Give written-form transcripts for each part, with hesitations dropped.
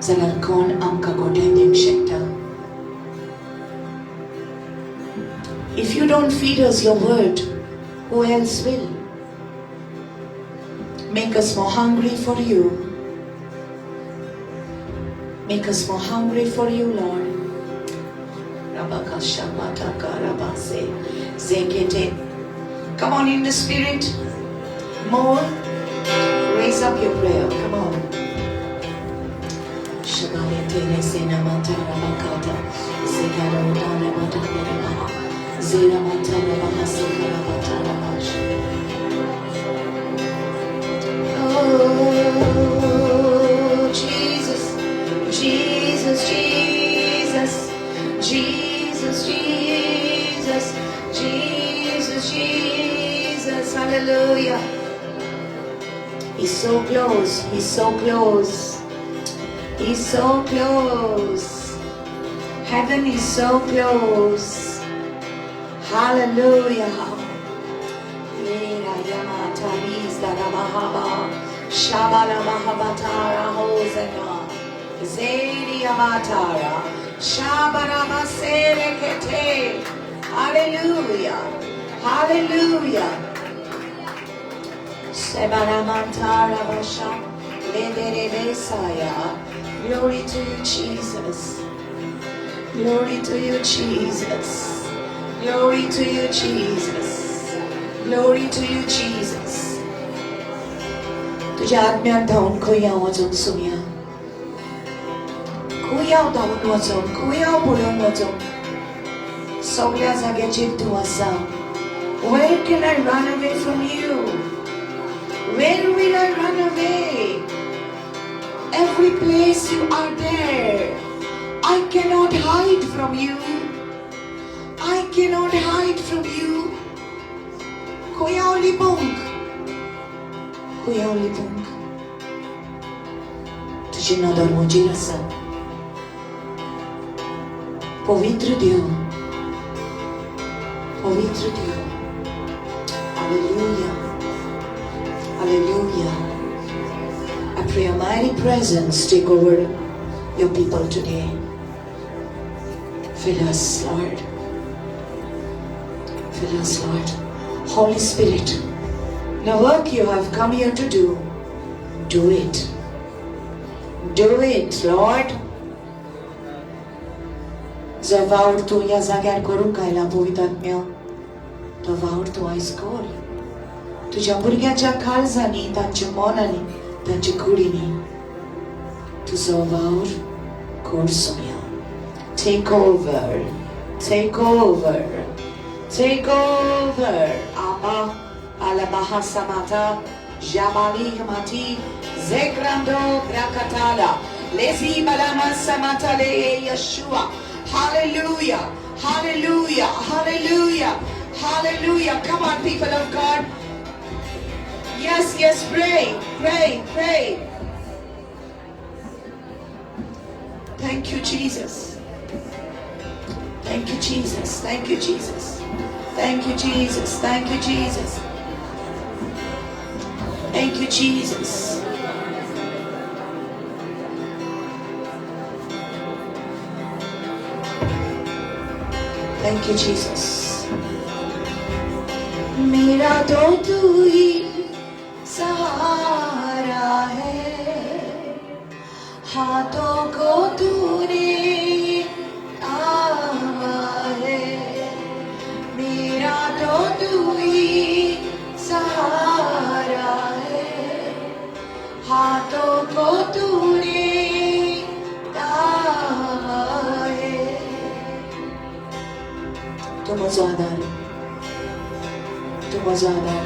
जाल्यार कोण आमकां गोठ्यान दिवंक शकता? If you don't feed us your word, who else will? Make us more hungry for you. Make us more hungry for you, Lord. Come on in the spirit. More. Raise up your prayer. Come on. Oh, Jesus, Jesus, Jesus, Jesus, Jesus, Jesus, Jesus, hallelujah. He's so close, he's so close, he's so close. Heaven is so close. Hallelujah. Hallelujah. Hallelujah. Glory to you, Jesus. Glory to you, Jesus. Glory to you, Jesus. Glory to you, Jesus. तुझ्या आत्म्यान धांवन खंय हांव वचोंक सुमया, खंय हांव धांवन वचोंक, खंय हांव पळोवन वचोंक? सगळ्या जाग्याचेर तूं आसा. Where can I run away from you? Where will I run away? Every place you are there. I cannot hide from you. I cannot hide from you. खंय हांव लिपूंक, खंय हांव लिपूंक? तुजी नदर म्हजेर आसा. पवित्र देव, पवित्र देव. Hallelujah. Hallelujah. I pray your mighty presence take over your people today. Fill us, Lord. Fill us, Lord. Holy Spirit, the work you have come here to do, do it. Do it, Lord. जो वावर तूं ह्या जाग्यार करूंक आयला पवित्र आत्म्या, तो वावर तूं आयज कर. तुज्या भुरग्यांच्या काळजांनी, तांच्या मनांनी, तांच्या कुडींनी तुजो वावर कर Saumya. Take over, take over, take over. Abba, Alabahasamata, Jabali Hamati, Zegrando Brakatala, Lezi Balama Samata Le Yeshua. Hallelujah, hallelujah, hallelujah, hallelujah. Come on, people of God. Yes, yes, pray, pray, pray. Thank you, Jesus. Thank you, Jesus. Thank you, Jesus. Thank you, Jesus. Thank you, Jesus. Thank you, Jesus. Thank you, Jesus. मेरा तो तू ही सहारा है, हाथों को तूने थामा है. मेरा तो तू ही सहारा है, हाथों को तूने थामा है. तूं म्हजो आदार, तूं म्हजो आदार,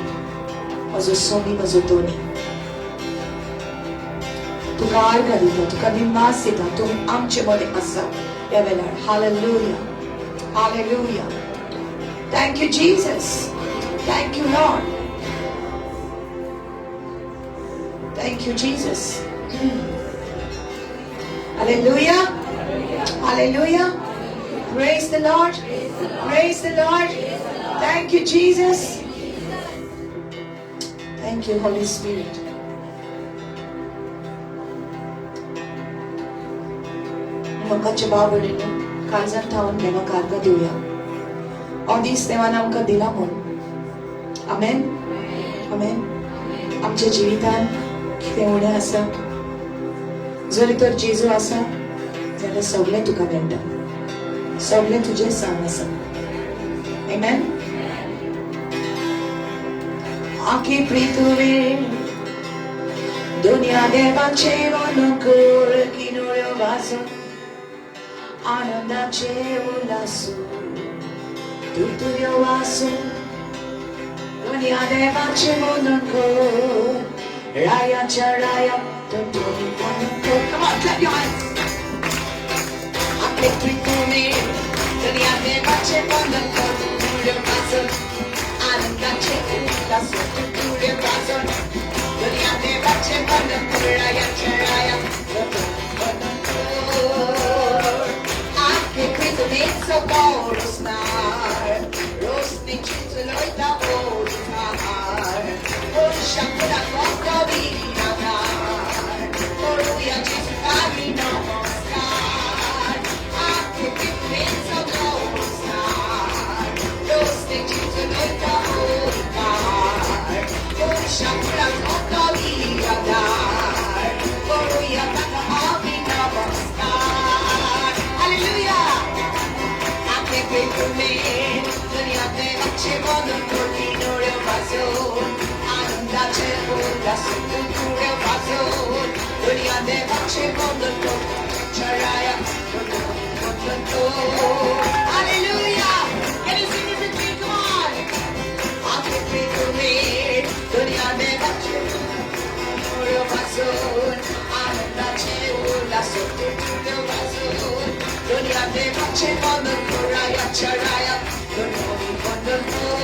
म्हजो सोमी, म्हजो दोनी. तुका आर्गां दिता, तुका निमास दिता. तूं आमचे मदें आसा ह्या वेळार. Hallelujah, hallelujah. Thank you, Jesus. Thank you, Lord. Thank you, Jesus. Hallelujah, hallelujah. Praise the Lord. Praise the Lord. Thank you, Jesus. Thank you, Holy Spirit. मोगाचे भाव भयणींनो, काळजान थावन देवाक आर्गां दिवया. हो दीस देवान आमकां दिला म्हूण. आमेन, आमेन. आमच्या जिवितान कितें उणें आसा जरी तर जेजू आसा जाल्यार सगळें तुका मेळटा, सगळें तुजें सावन आसा. आमेन. आखी पृथ्वी दुनिया देवाचे अनुकूल किनोळ्यो वाजून आनंदाचे उल्हासू तुरतुऱ्यो वासून दुनिया देवाचे अनुकूल रायाच्या राया तुरतुरी अनुकूल. Come on, clap your hands. आखी पृथ्वी दुनिया देवाचे अनुकूल किनोळ्यो वाजून आनंदाचे उल्हासू तुरतुऱ्यो वाजून दुनिया देवाचे अनुकूल रायाच्या राया तुरतुरी अनुकूल. आखे पृथ्वीचो गौरस्नार रोसनी चिंचलोयता ओलकार मनशाक कोतो करुया जेजूक नमस्कार. आखे पृथ्वीचो गौरस्नार रोसनी चिंचलोयता ओलकार मनशाक कोतो करुया ताका आमी नमस्कार. हालेलुया. आखे पृथ्वी दुनिया देवाचे अनुकूल किनोळ्यो वाजोवन आनंदाचे उल्हास तुरतुऱ्यो वाजोवन दुनिया देवाचे अनुकूल चराया. Hallelujah. Can you sing it with me? Come on. आखे पृथ्वी दुनिया देवाचे किनोळ्यो वाजोवन आनंदाचे उल्हास तुरतुऱ्यो वाजोवन दुनिया देवाचे अनुकूल रायाच्या राया अनुकूल.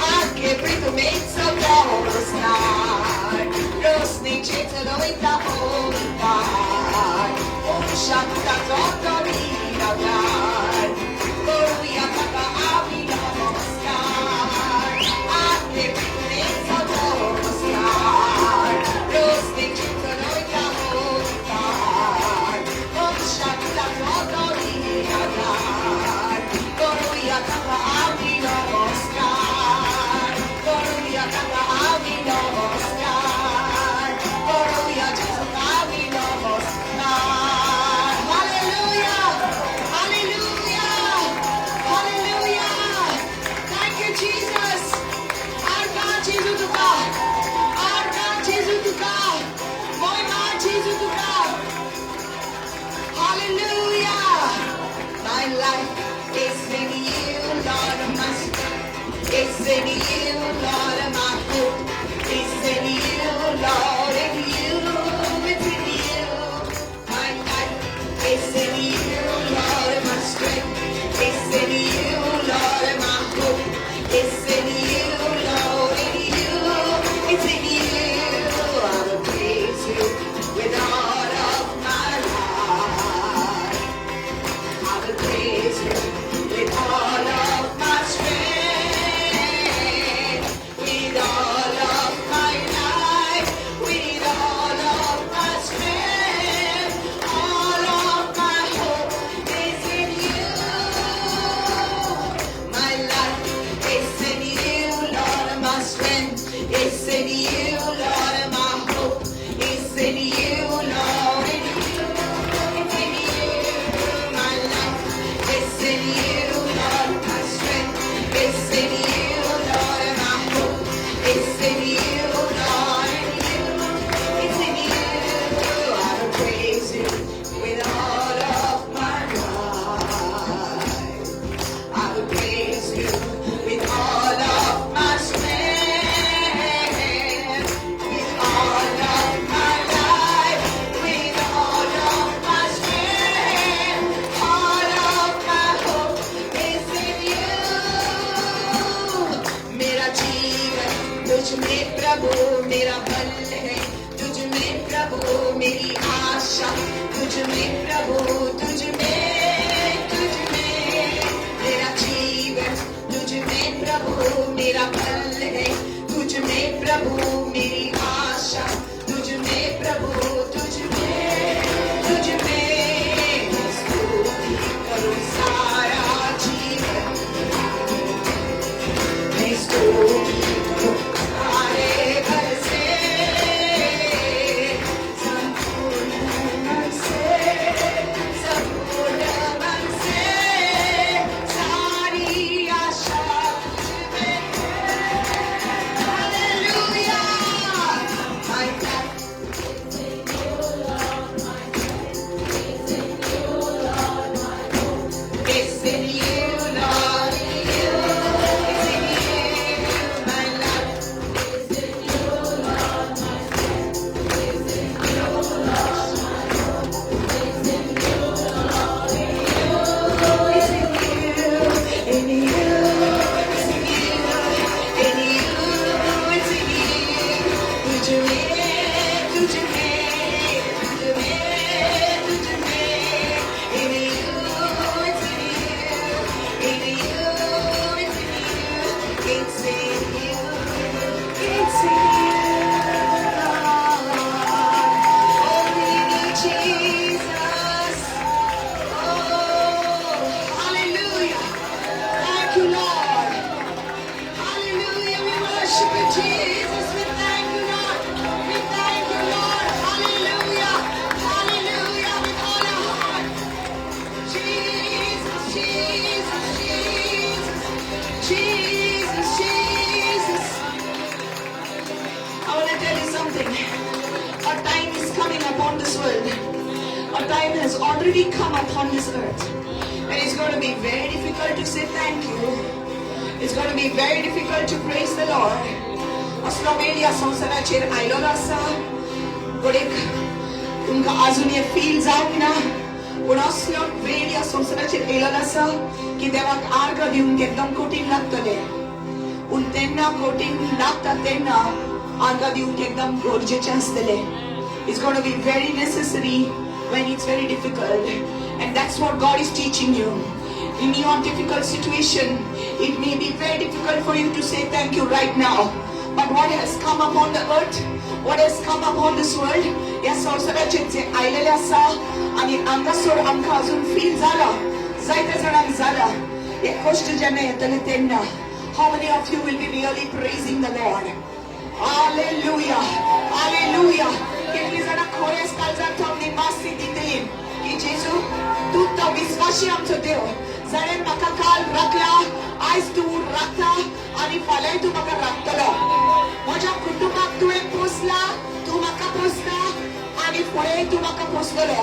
आखे पृथ्वीचो गौरस्नार रोसनी चेतलोयता ओंकार मनशाक ताचो तो आधार करुया ताका आमी नमस्कार. आखे पृथ्वीचो गौरस्नार रोसनी चेतलोयता ओंकार मनशाक ताचो तो आधार करुया ताका आमी नमस्कार. करुया ताका आमी नमस्कार. करुया जेजूक आमी नमस्कार. Hallelujah. Hallelujah. Hallelujah. Thank you, Jesus. आर्गां जेजू तुका, आर्गां जेजू तुका, मोयमा जेजू तुका. Hallelujah. My life is in you, Lord. My strength is in you, Lord. My hope is in you, Lord. In you, it's in you. My life is in you, Lord. My strength is in you, Lord. My hope is in you, Lord. In you, it's in you. I will praise you with all of my heart. I will praise you with all of my strength, with all of my life, with all of my strength, all of my hope is in you. My life is in you, Lord. My strength is in you, Lord. My hope is in you, Lord. In you, it's in you. My life is in you, Lord. My strength is in you, Lord. My hope is in you, Lord. In you, it's in you. I will praise you with all of my might. I will praise you with all of my strength, with all of my life, with all of my strength, all of my hope is in you. मेरा जीवन तुझ में प्रभु, मेरा बल है तुझ में प्रभु, Mary आशा तुझ में प्रभु, तुझ में, तुझ में. मेरा जीवन तुझ में प्रभु, मेरा बल है तुझ में प्रभु, मेरी आशा तुझ में प्रभु, तुझ में. time has already come upon this earth and it's going to be very difficult to say thank you. It's going to be very difficult to praise the Lord. असलो वेळ ह्या संवसाराचेर आयलोलो आसा. घडयेक तुमकां अजून हें फील जावंक ना, पूण असलो वेळ ह्या संवसाराचेर येयलोलो आसा की देवाक आर्गां दिवंक एकदम कठीण लागतलें. पूण तेन्ना कठीण लागता तेन्ना आर्गां दिवंक एकदम गरजेचें आसतलें. It's going to be very necessary when it's very difficult. And that's what God is teaching you. In your difficult situation, it may be very difficult for you to say thank you right now. But what has come upon the earth, what has come upon this world, ह्या संवसाराचेर जे आयलेलें आसा आनी हांगासर आमकां अजून feel जाला, जायत्या जाणांक जाला, हे कश्ट जेन्ना येतले तेन्ना, how many of you will be really praising the Lord? Hallelujah! Hallelujah! कितली जाणां खरेंच काळजांत निमासी दितली की जेजू तूं तो विस्वाशी आमचो देव, जाणें म्हाका काल राखला, आयज तूं राखता आनी फाल्यांय तूं म्हाका राखतलो. म्हज्या कुटुंबाक तुवें पोसला, तूं म्हाका पोसता आनी फुडेंय तूं म्हाका पोसतलो.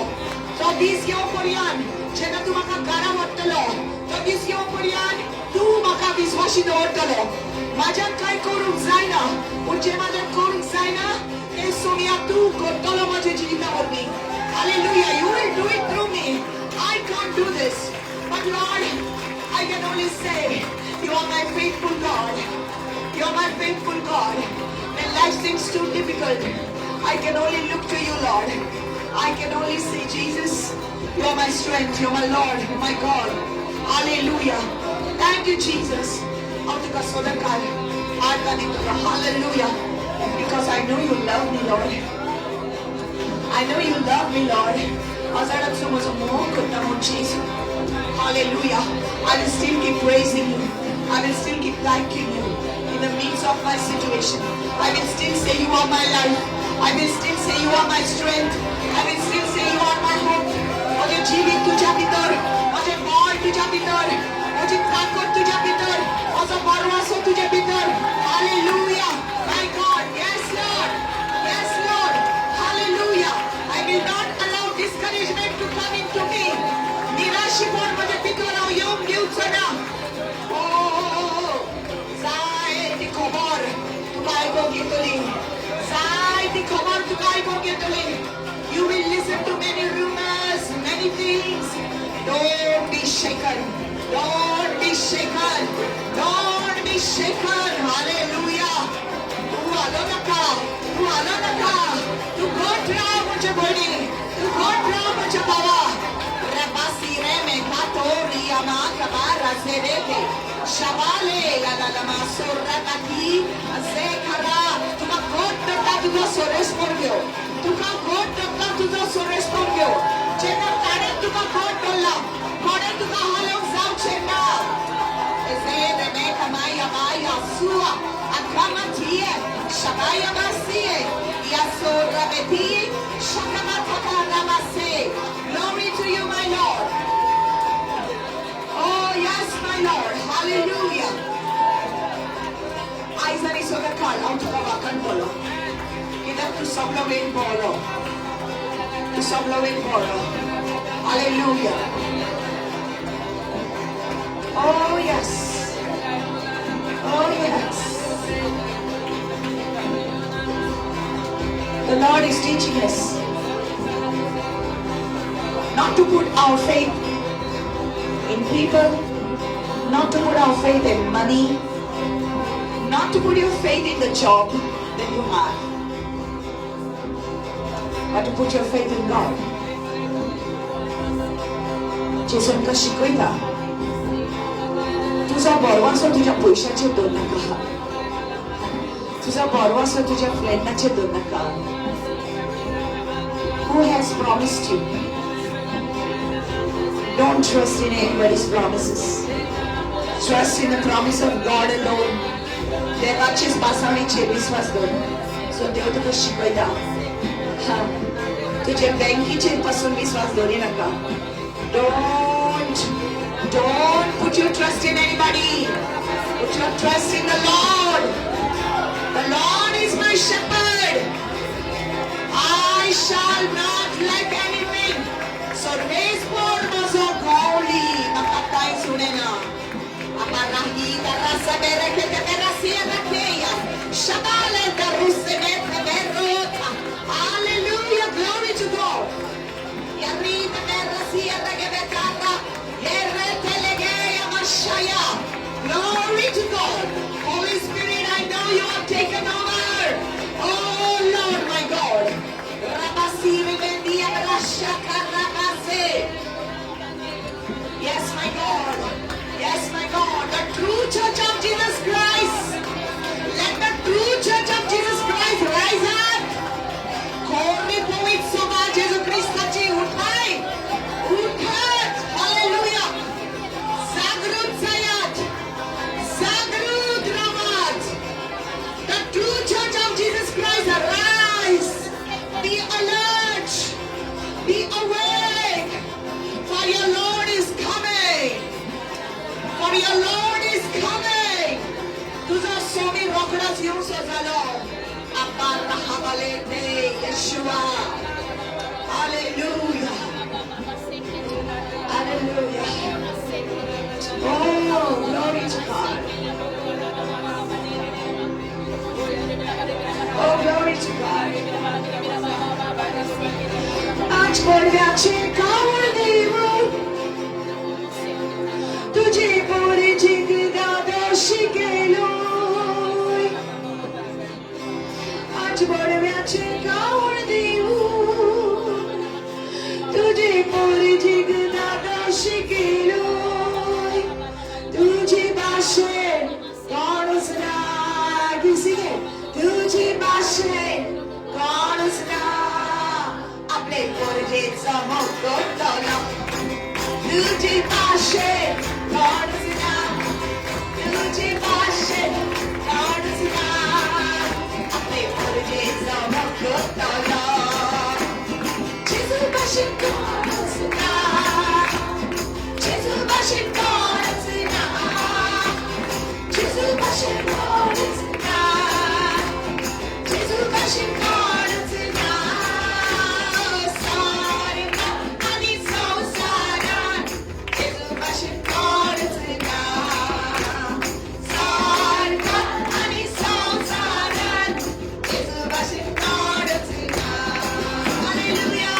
तो दीस येवं पर्यंत जेन्ना तूं म्हाका घरा व्हरतलो, तो दीस येवं पर्यंत तूं म्हाका विस्वाशी दवरतलो. म्हाज्यान कांय करूंक जायना, पूण जें म्हाज्यान करूंक जायना तें सोमया तूं करतलो म्हज्या जिविता वरवीं. Hallelujah. You will do it through me. I can't do this. But Lord, I can only say, you are my faithful God. You are my faithful God. When life seems too difficult, I can only look to you, Lord. I can only say, Jesus, you are my strength. You are my Lord, my God. Hallelujah. Thank you, Jesus. Hallelujah. Because I know you love me, Lord. I know you love me, Lord. Hallelujah. I will still keep praising you. I will still keep thanking you in the midst of my situation. I will still say you are my life. I will still say you are my strength. I will still say you are my hope. म्हजें जिवीत तुज्या भितर, म्हजें बळ तुज्या भितर, म्हजी ताकद तुज्या भितर, म्हजो भरवंसो तुज्या भितर. Hallelujah. My God. Yes, Lord. Yes, Lord. Hallelujah. I will not allow discouragement to come into me. निराशीपण म्हज्या भितर हांव येवंक दिवचो ना. Oh, जाय ती खबर तुका आयकूंक येतली, जाय ती खबर तुका आयकूंक येतली. You will listen to many rumors, many things. Don't be shaken. Don't be shaken. Don't be shaken. Hallelujah. तूं हालो नाका, तूं हालो नाका. तूं घट राव म्हजे भयणी, तूं घट राव म्हज्या भावा. Rabasi reme katori amaka bara zerete shabale la la la masurabati zekara. तुका घट धरता तुजो सोरेसपण घेव, तुका घट धरता तुजो सोरेसपण घेव. जेन्ना ताणें तुका घट धरला, कोणें तुका हालोवंक जावचें ना. Zereme maya maya sua akamatie shabaya masie yasorabeti shakamataka ramase. Glory to you, my Lord. Oh, yes, my Lord. Hallelujah. आयज आनी सदांकाळ हांव तुका वाकण बोलो, कित्याक तूं सगलो वेळ बोलो, तूं सगलो वेळ बोलो. Hallelujah. Oh, yes. Oh, yes. The Lord is teaching us not to put our faith in people, not to put our faith in money, not to put your faith in the job that you have, but to put your faith in God. जेजू आमकां शिकयता, तुजो भरवंसो तुज्या पयशाचेर दवर नाका, तुजो भरवंसो तुज्या फ्रेंडाचेर दवर नाका. Who has promised you? Don't trust in anybody's promises. Trust in the promise of God alone. देवाचेच बासावणीचेर विस्वास दवर. सो देव तुका शिकयता, हा, तुजे बँकीचेर पासून विस्वास दवरी नाका. Don't put your trust in anybody. Put your trust in the Lord. The Lord is my shepherd. I shall not lack anything. Hallelujah, glory to God. Glory to God. Holy Spirit, I know you have taken over. Oh Lord, my God. Yes, my God. Yes, my God. The true church of Jesus Christ. Let the true church of Jesus Christ rise up. खरी पवित्र सभा जेजू ख्रिस्ताची उठाय उठात. Hallelujah. जागृत जायात, जागृत रावात. The true church of Jesus Christ, arise. Be alert. Be awake. For your Lord is coming. For your Lord is coming. तुझो स्वामी रोखडोच येवचो जालो. अब्बा रहाबाले Yeshua. Hallelujah. Hallelujah. Oh, glory to God. Oh, glory to God. आज बडव्याचे कावळ देव तुझे पोरीची दादोशी केलो. आज बडव्याचे कावळ देव तुझे पोरीची दादोशी केलो. तुझी भाशेन कोणूच ना. किसी तुझी भाशेन कोणूच ना. आपले पोरजेचो मोगोतलो. तुझी भाशेन कोणूच ना. तुझी भाशेन कोणूच ना. आपले पोरजेचो मोगोतलो. जेजू भाशेन कोणूच ना. जेजू भाशेन कोणूच ना. जेजू भाशेन कोणूच ना. जेजू भाशेन कोणूच ना. सारका आनी संवसारान जेजू भाशेन कोणूच ना. सारका आनी संवसारान जेजू भाशेन कोणूच ना. हालेलुया.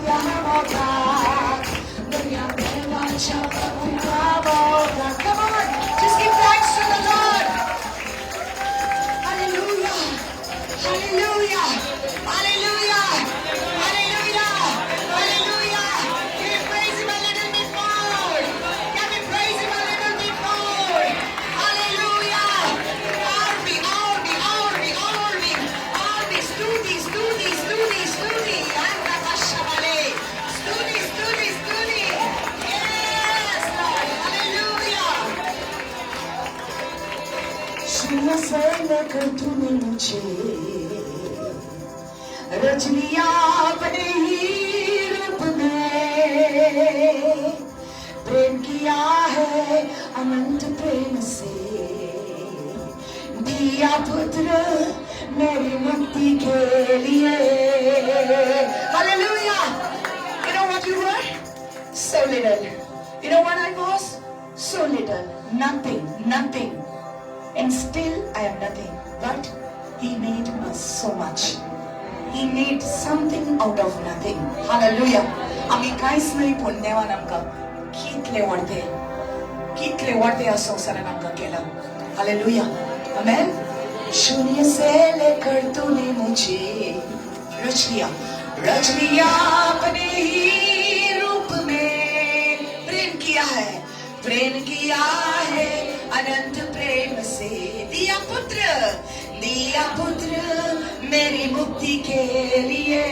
त्या मोगाक, बऱ्या देवाच्या प्रभुच्या मोगाक. Come on, just give thanks to the Lord. Hallelujah. Hallelujah. Hallelujah. Hallelujah. Hallelujah. Can we praise him a little bit more? Can we praise him a little bit more? Hallelujah. Army, army, army, army, army. स्तुती, स्तुती, स्तुती, स्तुती. Andra. स्तुती, स्तुती, स्तुती. Yes, Lord. Hallelujah. शून्य से लेकर तूने मुझे रच लिया अपने ही रूप में, प्रेम किया है अनंत प्रेम से, दिया पुत्र मेरी मुक्ति के लिए. Hallelujah. You know what you were? So little. You know what I was? So little. Nothing, nothing. And still I am nothing. But He made us so much. He made something out of nothing. Hallelujah. आमी कांयच न्हय, पूण देवान आमकां कितले व्हडते, कितले व्हडते ह्या संवसारान आमकां केलां. हालेलुया. आमेन. शून्य से लेकर तूने मुझे रच लिया, रच लिया अपने ही रूप में, प्रेम किया है, प्रेम किया है अनंत प्रेम से, दिया पुत्र, दिया पुत्र मेरी मुक्ति के लिए.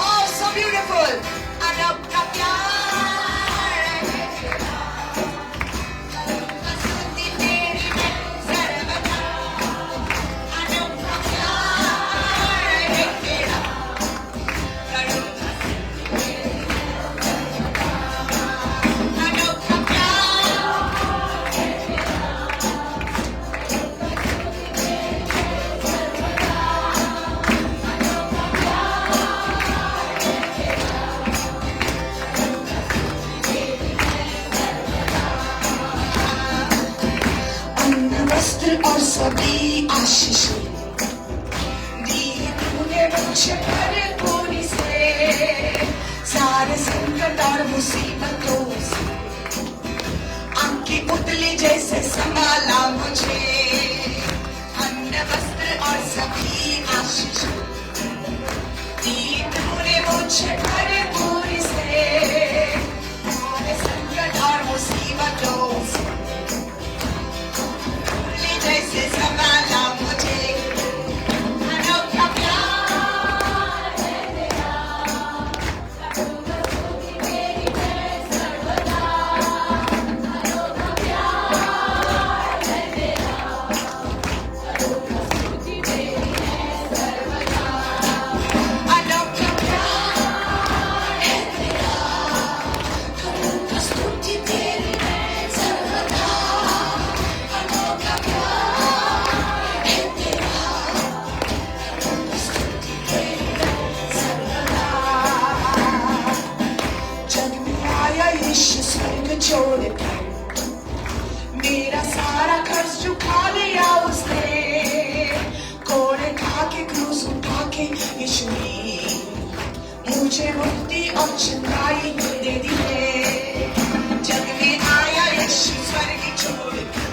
Oh, so beautiful. अनोखा प्यार है तेरा, स्तुति तेरी मैं सर्वदा. अनोखा प्यार है तेरा, करूँगा स्तुति तेरी मैं सर्वदा. अनोखा प्यार है तेरा, करूँगा स्तुति तेरी मैं सर्वदा. अनोखा प्यार है तेरा, करूँगा स्तुति तेरी मैं सर्वदा. अन्न, वस्त्र और सभी आशीष दी तूने मुझे भरपूरी से, सारे संकट और मुसीबतों से आंख की पुतली जैसे संभाला मुझे. अन्न, वस्त्र और सभी आशीष दी तूने मुझे भरपूरी से, सारे संकट और मुसीबतों से पुतली जैसे संभाला मुझे. अनोखा प्यार है तेरा, करूँगा स्तुति तेरी मैं सर्वदा. अनोखा प्यार है तेरा, करूँगा स्तुति तेरी मैं सर्वदा. अनोखा प्यार है तेरा, करूँगा स्तुति तेरी मैं सर्वदा. अनोखा प्यार है तेरा, करूँगा स्तुति तेरी मैं सर्वदा. जग में आया यीशु स्वर्ग छोड़कर, मेरा सारा कर्ज चुका लिया उसने. कोड़े खा के, क्रूस उठा के यीशु ने मुझे मुक्ति और चंगाई दे दी है. जग में आया यीशु स्वर्ग छोड़कर,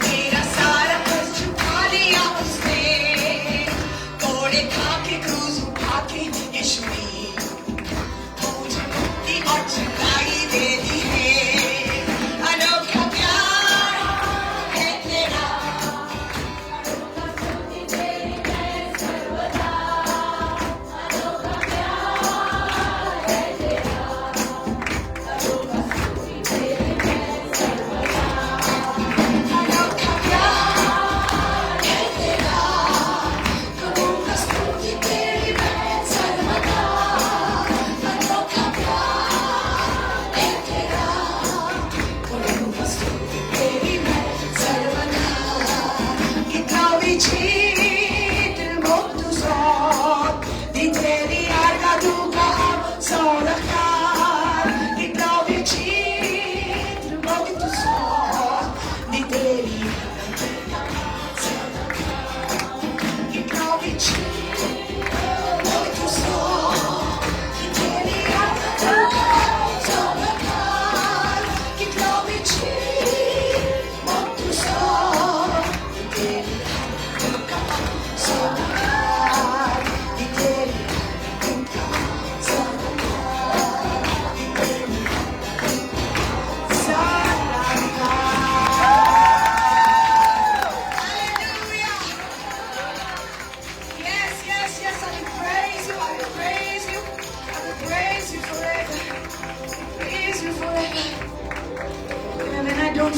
मेरा सारा कर्ज चुका लिया उसने. कोड़े खा के, क्रूस उठा के यीशु ने मुझे मुक्ति और चंगाई दे दी है. अनोखा प्यार है तेरा, करूँगा स्तुति तेरी मैं सर्वदा. अनोखा प्यार है तेरा,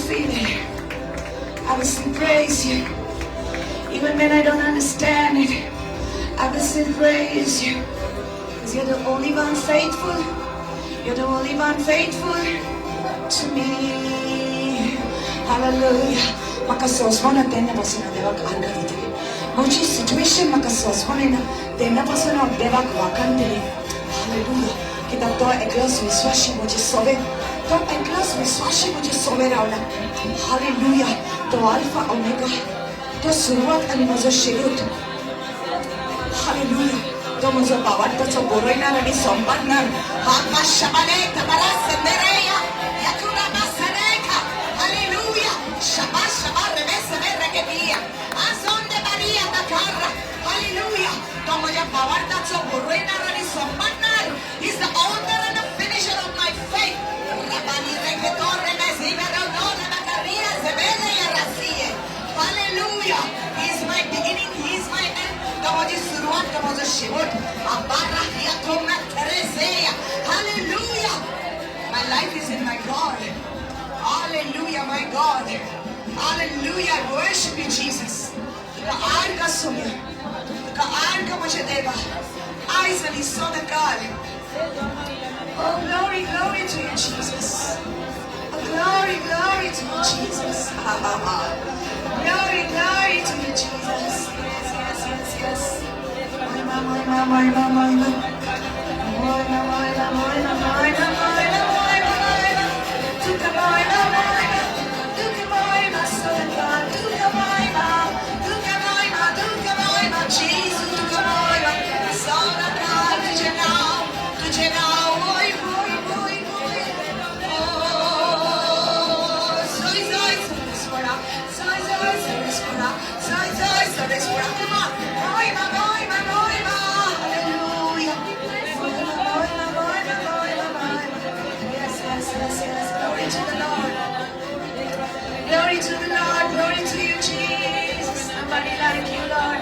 feel it, I will still praise you. Even when I don't understand it, I will still praise you. Because you're the only one faithful. You're the only one faithful to me. Hallelujah. म्हाका सोंसवना तेन्ना पासून हांव देवाक आर्गां दितलें. म्हजी situation म्हाका सोंसवना येना तेन्ना पासून हांव देवाक वाखाणटलें. हालेलुया. कित्याक तो एकलोच विस्वाशी म्हजे सोवे, तो एकलोच विस्वाशी म्हजे सोवे रावला. हालेलुया. तो आल्फा ओमेगा, तो सुरवात आनी म्हजो शेवट. हालेलुया. तो म्हजो भावार्थाचो बरयणार आनी संपादणार. हालेलुया. तो म्हज्या भावार्थाचो बरयणार आनी संपादणार. He's the author and the finisher of my faith. Hallelujah. He is my beginning, He is my end. तो म्हजी सुरवात, तो म्हजो शेवट. Hallelujah. My life is in my God. Hallelujah, my God. Hallelujah. I worship you, Jesus. तुका आर्गां सोम्या, तुका आर्गां म्हज्या देवा. आयज आनी सदांकाळ. Oh, glory, glory to you, Jesus. Oh, glory, glory to you, Jesus. Glory, glory to you, Jesus. Yes, yes, yes, yes. Moima, moima, moima, moima. Moima, moima, moima, moima, moima, moima, moima. Tuka moima, moima. Tuka moima, sodaka. Tuka moima. Tuka moima, tuka moima, Jesus. Tuka moima, sodaka. Tujhe naam, tujhe naam. Oi, oi, oi, oi. Oh, soy, soy, soy, soy, soy, soy, soy, soy, soy, soy. Come on. Moima, moima, moima. Hallelujah. Moima, moima, moima, moima, moima. Yes, yes, yes, yes. Glory to the Lord. Glory to the Lord. Glory to you, Jesus. Nobody like you, Lord.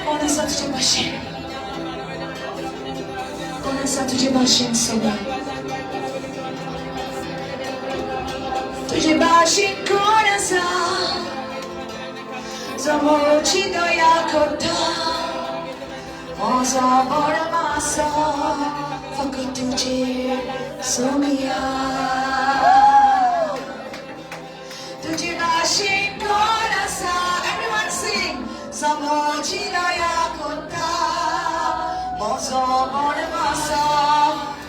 कोण आसा तुजे भाशेन? कोण आसा तुजे भाशेन सोम्या? तुजे भाशेन कोण आसा जो म्हजी दया करता? म्हजो बरो आसा फकत तुजेर सोम्या. तुजे भाशेन कोण आसा? Everyone sing. जो म्हजी दया करता, म्हजो बरो आसा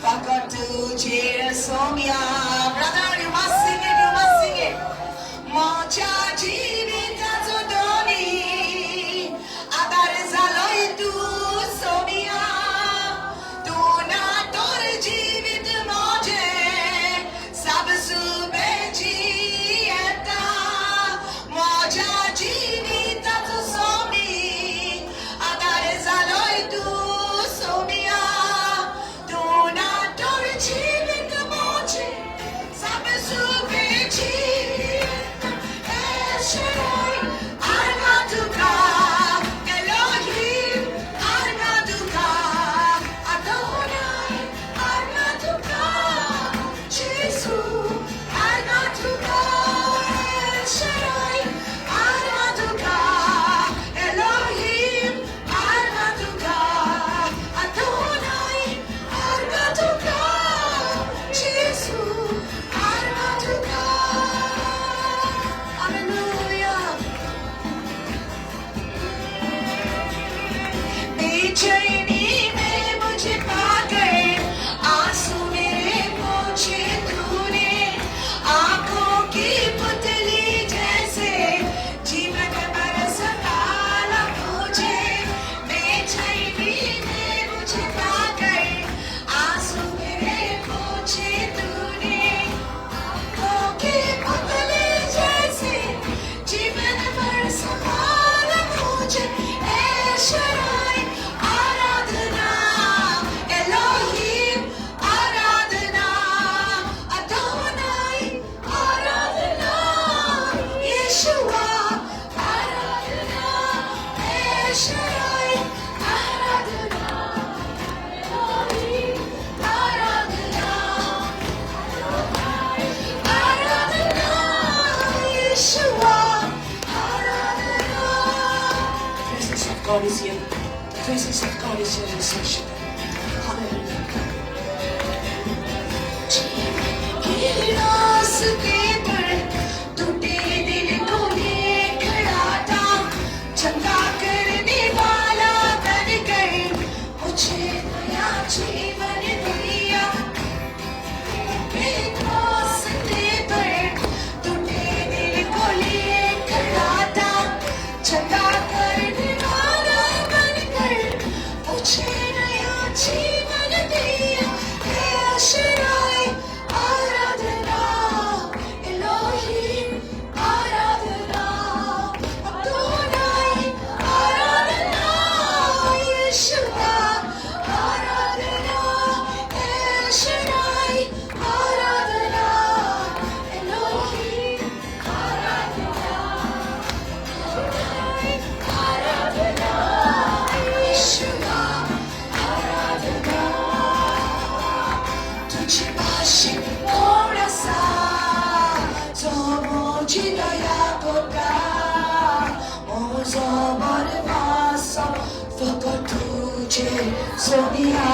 फकत तुजेर Saumya. Brother, you must sing it, you must sing it. म्हज्या जिविताचो धनी आदार जालोय तूं सोम्या. तूं ना तर जिवीत म्हजें साबसुबें जियेता. म्हज्या जिविताचो सोमी आदार जालोय तूं सोम्या. तूं ना तर जिवीत म्हजें साबसुबें जियेता. El Shaddai, आर्गां तुका. Elohim, आर्गां तुका. Adonai, आर्गां तुका. Jesu, आर्गां तुका. El Shaddai, आर्गां तुका. Elohim, आर्गां तुका. Adonai, आर्गां तुका. Jesu, आर्गां तुका. Hallelujah. बेचैनी में मुझे पा गए, आंसू मेरे पोंछे तूने. आंखों की पुतली जैसे जीवन भर संभाला मुझे. बेचैनी में मुझे पा गए, आंसू मेरे पोंछे तूने. आंखों की पुतली जैसे जीवन भर संभाला मुझे. El Shaddai, आर्गां God is here. The presence of God is here. Let's worship Him. Hallelujah. Jeevan K रास्ते पर टूटे दिल को ले खड़ा था, चंगा करने वाला बन कर मुझे नया जीवन दिया। रास्ते पर टूटे दिल को ले खड़ा था, चंगा करने वाला बनकर मुझे नया जीवन दिया। एल शडाई आराधना, एलोहिम आराधना, अदोनाई आराधना, यीशुआ आराधना, एल शडाई आराधना, एलोहिम आराधना, अदोनाई आराधना, यीशुआ आराधना। तुझे भाशेन कोण आसा जो म्हजी दया करता, म्हजो भरवंसो फकत तुजेर सोदया।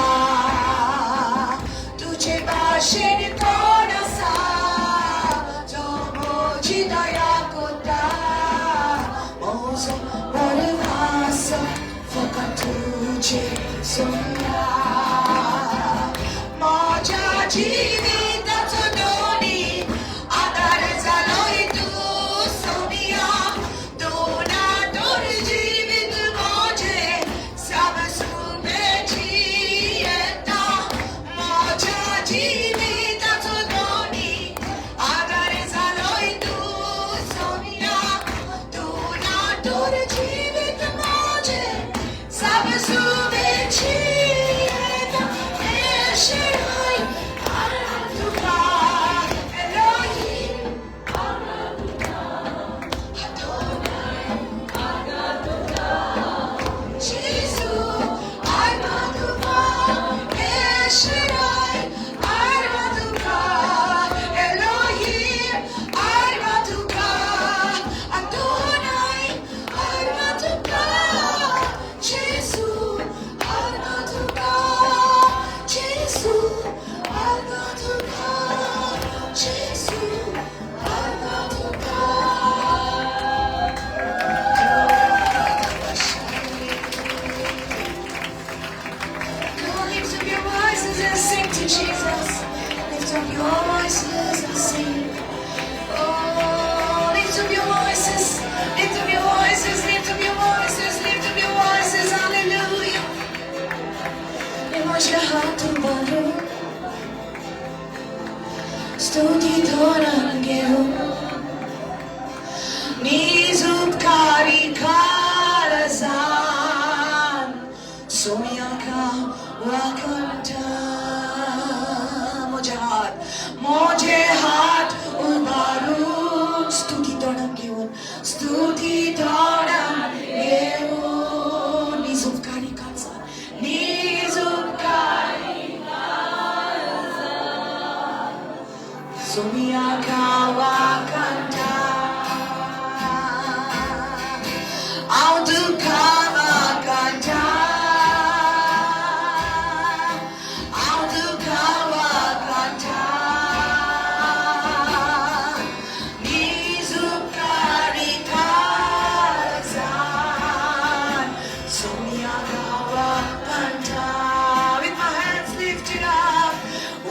तुझे भाशेन कोण आसा जो म्हजी दया करता, म्हजो भरवंसो फकत तुजेर सोदया। म्हज्या जिविताचो दोनी आदार जालोय तूं सोनिया, तूं ना तर जिवीत म्हजें सामसुमें जियेता। म्हज्या जिविताचो दोनी आदार जालोय तूं सोनिया, तूं ना तर जिवीत म्हजें सामसुमें जियेता। एल शडाई आराधना, एलोहिम अदोनाई जेसू आराधना, एल शडाई आराधना, एलोहिम आराधना, अदोनाई आराधना, जेसू आराधना, जेसू आराधना, जेसू आराधना। Come on, lift up your voices and sing to Jesus. Lift up your voices and sing. Oh, lift up your voices. Lift up your voices. Lift up your voices. Lift up your voices. Hallelujah. म्हज्या हात उबारून स्तुती तोंडान घेवन नीज उपकारी काळजान सोम्याका वाखाणटा। म्हजे हात उबारून स्तुती तोंडान घेवन, स्तुती तोंडान घेवन नीज उपकारी काळजान, नीज उपकारी सोम्याका वाखाणटा। हांव तुका वाखाणटा, हांव तुका वाखाणटा, नीज उपकारी काळजान सोम्याका वाखाणटा। With my hands lifted up,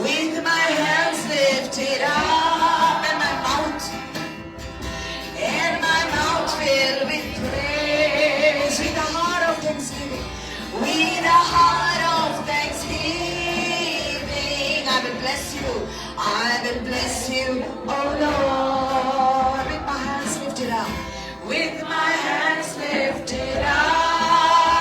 with my hands lifted up, and my mouth, and my mouth filled with praise, with a heart of thanksgiving, with a heart of thanksgiving, I will bless you, I will bless you, oh Lord. With my hands lifted up, with my hands lifted up,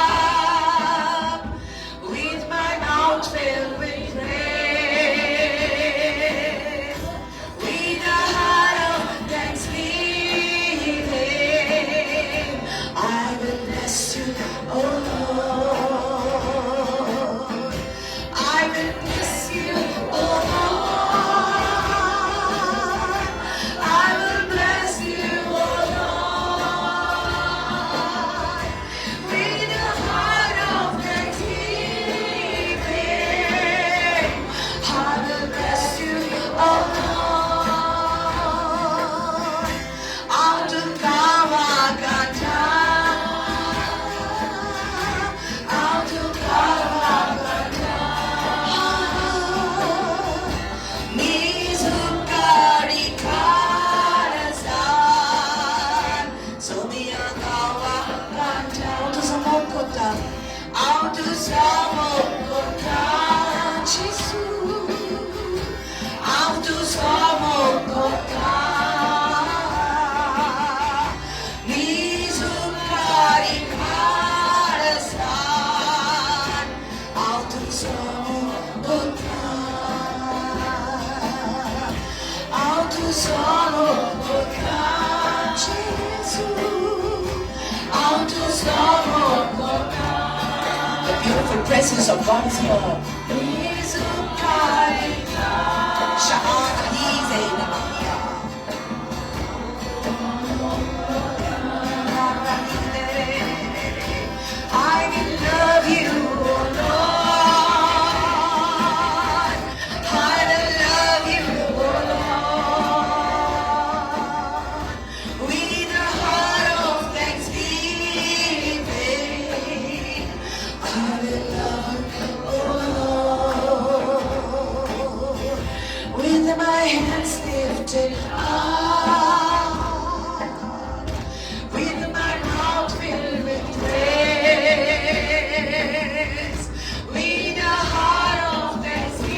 with my mouth filled with praise, with a heart of thanksgiving, I will bless you, oh Lord. I will bless you, oh Lord. I will bless you, oh Lord. tu solo Gesù, The beautiful presence of God is here. I will love you, O Lord. I will love you, O Lord. With a heart of thanksgiving, I will love you, O Lord. With my hands lifted up, with my mouth filled with praise, with a heart of thanksgiving,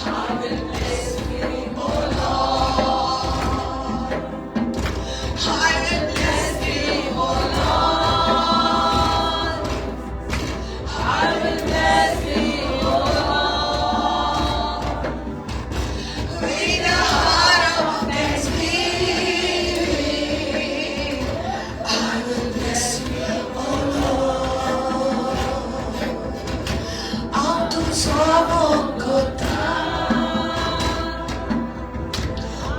I will bless thee, O Lord. I will bless thee, O Lord. I will bless thee, O Lord. With a heart of thanksgiving, I will bless you, O Lord. Auto sovokota,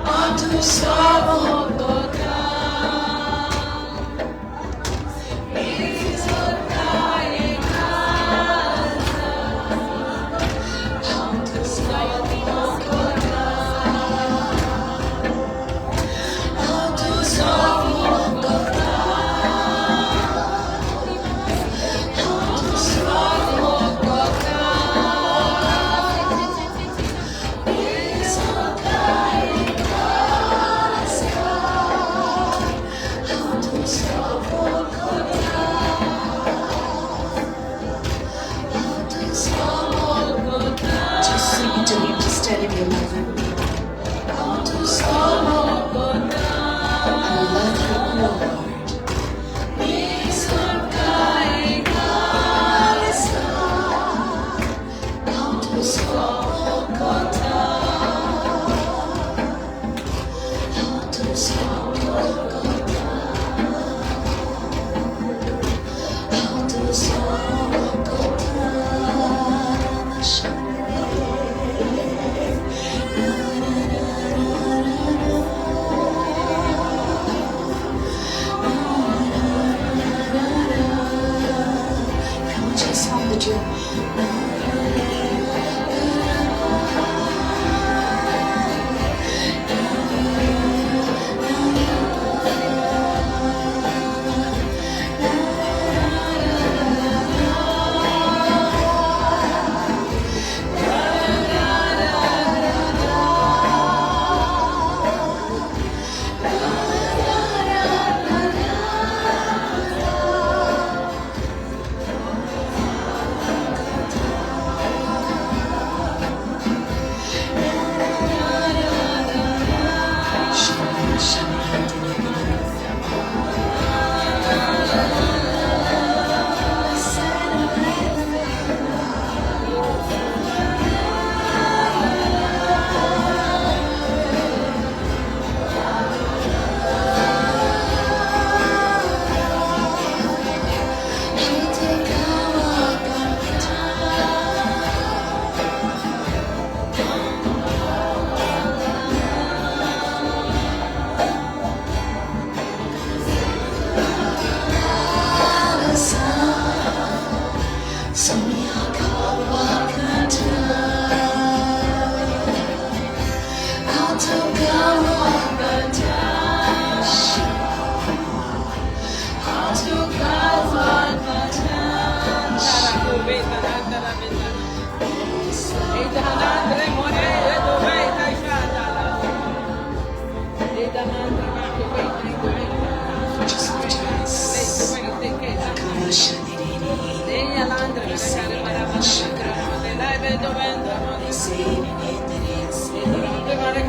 auto sovokota, auto sovokota, auto sovokota, auto sovokota. Just sing it to him. Just tell him you love him. I love you, Lord. Come on, just hum the tune.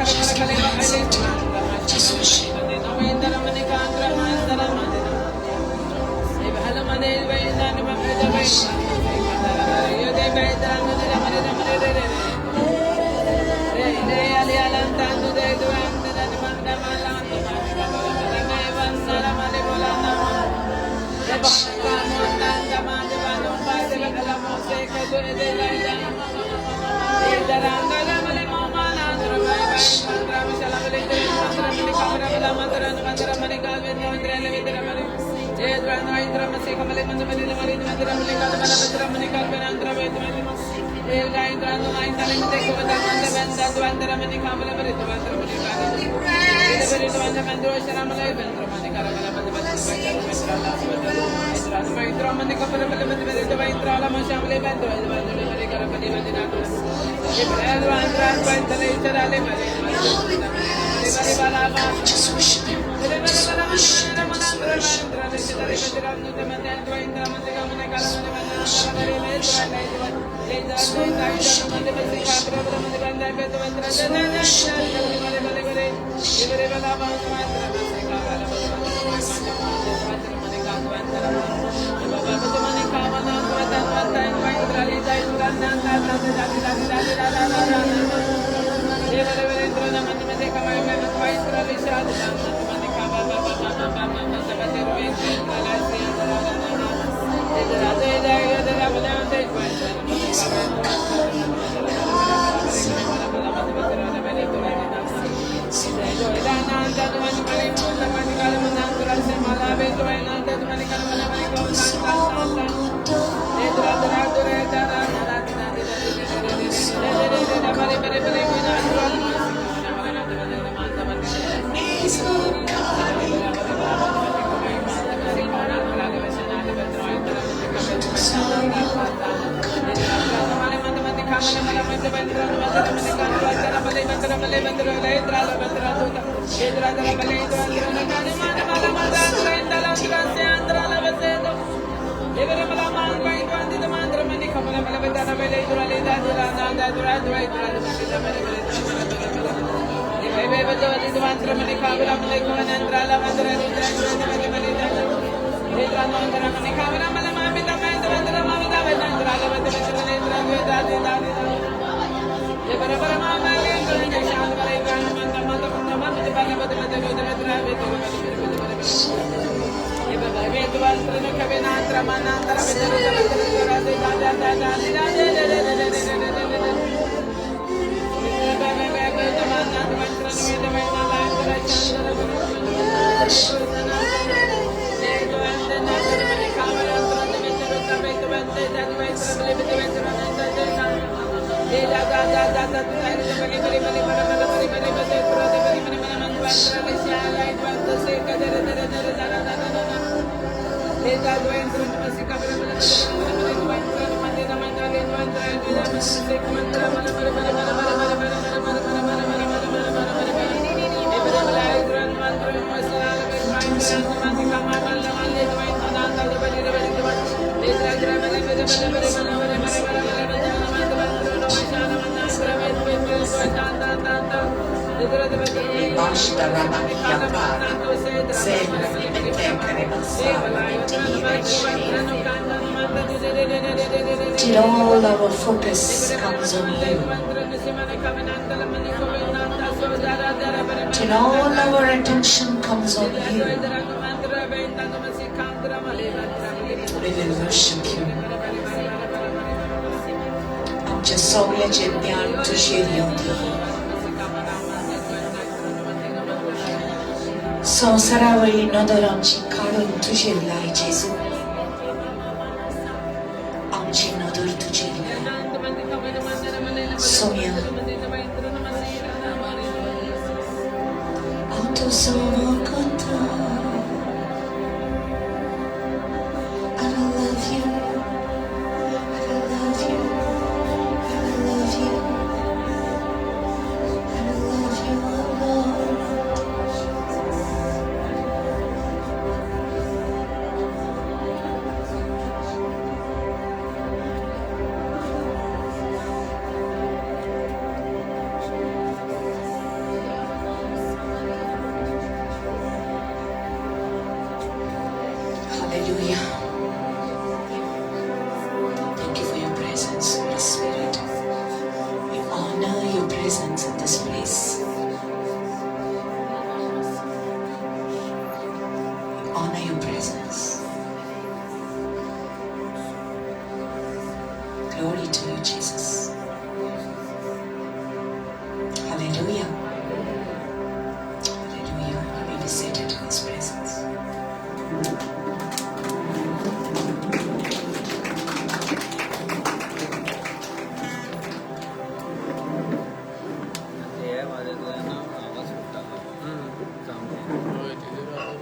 Just lift your hands. Just lift your hands up to him. Just worship. Come on, just worship Him. Just worship Him. Just worship Him. Just worship Him. Just worship Him. Just worship Him. Till all our focus comes on you. Till all our attention comes on you. We will worship you. आमच्या सगळ्याचें ज्ञान तुजेर येवंदी. संवसारा वयली नदर आमची काडून तुजेर लाय जेजू. आमची नदर तुजेर लाय. सोम्या हांव तुजो करता. I love you. I love you. I love you. I love you, Lord. Hallelujah. Thank you for your presence, Holy Spirit. We honor your presence in this place. We honor your presence. Glory to you, Jesus. Hallelujah. Hallelujah. You may be seated in His presence. हे वाजयतल्यान आवाज सुट्टा सामकें. हय, तेजेर आवाज.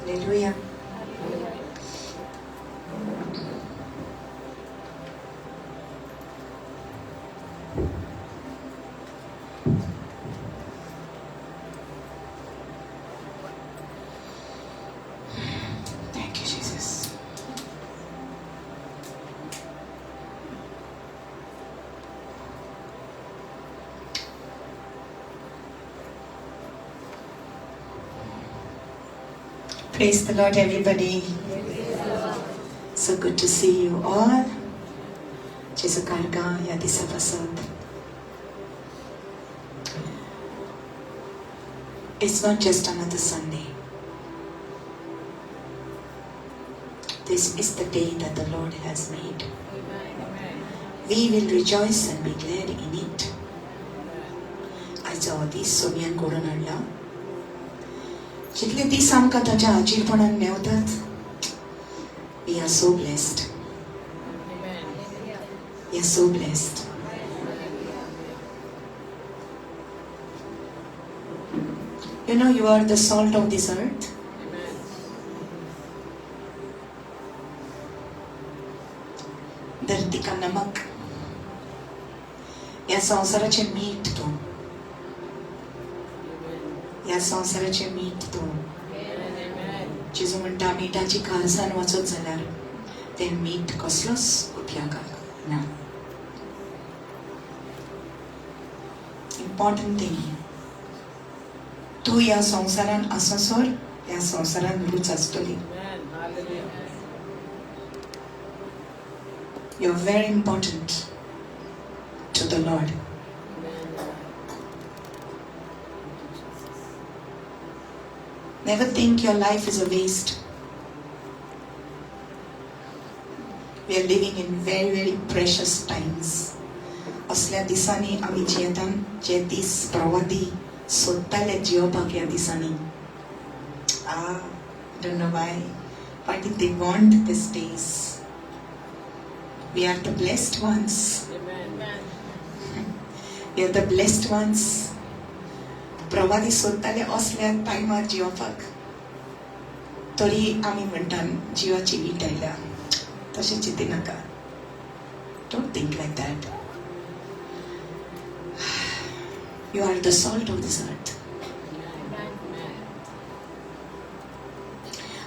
Hallelujah. Thank you, Jesus. Praise the Lord, everybody. So good to see you all. जेजू कारगा ह्या दिसा पासत. It's not just another Sunday. This is the day that the Lord has made. We will rejoice and be glad in it. आयचो हो दीस सोमयान घडोवन हाडला. जितले दीस आमकां ताच्या हाजीरपणान मेवतात, we are so blessed. We are so blessed. You know, you are the salt of this earth. धरती का नमक. ह्या संवसाराचें मीठ तूं. ह्या संवसाराचें मीठ तूं. जेजू म्हणटा, मिठाची खारसाण वचत जाल्यार तें मीठ कसलोच उपयोगाक ना. इम्पॉर्टंट थिंग, तूं ह्या संवसारान आसासर ह्या संवसारान रूच आसतली. You are very important to the Lord. Never think your life is a waste. We are living in very, very precious times. असल्या दिसांनी आमी जियेता, जे दीस प्रवादी सोदताले जियोवपाक ह्या दिसांनी. Ah, don't know why. Why did they want these days? We are the blessed ones. We are the blessed ones. प्रवादी सोदताले असल्या टायमार जियोवपाक, तरी आमी म्हणटा जिवाची वीट आयल्या. तशें चिंती नाका. Don't think like that. You are the salt of this earth.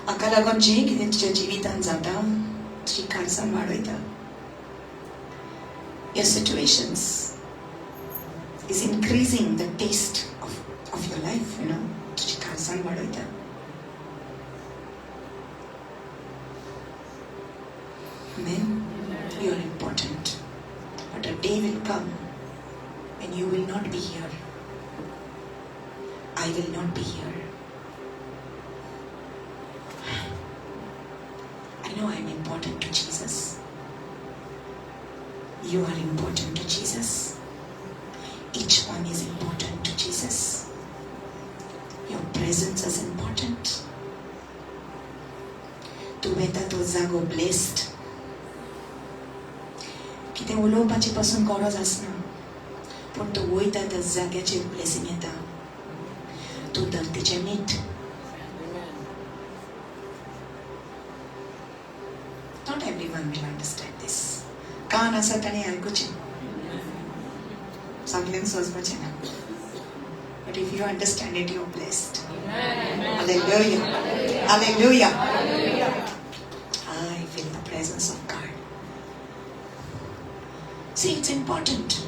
हाका लागून जें कितें तुज्या जिवितांत जाता, तुजी खारसाण वाडयता. Your situations is increasing the taste of your life. तुजी खारसाण वाडयता. Amen. You are important. But a day will come when you will not be here. I will not be here. I know I am important to Jesus. You are important to Jesus. Each one is important to Jesus. Your presence is important. तूं वेता तो जागो blessed. कितें उलोवपाची पासून गरज आसना, पूण तूं वयता त्या जाग्याचेर ब्लेसींग येता. तूं धरतीचें मीठ. Not everyone will understand this. कान आसा ताणें आयकुचें, सगल्यांक सोंसपाचें ना. But if you understand it, you're blessed. Hallelujah. Hallelujah. I feel See, it's important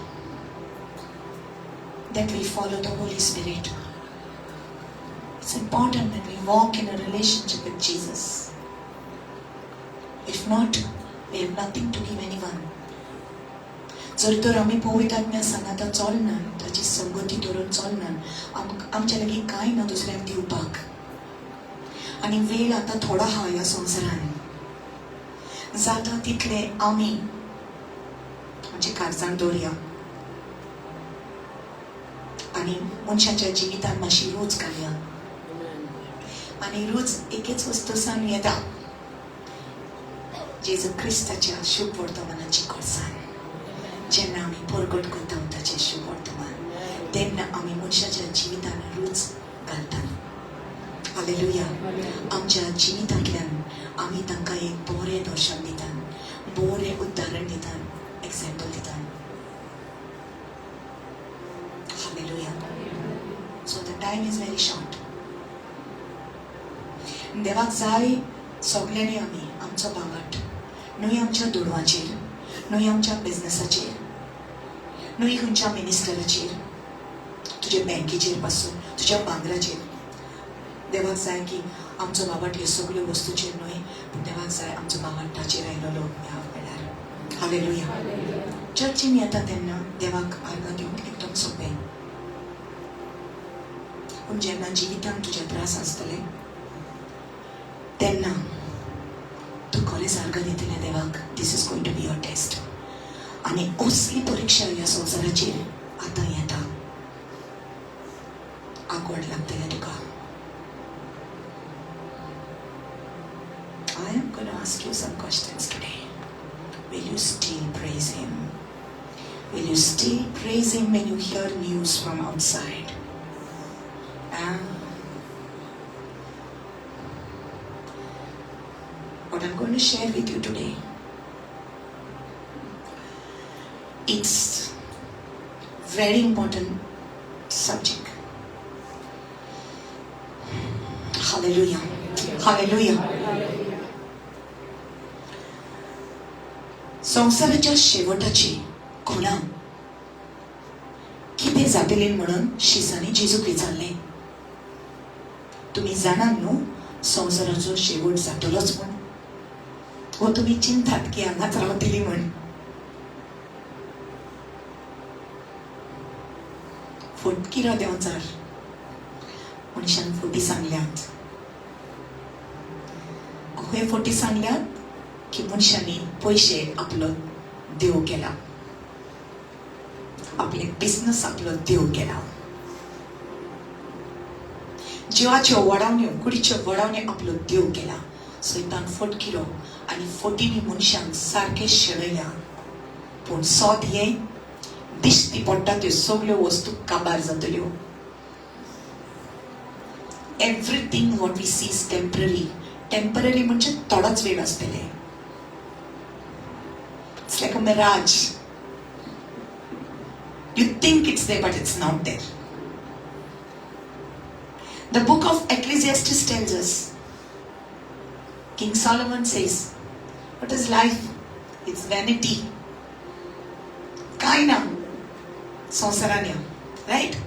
that we follow the Holy Spirit. It's important that we walk in a relationship with Jesus. If not, we have nothing to give anyone. जर तर आमी पवित्र आत्म्या सांगाता चलना, ताची संगती धरून चलना, आमच्या लागीं कांय ना दुसऱ्यांक दिवपाक. आनी वेळ आतां थोडो आहा ह्या संवसारान. जाता तितले आमी आमच्या काळजान दवरया आनी मनशाच्या जिवितान मातशी रूच घालया. आनी रूच एकेच वस्तूसान येता, जेजू क्रिस्ताच्या शुभ वर्तमानाची कोर्सान. जेन्ना आमी परगट करता ताचें शुभ वर्तमान, तेन्ना आमी मनशाच्या जिवितान रूच घालता. हालेलुया. आमच्या जिवितांतल्यान आमी तांकां एक बरें दर्शन दिता, बरें उदाहरण दिता, एग्जाम्पल दिता. Hallelujah. So the time is very short. देवाक जाय सगल्यांनी आमी आमचो भावाट न्हय आमच्या दुडवाचेर, न्हय आमच्या बिजनसाचेर, न्हय खंयच्या मिनिस्टराचेर, तुज्या बँकेचेर पासून, तुज्या भांगराचेर. देवाक जाय की आमचो बाबाट ह्यो सगल्यो वस्तूचेर न्हय, पूण देवाक जाय आमचो बाबाट ताचेर आयलेलो ह्या वेळार. हालेलुया. चर्चीन येता तेन्ना देवाक आर्गां दिवंक एकदम सोंपें, पूण जेन्ना जिवितान तुजे त्रास आसतले तेन्ना तूं खरेंच आर्गां दितलें देवाक. This is going to be your test. आनी असली परिक्षा ह्या संवसाराचेर आतां येता, आगवड लागतलें तुका. I am going to ask you some questions today. Will you still praise Him? Will you still praise Him when you hear news from outside? What I'm going to share with you today, it's very important subject. Hallelujah. Hallelujah. संवसाराच्या शेवटाची खुणा कितें जातली म्हणून शिसांनी जेजूक विचारलें, तुमी जाणात न्हू संवसाराचो शेवट जातलोच म्हूण, वो तुमी चिंतात की हांगाच रावतली म्हूण. फटकिरो देंवचार मनशान फटी सांगल्यात. खंय फटी सांगल्यात की मनशांनी पयशे आपलो देव केला, आपले बिजनस आपलो देव केला, जिवाच्यो वडावण्यो, कुडीच्यो वडावण्यो आपलो देव केला. सैतान फटकिरो आनी फटींनी मनशांक सारकें शेणयल्या. पूण सोद हें दिश्टी पडटा त्यो सगल्यो वस्तू काबार जातल्यो. Everything what we see is temporary. Temporary म्हणजे थोडोच वेळ आसतले. It's like a mirage. You think it's there, but it's not there. The book of Ecclesiastes tells us, King Solomon says, what is life? It's vanity. Kaina sansaranya, right?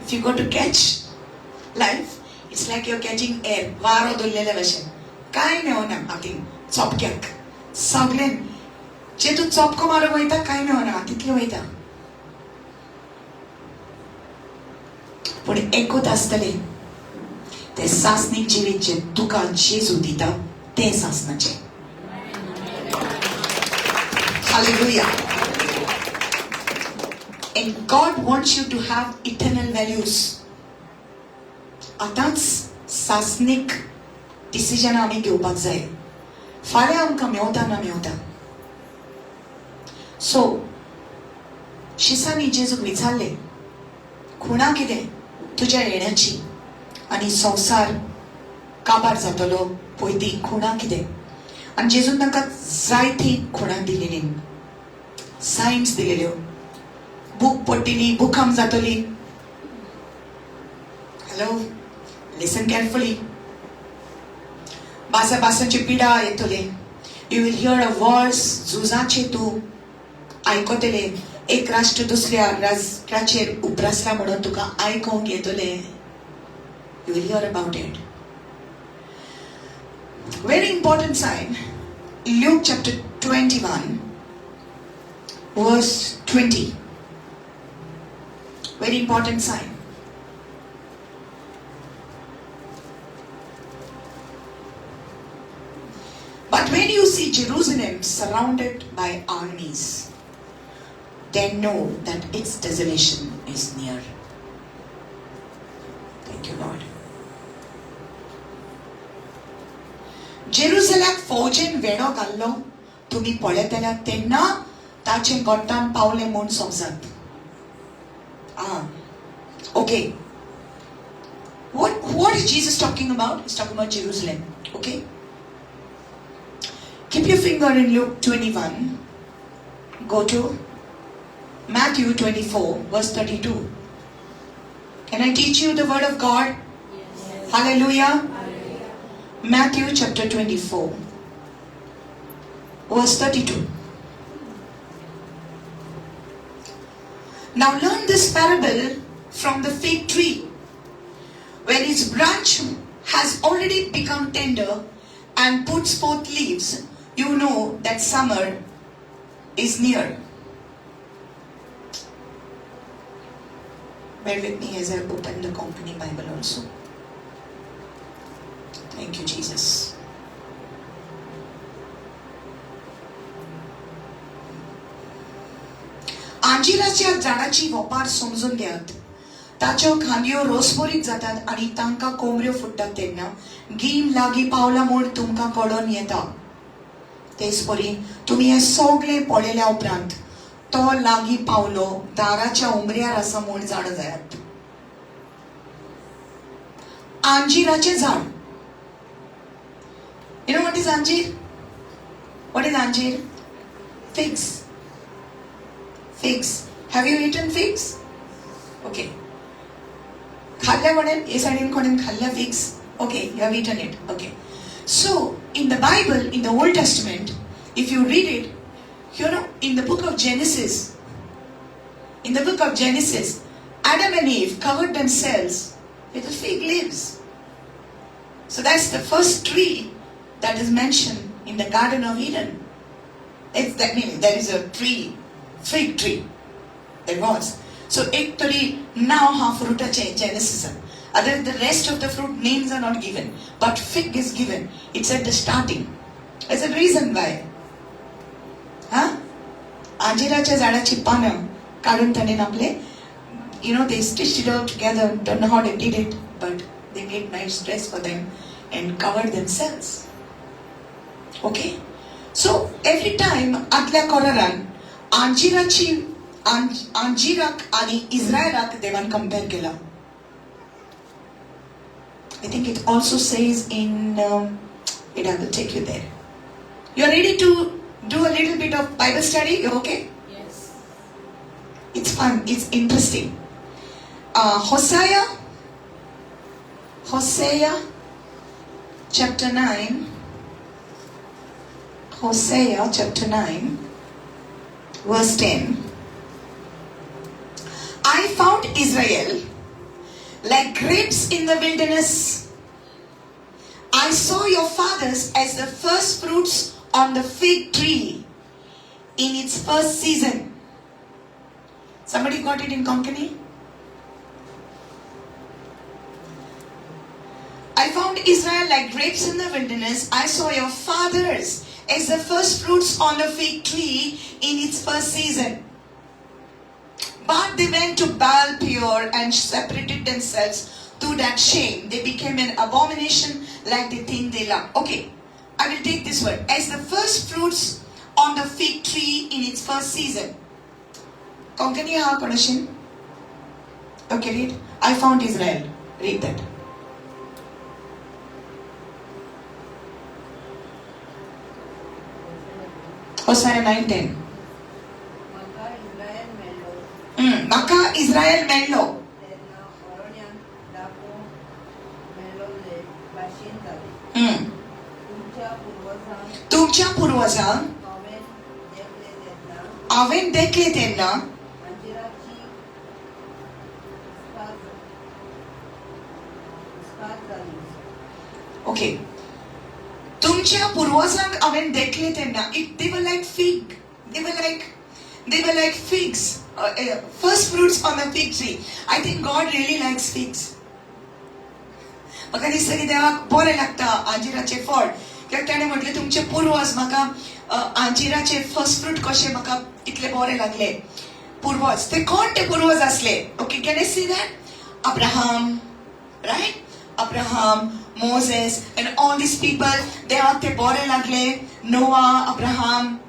If you go to catch life, it's like you're catching air. Varo dullele vashen. Kai मेवना हातीन चोपक्याक सगळें जे तूं चोपको मारूंक वयता कांय मेवना, तितलें वयता. पूण एकूच आसतलें, तें सासणीक जिवीत जें तुका जेजू दिता तें सासणाचें. Hallelujah. And God wants you to have eternal values. आतांच सासणीक डिसिजन आमी घेवपाक जाय. फाल्यां आमकां मेवता ना मेवता. सो शिसांनी जेजूक विचारलें, खुणा कितें तुज्या येण्याची आनी संवसार काबार जातलो पळय ती खुणा कितें? आनी जेजून तांकां जायती खुणां दिलेली, सायन्स दिलेल्यो. भूक पडटली, भुकंप जातली. Hello, listen carefully. बासा बासांची पिडा येतली. You will hear a voice, झुजाचे तूं आयकतले एक राष्ट्र दुसऱ्या राष्ट्राचेर उप्रासला म्हणून तुका आयकूंक येतले. You will hear about it. Very important sign. Luke chapter 21 verse 20. Very important sign. But when you see Jerusalem surrounded by armies, then know that its desolation is near. Thank you, Lord. जेरुसलाक फौजेन वेडो घाल्लो तुमी पळयतल्या तेन्ना ताचे गोट्टान पावले म्हूण समजात. Okay. What is Jesus talking about? He's talking about Jerusalem. Okay. Keep your finger in Luke 21. Go to Matthew 24, verse 32. Can I teach you the word of God? Yes. Hallelujah. Hallelujah. Matthew chapter 24, verse 32. Now learn this parable from the fig tree. When its branch has already become tender and puts forth leaves, you know that summer is near. Bear with me as I open the Konkani Bible also. Thank you, Jesus. आंजिराच्या झाडाची वपार समजून घेयात. ताच्यो खांदयो रोसभरीत जातात आनी तांकां कोमऱ्यो फुट्टात तेन्ना गीम लागीं पावला म्हूण तुमकां कळोन येता. तेच परी तुमी हें सगळें पळयल्या उपरांत तो लागीं पावलो दाराच्या उमऱ्यार आसा म्हूण जाणा जायात. आंजिराचें झाड. You know what is anjeer? What is anjeer? Figs. Figs. Have you eaten figs? Okay. खाल्ल्या कोणेन? हे सायडीन कोणेन खाल्ल्या figs? Okay, you have eaten it. Okay. So, in the Bible, in the Old Testament, if you read it, you know, in the book of Genesis, Adam and Eve covered themselves with the fig leaves. So that's the first tree that is mentioned in the Garden of Eden. It's that meaning there is a tree, fig tree. There was. So actually now half fruit Genesis. Other the rest of the fruit names are not given, but fig is given. It's at the starting. There's a reason why. Huh? आंजिराच्या झाडाची पानं काढून ताणें आपले, you know, they stitched it all together. Don't know how they did it, but they made nice dress for them and covered themselves. Okay? So every time आदल्या कोरारान आंजिराची आंजिराक आनी इस्रायलाक देवान compare केला. I think it also says in it, I will take you there. You are ready to do a little bit of Bible study? You okay? Yes. It's fun. It's interesting. Hosea chapter 9. Hosea chapter 9, verse 10. I found Israel like grapes in the wilderness. I saw your fathers as the first fruits on the fig tree in its first season. Somebody got it in Konkani? I found Israel like grapes in the wilderness. I saw your fathers as the first fruits on the fig tree in its first season. But they went to Baal Peor and separated themselves to that shame. They became an abomination like the thing they love. Okay, I will take this word. As the first fruits on the fig tree in its first season. Konkani ha konashin? Okay, read. I found Israel. Read that. Hosea 9:10. म्हाका इस्रायल मेळ्ळो. तुमच्या पुर्वजांक हांवें देखलें तेन्ना अंजिराची इस्पात जाली. Okay, तुमच्या पुर्वजांक हांवें देखलें तेन्ना it they were like fig, they were like figs, first fruits on the fig tree. I think God really likes figs. म्हाका दिसता की देवाक बरें लागता आंजिराचें फळ, कित्याक ताणें म्हटलें, तुमचे पुर्वज म्हाका आंजिराचे फर्स्ट फ्रूट कशें म्हाका इतले बरें लागले. पुर्वज ते कोण? ते पुर्वज आसले, okay, can I see that? Abraham, right? Abraham, Moses and all these people, देवाक ते बरे लागले. नोआ, अब्राहम,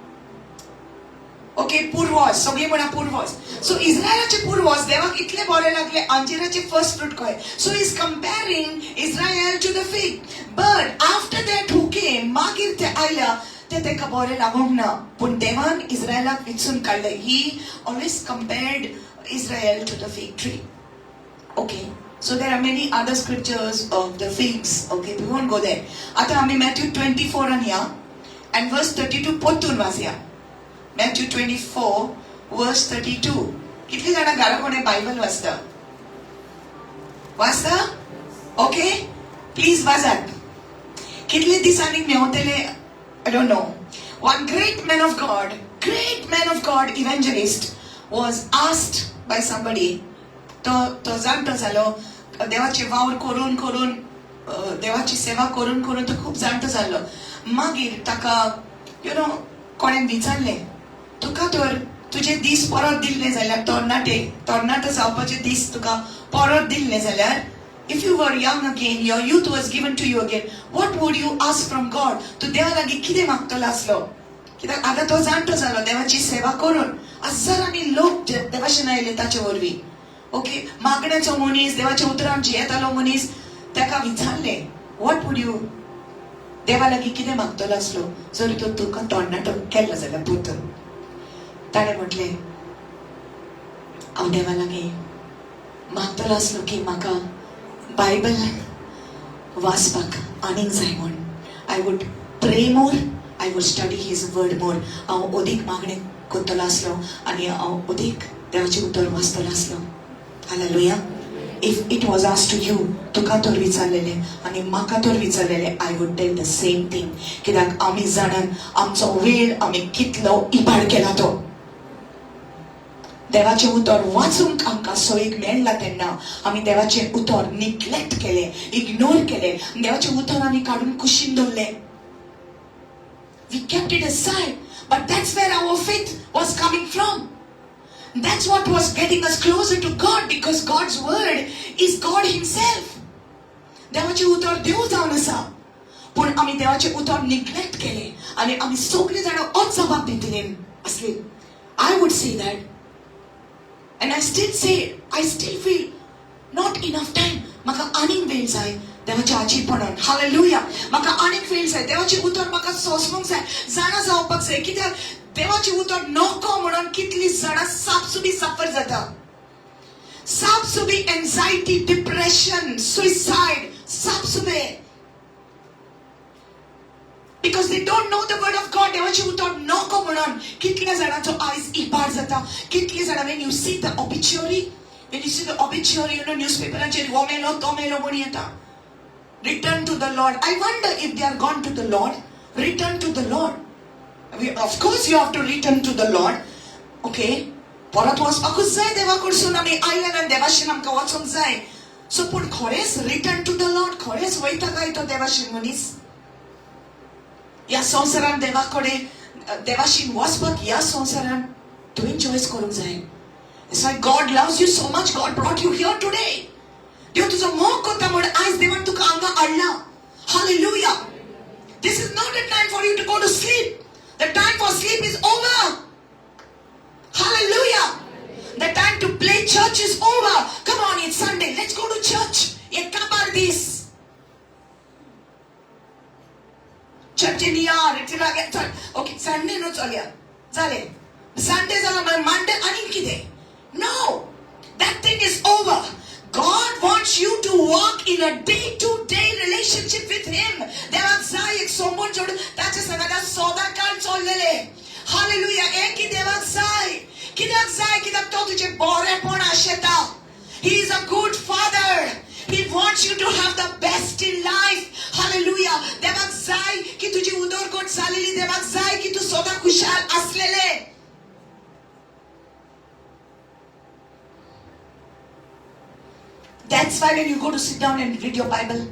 ओके, पुर्वज सगळी म्हणा पुर्वज. सो इस्रायलाचे पुर्वज देवाक इतले बरे लागले अंजिराचे फर्स्ट फ्रूट कहे. So he's comparing Israel to the fig, but after that who came, मागीर ते आयल्या ते तेका बरे लागूंक ना, पूण देवान इस्रायलाक विचून काडले. He always compared Israel to the fig tree. Okay, so there are many other scriptures of the figs. Okay, we won't go there. आता आम्ही मॅथ्यू 24 आन या and verse 32 परतून वाचया. Matthew 24 verse 32. कितली जाणां घरा कोणे बायबल वाचता? वाचता? ओके, प्लीज वाचात. कितले दिसांनी मेवतले I don't know. One great man of God, great man of God, evangelist, was asked by somebody. तो तो जाणटो जालो, देवाचे वावर करून करून, देवाची सेवा करून करून तो खूब जाणटो जाल्लो. मागीर ताका you know कोणें विचारलें, तुका तर तुजे दीस परत दिल्ले जाल्यार, तरणाटे तरणाटो जावपाचे दीस तुका परत दिल्ले जाल्यार, if you were young again, your youth was given to you again, what would you ask from God? तूं देवा लागीं कितें मागतलो आसलो? कित्याक आतां तो जाणटो जालो देवाची सेवा करून, हजारांनी लोक देवाशेन आयले ताचे वरवीं. ओके, मागण्याचो मनीस, देवाच्या उतरान जियेतालो मनीस, ताका विचारलें, what would you, देवा लागीं कितें मागतलो आसलो जर तो तुका तरणाटो केल्लो जाल्यार परतून? ताणें म्हटलें, हांव देवा लागीं मागतलो आसलो की म्हाका बायबल वाचपाक आनीक जाय म्हूण. I would pray more, I would study His word more. हांव अदीक मागणें करतलो आसलो आनी हांव अदीक देवाचें उतर वाचतलो आसलो. Hallelujah. If it was asked to you, तुका तर विचारलेलें आनी म्हाका तर विचारलेलें, I would tell the same thing. कित्याक आमी जाणान आमचो वेळ आमी कितलो इबाड केला तो. देवाचें उतर वाचूंक आमकां सोयीक मेळ्ळा तेन्ना आमी देवाचें उतर निग्लेक्ट केलें, इग्नोर केलें. देवाचें उतर आमी काडून कुशीन दवरलें. We kept it aside, but that's where our faith was coming from. That's what was getting us closer to God, because God's word is God Himself. देवाचें उतर देव जावन आसा, पूण आमी देवाचें उतर निग्लेक्ट केलें आनी आमी सगळीं जाणां होच जबाब दितलीं आसली. I would say that, and I still say, I still feel not enough time. म्हाका आनीक वेळ जाय देवाच्या आजीपणान. हालेलुया. म्हाका आनीक वेळ जाय देवाचें उतर म्हाका सोंसूंक जाय, जाणा जावपाक जाय. कित्याक देवाचें उतर नको म्हणून कितली जाणां सापसुबी सफर जाता, सापसुबी एन्जायटी, डिप्रेशन, सुसायड, सापसुबे, because they don't know the word of God. देवाचें उतर नको म्हणून कितल्या जाणांचो आयज इबाड जाता. कितली जाणां, when you see the obituary, when you see the obituary, न्यूजपेपराचेर हो मेलो तो मेलो म्हूण येता, return to the Lord. I wonder if they are gone to the Lord. Return to the Lord. Of course you have to return to the Lord. Okay, परत वचपाकूच जाय देवा कडसून. आमी आयले आनी देवाशीन आमकां वचूंक जाय. सो पूण खरेंच रिटर्न टू the Lord, खरेंच वयता काय तो देवाशीन मनीस? ह्या संवसारान देवा कडेन देवाशीन वचपाक ह्या संवसारान तुवें चॉयस करूंक जाय. It's like God loves you so much, God brought you here today. देव तुजो मोग करता म्हण आयज देवान तुका हांगा हाडला. Hallelujah. This is not a time for you to go to sleep. The time for sleep is over. Hallelujah. The time to play church is over. Come on, it's Sunday. Let's go to church. एक काबार दीस. चर्चेन या, चल. Okay, Sunday न्हू, चलया. जालें. Sunday जाला, मागीर मंडे आनीक कितें? No, that thing is over. God wants you to walk in a day-to-day relationship with Him. देवाक जाय एक सोमून जोडून ताच्या संगाता सदांकाळ चल्लेले. हालेलुया. हें की देवाक जाय. कित्याक जाय? कित्याक तो तुजें बरेंपण आशेता. He is a good father. He wants you to have the best in life. Hallelujah. देवाक जाय की तुजी उदरगत जालेली. देवाक जाय की तूं सदां खुशाल आसलेले. That's why when you go to sit down and read your Bible,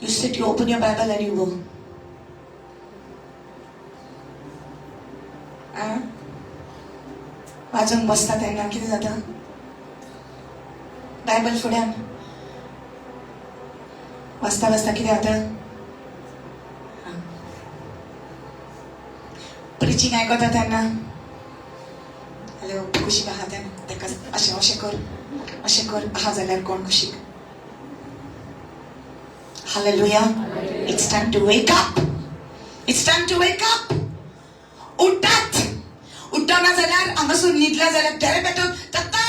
you sit, you open your Bible and you go. वाचूंक बसता तेन्ना कितें जाता? बायबल फुड्यान वाचता वाचता कितें जाता? प्रिचींग आयकता तेन्ना हॅलो कुशीक आहा तेन्ना ताका अशें अशें कर अशें कर आहा जाल्यार कोण कुशीक. Hallelujah. It's time to wake up. It's time to wake up. उठ्ठात. उठ्ठना जाल्यार हांगासून न्हिदला जाल्यार तेरे पेटोवन तत्ता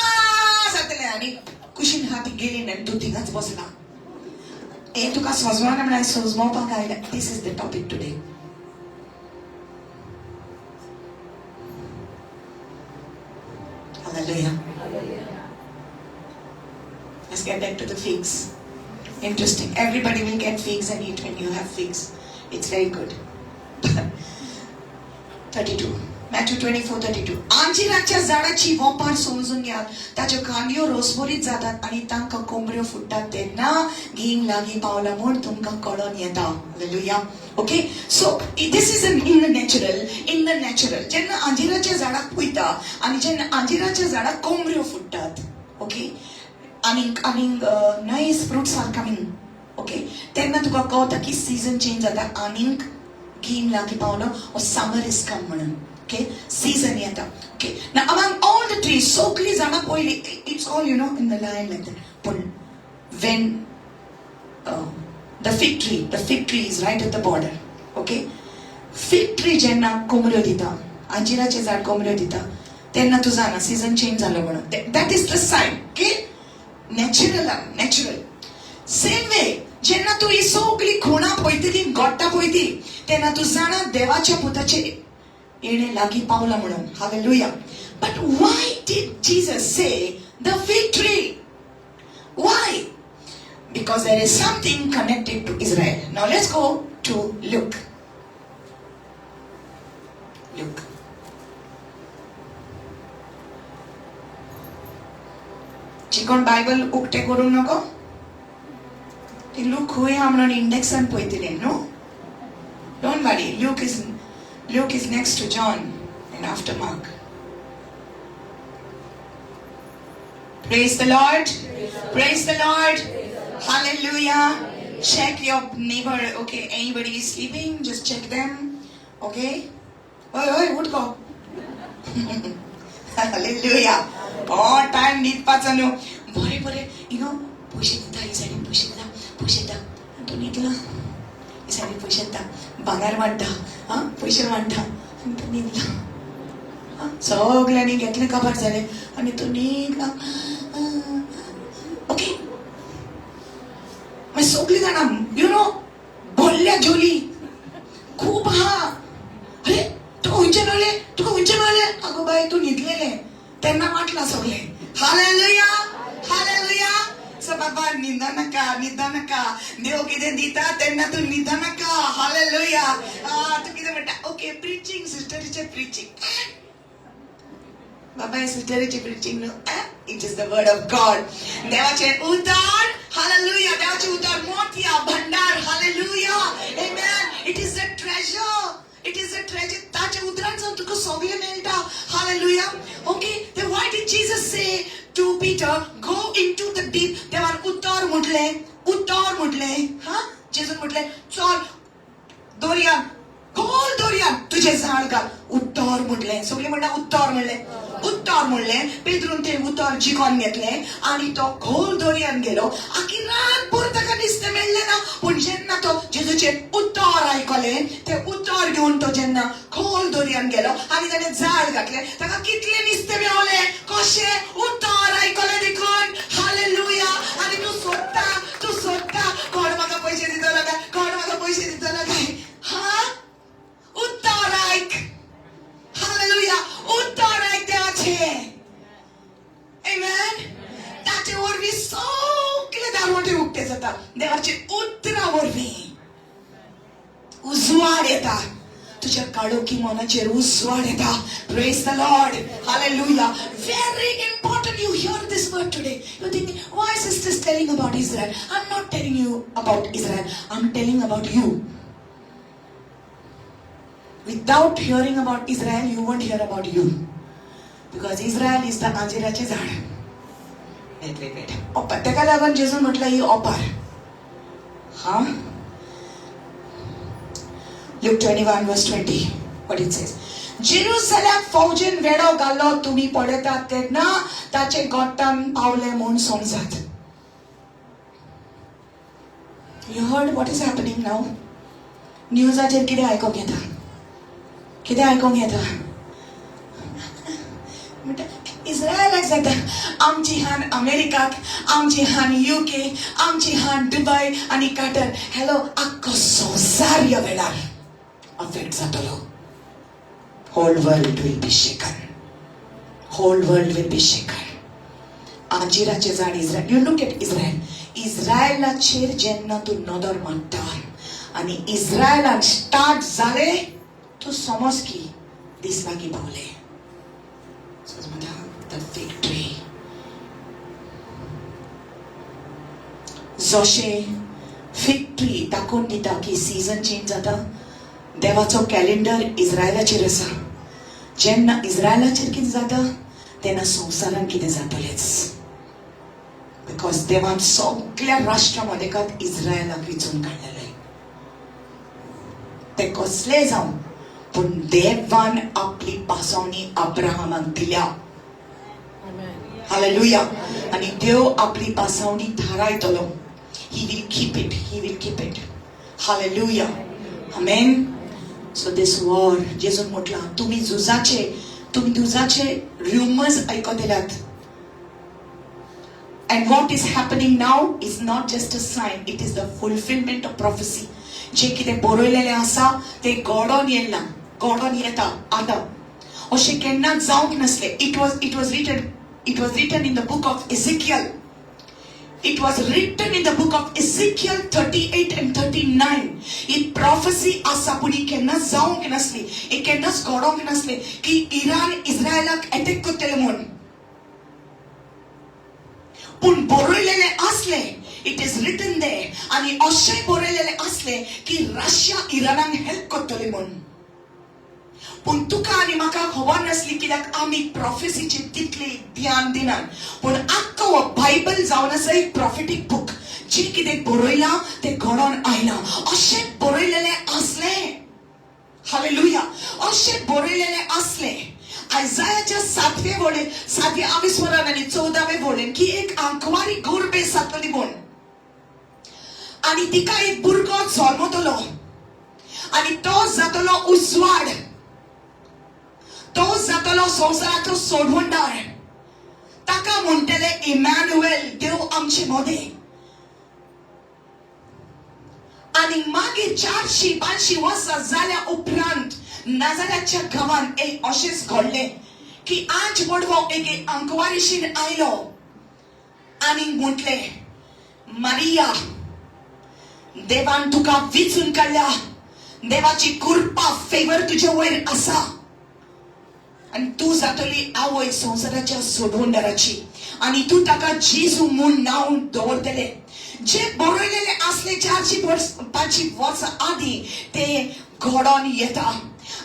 जातलें आनी कुशीन हात गेली आनी तूं थिंगाच बसला. हें तुका सजवना म्हळ्यार सजमोवपाक आयलें. This is the topic today. Hallelujah. Let's get back to the figs. Interesting. Everybody will get figs and eat when you have figs. It's very good. 32. Matthew 24:32. आंजिराच्या झाडाची वोपार समजून घ्यात. ताच्यो कांडयो रोसभरीत जातात आनी तांकां कोंबऱ्यो फुट्टात तेन्ना गीम लागीं पावला म्हूण तुमकां कळोन येता. Hallelujah. Okay, so this is in the natural. In the natural जेन्ना आंजिराच्या झाडाक पळयता आनी जेन्ना आंजिराच्या झाडाक कोंबऱ्यो फुट्टात, ओके, आनीक आनीक nice fruits are coming, okay, तेन्ना तुका कळटा की सिजन चेंज जाता आनीक गीम लागीं पावलो ओ समर is कम म्हणून. ओके, सीजन येता. ओके, ना among all the trees सगळीं झाडां पळयली, it's all you know in the line like that. पूण when the fig tree, the fig tree is right at the border. Okay, fig tree जेन्ना कोमऱ्यो दिता, आंजिराचें झाड कोमऱ्यो दिता तेन्ना तूं जाणा सिजन चेंज जालो म्हणून. That is the sign. Okay, natural, natural. Same way जेन्ना तूं ही सगळी खुणां पळयतली, गोट्टां पळयतली तेन्ना तूं जाणा देवाच्या पुताचें येणें लागीं पावलां म्हणून. Hallelujah. But why did Jesus say the fig tree? Why? Because there is something connected to Israel. Now let's go to Luke. Luke. जी कोण बायबल उक्ते करूंक नको ती लूक खंय आहा म्हणून इंडेक्सान पळयतले. No, don't worry. Luke is next to John and after Mark. Praise the Lord. Praise the Lord. Hallelujah. Check your neighbor. Okay, anybody is sleeping? Just check them. Okay. Oi, oi, उठ go. Hallelujah. Oh, time न्हिदपाचो न्हू. बरें बरें, you know, पयशे दिता, ही सायडीन पयशे दिता, पयशे दिता, तूं न्हिदला. ही सायडीन पयशे दिता, भांगर वांट्टा, आं, पयशे वांट्टा आनी तूं न्हिदला. सगल्यांनी घेतलें काबार जालें आनी तूं न्हिदला. ओके, मागीर सगळीं जाणां you know भरल्या जोली खूब आहा. अरे तुका खंयचें मेळ्ळें, तुका खंयचें मेळ्ळें? आगो बाय, तूं न्हिदलेलें तेन्ना वांटलां सगळें. Hallelujah, hallelujah. सो बाबा न्हिदा नाका, न्हिदा नाका. देव कितें दिता तेन्ना तूं न्हिदा नाका. हालेलुया. तूं कितें म्हणटा? ओके, प्रिचींग, सिस्टरीचें प्रिचींग. बाबा, सिस्टरीचें प्रिचींग न्हू, it is the word of God. देवाचें उतर. हालेलुया. देवाचें उतर मोतया भंडार. Hallelujah, amen. It is a treasure. It is a treasure. ताच्या उतरान सावन तुका सगळें मेळटा. Hallelujah. Okay, then why did Jesus say to Peter, go into the deep? देवान उतर म्हटलें, उतर म्हटलें. हा, जेजून म्हटलें चल दर्यान, खोल दर्यान तुजें जाळ घाल. उत्तर म्हटलें. सगळीं म्हणटा उत्तर म्हणलें, उत्तर म्हणलें. पेद्रून तें उतर जिखोन घेतलें आनी तो खोल दर्यान गेलो. आखी रातभर ताका नुस्तें मेळ्ळें ना. पूण जेन्ना तो जेजूचें उत्तर आयकलें, तें उत्तर घेवन तो जेन्ना खोल दर्यान गेलो आनी ताणें जाळ घातलें, ताका कितलें नुस्तें मेवलें. कशें? उत्तर आयकलें देखून. हालेलुया. आनी तूं सोदता, तूं सोदता कोण म्हाका पयशे दितलो काय, कोण म्हाका पयशे दितलो काय. हा, उत्तर आयक. उजवाड येता तुझ्या काळोखी मनाचेर उजवाड येता. Praise the Lord. Hallelujah. Very important you hear this word today. You think, why sister is telling about Israel? I am not telling you about Israel, I am telling about you. Without hearing about Israel, you won't hear about you. Because Israel is the आंजिराचे झाड. Wait, wait, wait. ओपार. तेका लागून जेजून म्हटलं ही ओपार. हा? Luke 21 verse 20. What it says? जेरुसलेमाक फौजेन वेडो घालो तुमी पळयतात तेन्ना ताचे गोट्टान पावले म्हूण समजात. You heard what is happening now? न्यूजाचेर कितें आयकूंक येता? कितें आयकूंक येता? म्हणटा इस्रायलाक जाता आमची हान अमेरिकाक, आमची हान युके, आमची हान दुबय आनी काटर. हॅलो, आख्खो संवसार ह्या वेळार अफेक्ट जातलो. Whole world will be shaken. Whole world will be shaken. आंजिराचें झाड Israel. You look at Israel. इस्रायलाचेर जेन्ना तूं नदर मारता आनी इस्रायलान स्टार्ट जाले, तूं समज की दीस लागीं पावले. समज the fig tree. जशें फिग ट्री दाखोवन दिता की सीजन चेंज जाता, देवाचो कॅलेंडर इस्रायलाचेर आसा. जेन्ना इस्रायलाचेर कितें जाता तेन्ना संवसारान कितें जातलेंच. Because देवान सगळ्या राष्ट्रां मदेकात इस्रायलाक विचून काडलेलें. ते कसले जावं पूण देवान आपली पासवणी अब्राहमाक दिल्या. हालेलुया. आनी देव आपली पासवणी थारायतलो. He will keep it. He will keep it. Hallelujah. Amen. So this war, जेजून म्हटलां तुमी झुजाचे, तुमी झुजाचे rumours आयकतल्यात. And what is happening now is not just a sign, it is the fulfillment of prophecy. जे कितें बरयलेलें आसा तें घडोन येयलां, घडोन येता आतां. अशें केन्नाच जावंक नासलें. It was written in the book of Ezekiel. It was written in the book of Ezekiel 38 and 39. He prophecy आसा पूण ही केन्नाच जावंक नासली, ही केन्नाच घडोवंक नासली की इराण इस्रायलाक एटॅक करतले म्हूण. पूण बरयलेलें आसलें. It is written there. आनी अशें बरयलेलें आसलें की रशिया इराणाक हेल्प करतले म्हूण. पूण तुका आनी म्हाका खबर नासली कित्याक आमी प्रॉफेसीचेर तितलें ध्यान दिनात. पूण आख्खो बायबल जावन आसा एक प्रॉफेटीक बूक. जें कितें बरयलां तें घडोवन आयलां. अशें बरयलेलें आसलें. हालेलुया. अशें बरयलेलें आसलें आयजायाच्या 7वे वळेन, 7व्या आविस्वरान आनी 14वे वळेन की एक आंकवारी गोरबे जातली म्हूण आनी तिका एक भुरगो जल्मतलो आनी तो जातलो उजवाड, तो जातलो संवसाराचो सोडवणदार. ताका म्हणटले इमॅन्युएल, देव आमचे मदें. आनी मागीर 400-500 वर्सां जाल्या उपरांत नाजाराच्या गांवान एक अशेंच घडलें की आज बडवो एक आंकवारीशीन आयलो आनी म्हटलें, मारिया, देवान तुका विचून काडल्या, देवाची कृपा फेवर तुजे वयर आसा आनी तूं जातली आवय संवसाराच्या सोडवणदाराची आनी तूं ताका जेजू म्हूण नांव दवरतले. जे बरयलेले आसले 400-500 वर्सां आदीं ते घडोवन येता.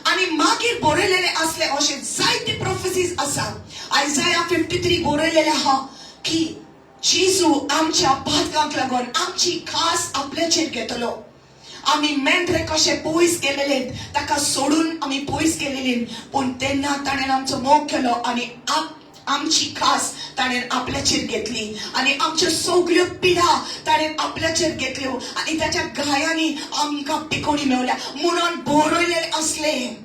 आनी मागीर बरयलेले आसले अशे जायते प्रोफेसीज आसा. आयजाया 53 बरयलेले आहा की जेजू आमच्या पातकांक लागून आमची खास आपल्याचेर घेतलो. आमी मेंढरे कशे पयस गेलेले, ताका सोडून आमी पयस गेलेले, पूण तेन्ना ताणें आमचो मोग केलो आनी आमची खास ताणें आपल्याचेर घेतली आनी आमच्यो सगल्यो पिडा ताणें आपल्याचेर घेतल्यो आनी ताच्या घायांनी आमकां पिकोणी मेवल्या म्हणून बरयलेलें आसलें.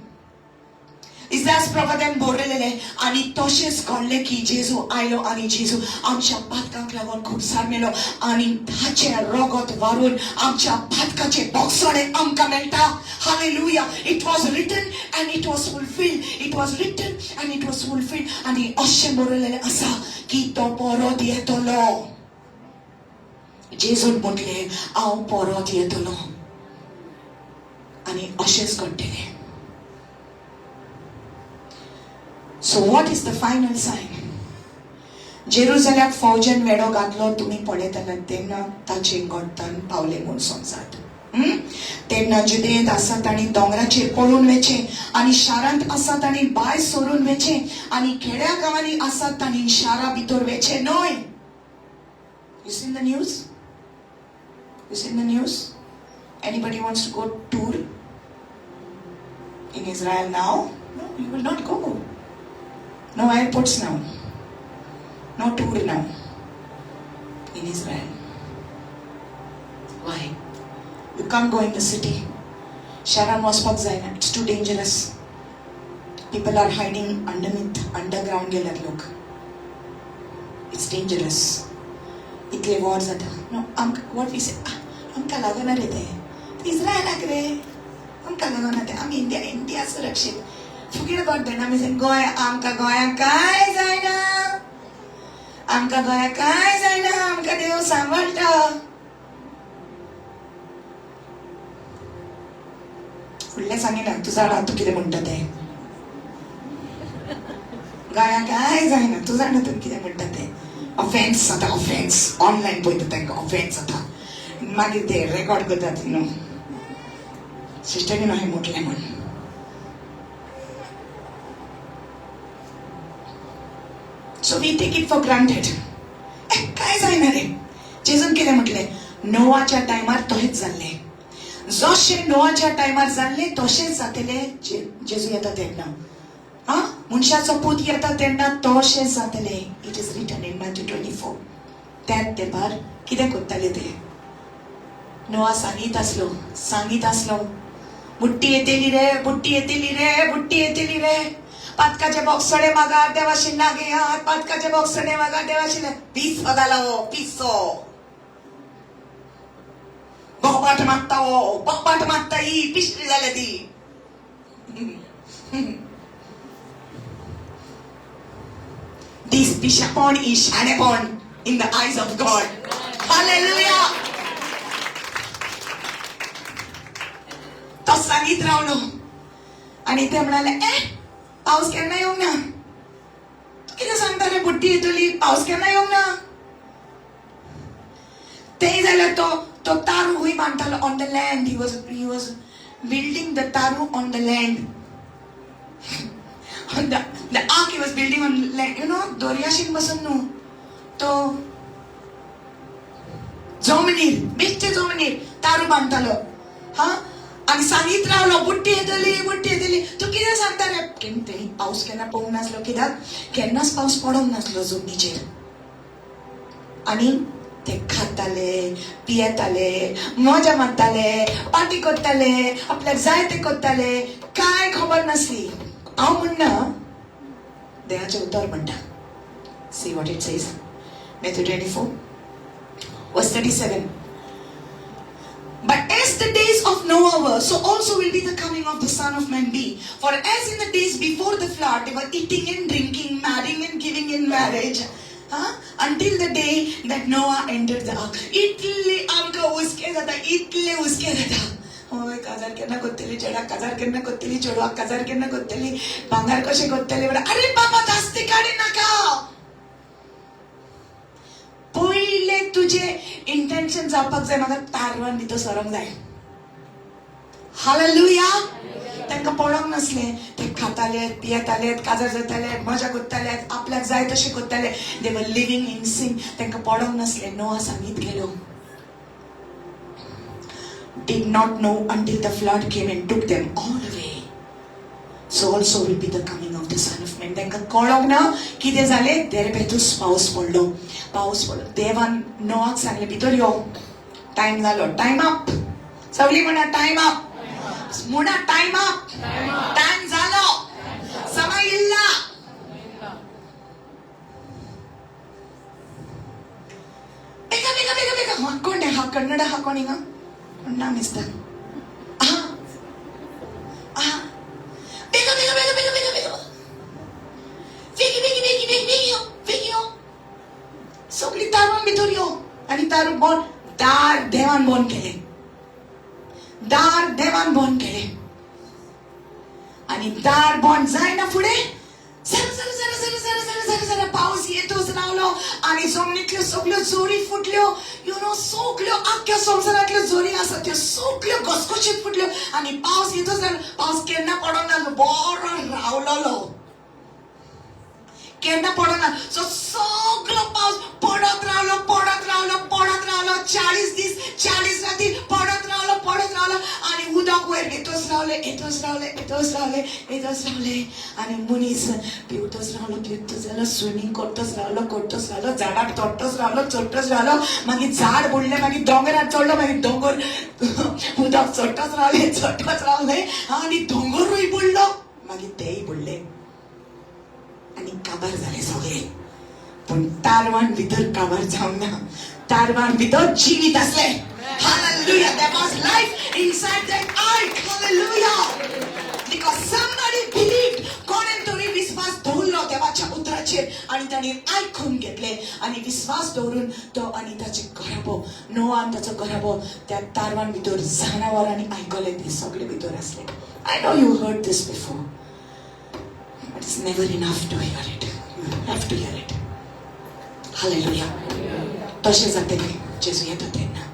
इजास प्रवादान बरयलेलें आनी तशेंच घडलें की जेजू आयलो आनी जेजू आमच्या पातकांक लागून खुबसार मेलो आनी ताचें रगत वारून आमच्या पातकाचें बोगसणें आमकां मेळटा. Hallelujah. It was written and it was fulfilled. It was written and it was fulfilled. आनी अशें बरयलेलें आसा की तो परत येतलो. जेजून म्हटलें, हांव परत येतलो. आनी अशेंच घडटलें. So what is the final sign? जेरुजल्याक फौजन वेडो घातलो तुमी पळयतले तेन्ना ताचें घडटान पावले म्हूण समजात. तेन्ना जुदेंत आसा तांणी दोंगराचेर पळून वचें आनी शारांत आसा तांणी भायर सरून वचें आनी खेड्या गांवांनी आसात तांणी शारा भितर वचें न्हय. You seen the news? You seen the news? Anybody wants to go tour in Israel now? No, you will not go. No airports now. No tour now in Israel. Why? You can't go in the city. Sharan वचपाक जायना. It's too dangerous. People are hiding underneath, underground गेल्यात लोक. It's dangerous. इतले war जाता. No, आमकां what we से, आमकां लागना रे तें. इस्रायलाक रे, आमकां लागना तें. आमी इंडिया, इंडिया सुरक्षीत. फुगेर अबाउट that. आमी गोंय, आमकां गोंयांक कांय जायना, आमकां गोंयांक कांय जायना, आमकां देव सांबाळटा. फुडलें सांगिना, तूं जाणा तूं कितें म्हणटा तें. गोंयांक कांय जायना, तूं जाणा तूं कितें म्हणटा तें. ऑफेन्स जाता, ऑफेन्स. ऑनलायन पळयता तांकां ऑफेन्स जाता. मागीर ते रेकॉर्ड करतात, न्हू सिस्टरीन अशें म्हटलें म्हूण. So we take it for granted. काय जायना रे. जेजून कितें म्हटलें? नोवाच्या टायमार तशेंच जाल्लें. जशें नोवाच्या टायमार जाल्लें तशेंच जातलें जेजू येता तेन्ना. आं, मनशाचो पूत येता तेन्ना तशें जातलें. It is written in Matthew 24. त्याच तेंपार कितें करताले ते? नोवा सांगीत आसलो, सांगीत आसलो, बुट्टी येतली रे, बुट्टी येतली रे, बुट्टी येतली रे. पातकाचे बोक्सडे मागार देवाशी लागेयात, पातकाचे बोक्सडे मागार देवाशी. पिसो जालो हो, पिसो. बोकपाट मागता हो, बोकपाट मागता, ही पिश्री जाल्या ती. This पिशापण is शाणेपण in the eyes of God. Hallelujah. तो सांगीत रावलो आनी ते म्हणाले, ए पावस केन्ना येवंक ना. तूं कितें सांगता रे, बुट्टी येतली, पावस केन्ना येवंक ना. तें जाल्यार तो तो तारू खंय बांदतालो? On the land. He was building the taru on the land. On the ark he was building on land, you know. दर्याशीन बसून न्हू, तो जमनीर, बेश्टे जमनीर तारू बांदतालो. हा, आनी सांगीत रावलो, बुट्टी येतली, बुट्टी येतली. तूं कितें सांगता रे? तेणी पावस केन्ना पळोवंक नासलो, कित्याक केन्नाच पावस पडोंक नासलो जमनीचेर. आनी ते खाताले, पियेताले, मजा मारताले, पार्टी करताले, आपल्याक जाय ते करताले, कांय खबर नासली. हांव म्हणना, देवाचें उतर म्हणटा. See what it says. Matthew 24 verse 37. But as the days of Noah were, so also will be the coming of the Son of Man be. For as in the days before the flood, they were eating and drinking, marrying and giving in marriage, huh? Until the day that Noah entered the ark. इतले आमकां हुस्के जाता, इतले हुस्के जाता. हय, काजार केन्ना करतली चेड्याक, काजार केन्ना करतली चेडवाक, काजार केन्ना करतली, भांगर कशें करतली. अरे बाबा, जास्ती काडी नाका. पयले तुजे इंटेन्शन जावपाक जाय, म्हाका तारवान भितर सरोंक जाय. हालेलुया. तांकां पडोंक नासलें. ते खाताले, पियेताले, काजार जाताले, मजा करताले, आपल्याक जाय तशें करताले. They were living in sin. तांकां पडोंक नासलें. नोआ सांगीत गेलो. Did not know until the flood came and took them all away. So also will be the coming of the Son of Man. तांकां कळोंक ना कितें जालें. देरपेतूच पावस पडलो, पावस पडलो. देवान नोआक सांगलें, भितर यो, टायम जालो, टायम अप. सगळीं म्हणा टायम अप, म्हणा टायम अप, टायम जालो, समय इल्ला. ಬೇಗ ಬೇಗ ಬೇಗ ಬೇಗ ಹಾಕೊಂಡೆ, ಹಾ ಕನ್ನಡ ಹಾಕೊಂಡೀಗ ಮಿಸ್ತ. ಬೇಗ ಬೇಗ ಬೇಗ ಬೇಗ ಬೇಗ ಬೇಗ, बेगी बेगी बेगी बेगी बेगी यो, बेगी यो. सगळी तारून भितर यो. आनी तारू बंद, दार देवान बंद केलें, दार देवान बंद केलें. आनी दार बंद जायना फुडें जरा जरा जरा जरा जरा जरा जरा जरा पावस येतच रावलो आनी जमनीतल्यो सगल्यो जोरी फुटल्यो. You know, सगल्यो आख्ख्या संवसारांतल्यो जोरी आसा त्यो सगल्यो घसघशीत फुटल्यो आनी पावस येतच रावलो. पावस केन्ना पडना, बरो रावलोलो, केन्ना पडना. सो सगलो पावस पडत रावलो, पडत रावलो, पडत रावलो. 40 दीस 40 राती पडत रावलो, पडत रावलो आनी उदक वयर येतच रावले, येतच रावले, येतच रावले, येतच रावले. आनी मनीस पिवतच रावलो, पिवतच रावलो, स्विमींग करतच रावलो, करतच रावलो, झाडार चडटच रावलो, चडटच रावलो. मागीर झाड बुडलें, मागीर दोंगरार चडलो, मागीर दोंगर उदक चडटच रावले, चडटच रावले आनी दोंगरूय बुडलो, मागीर तेय बुडले आनी काबार जाले सगळे. पूण तारवान भितर काबार जावंक ना, तारवान भितर जिवीत आसले. Hallelujah. There was life inside that ark. Hallelujah. Because somebody believed. कोणें तरी विस्वास दवरलो देवाच्या उतराचेर आनी ताणें आयकून घेतलें आनी विस्वास दवरून तो आनी ताचे घराबो, नोआ आनी ताचो घराबो त्या तारवान भितर जनावरांनी आयकलें, ते सगळे भितर आसले. I know you heard this before, but it's never enough to hear it. You have to hear it. Hallelujah. तशें जातलें जेजू येता तेन्ना.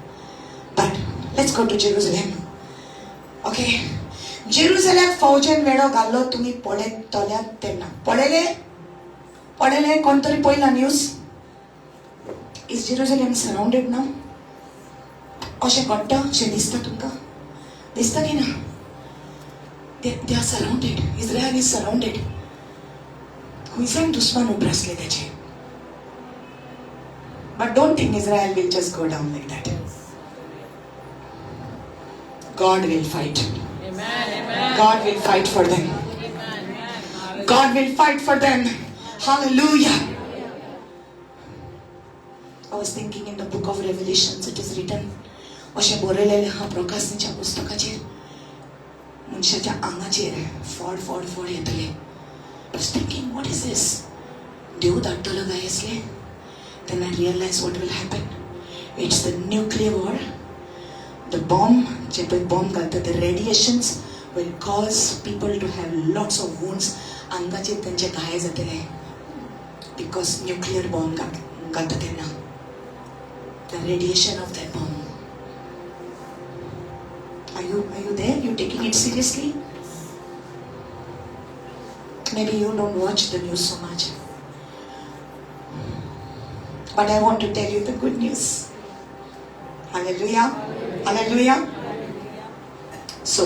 But let's go to Jerusalem. Okay, जेरुजलेमाक फौजेन वेडो घाल्लो तुमी पळयतल्यात तेन्ना. पळयले? पळयले? कोण तरी पळयला news? Is Jerusalem surrounded ना? अशें घडटा अशें दिसता तुमकां? दिसता की ना? They are surrounded. Israel is surrounded. खंयच्यान दुस्मान उप्रासले त्याचे. But don't think Israel will just go down like that. God will fight. Amen. Amen. God will fight for them. Amen. God will fight for them. Hallelujah. I was thinking in the book of Revelations, it is written, अशें बरयलेलें आहा प्रकाशनाच्या पुस्तकाचेर, मनशाच्या आंगाचेर फोड फोड फोड येतले. I was thinking, what is this? देव धाडटलो काय असले? Then I realized what will happen. It's the nuclear war. The bomb, जे पळय बॉम्ब घालता, the radiations will cause people to have lots of wounds. आंगाचेर तेंचे घाये जातले because nuclear bomb घालता तेन्ना the radiation of that bomb. Are you there? You taking it seriously? Maybe you don't watch the news so much. But I want to tell you the good news. Hallelujah. Hallelujah. So,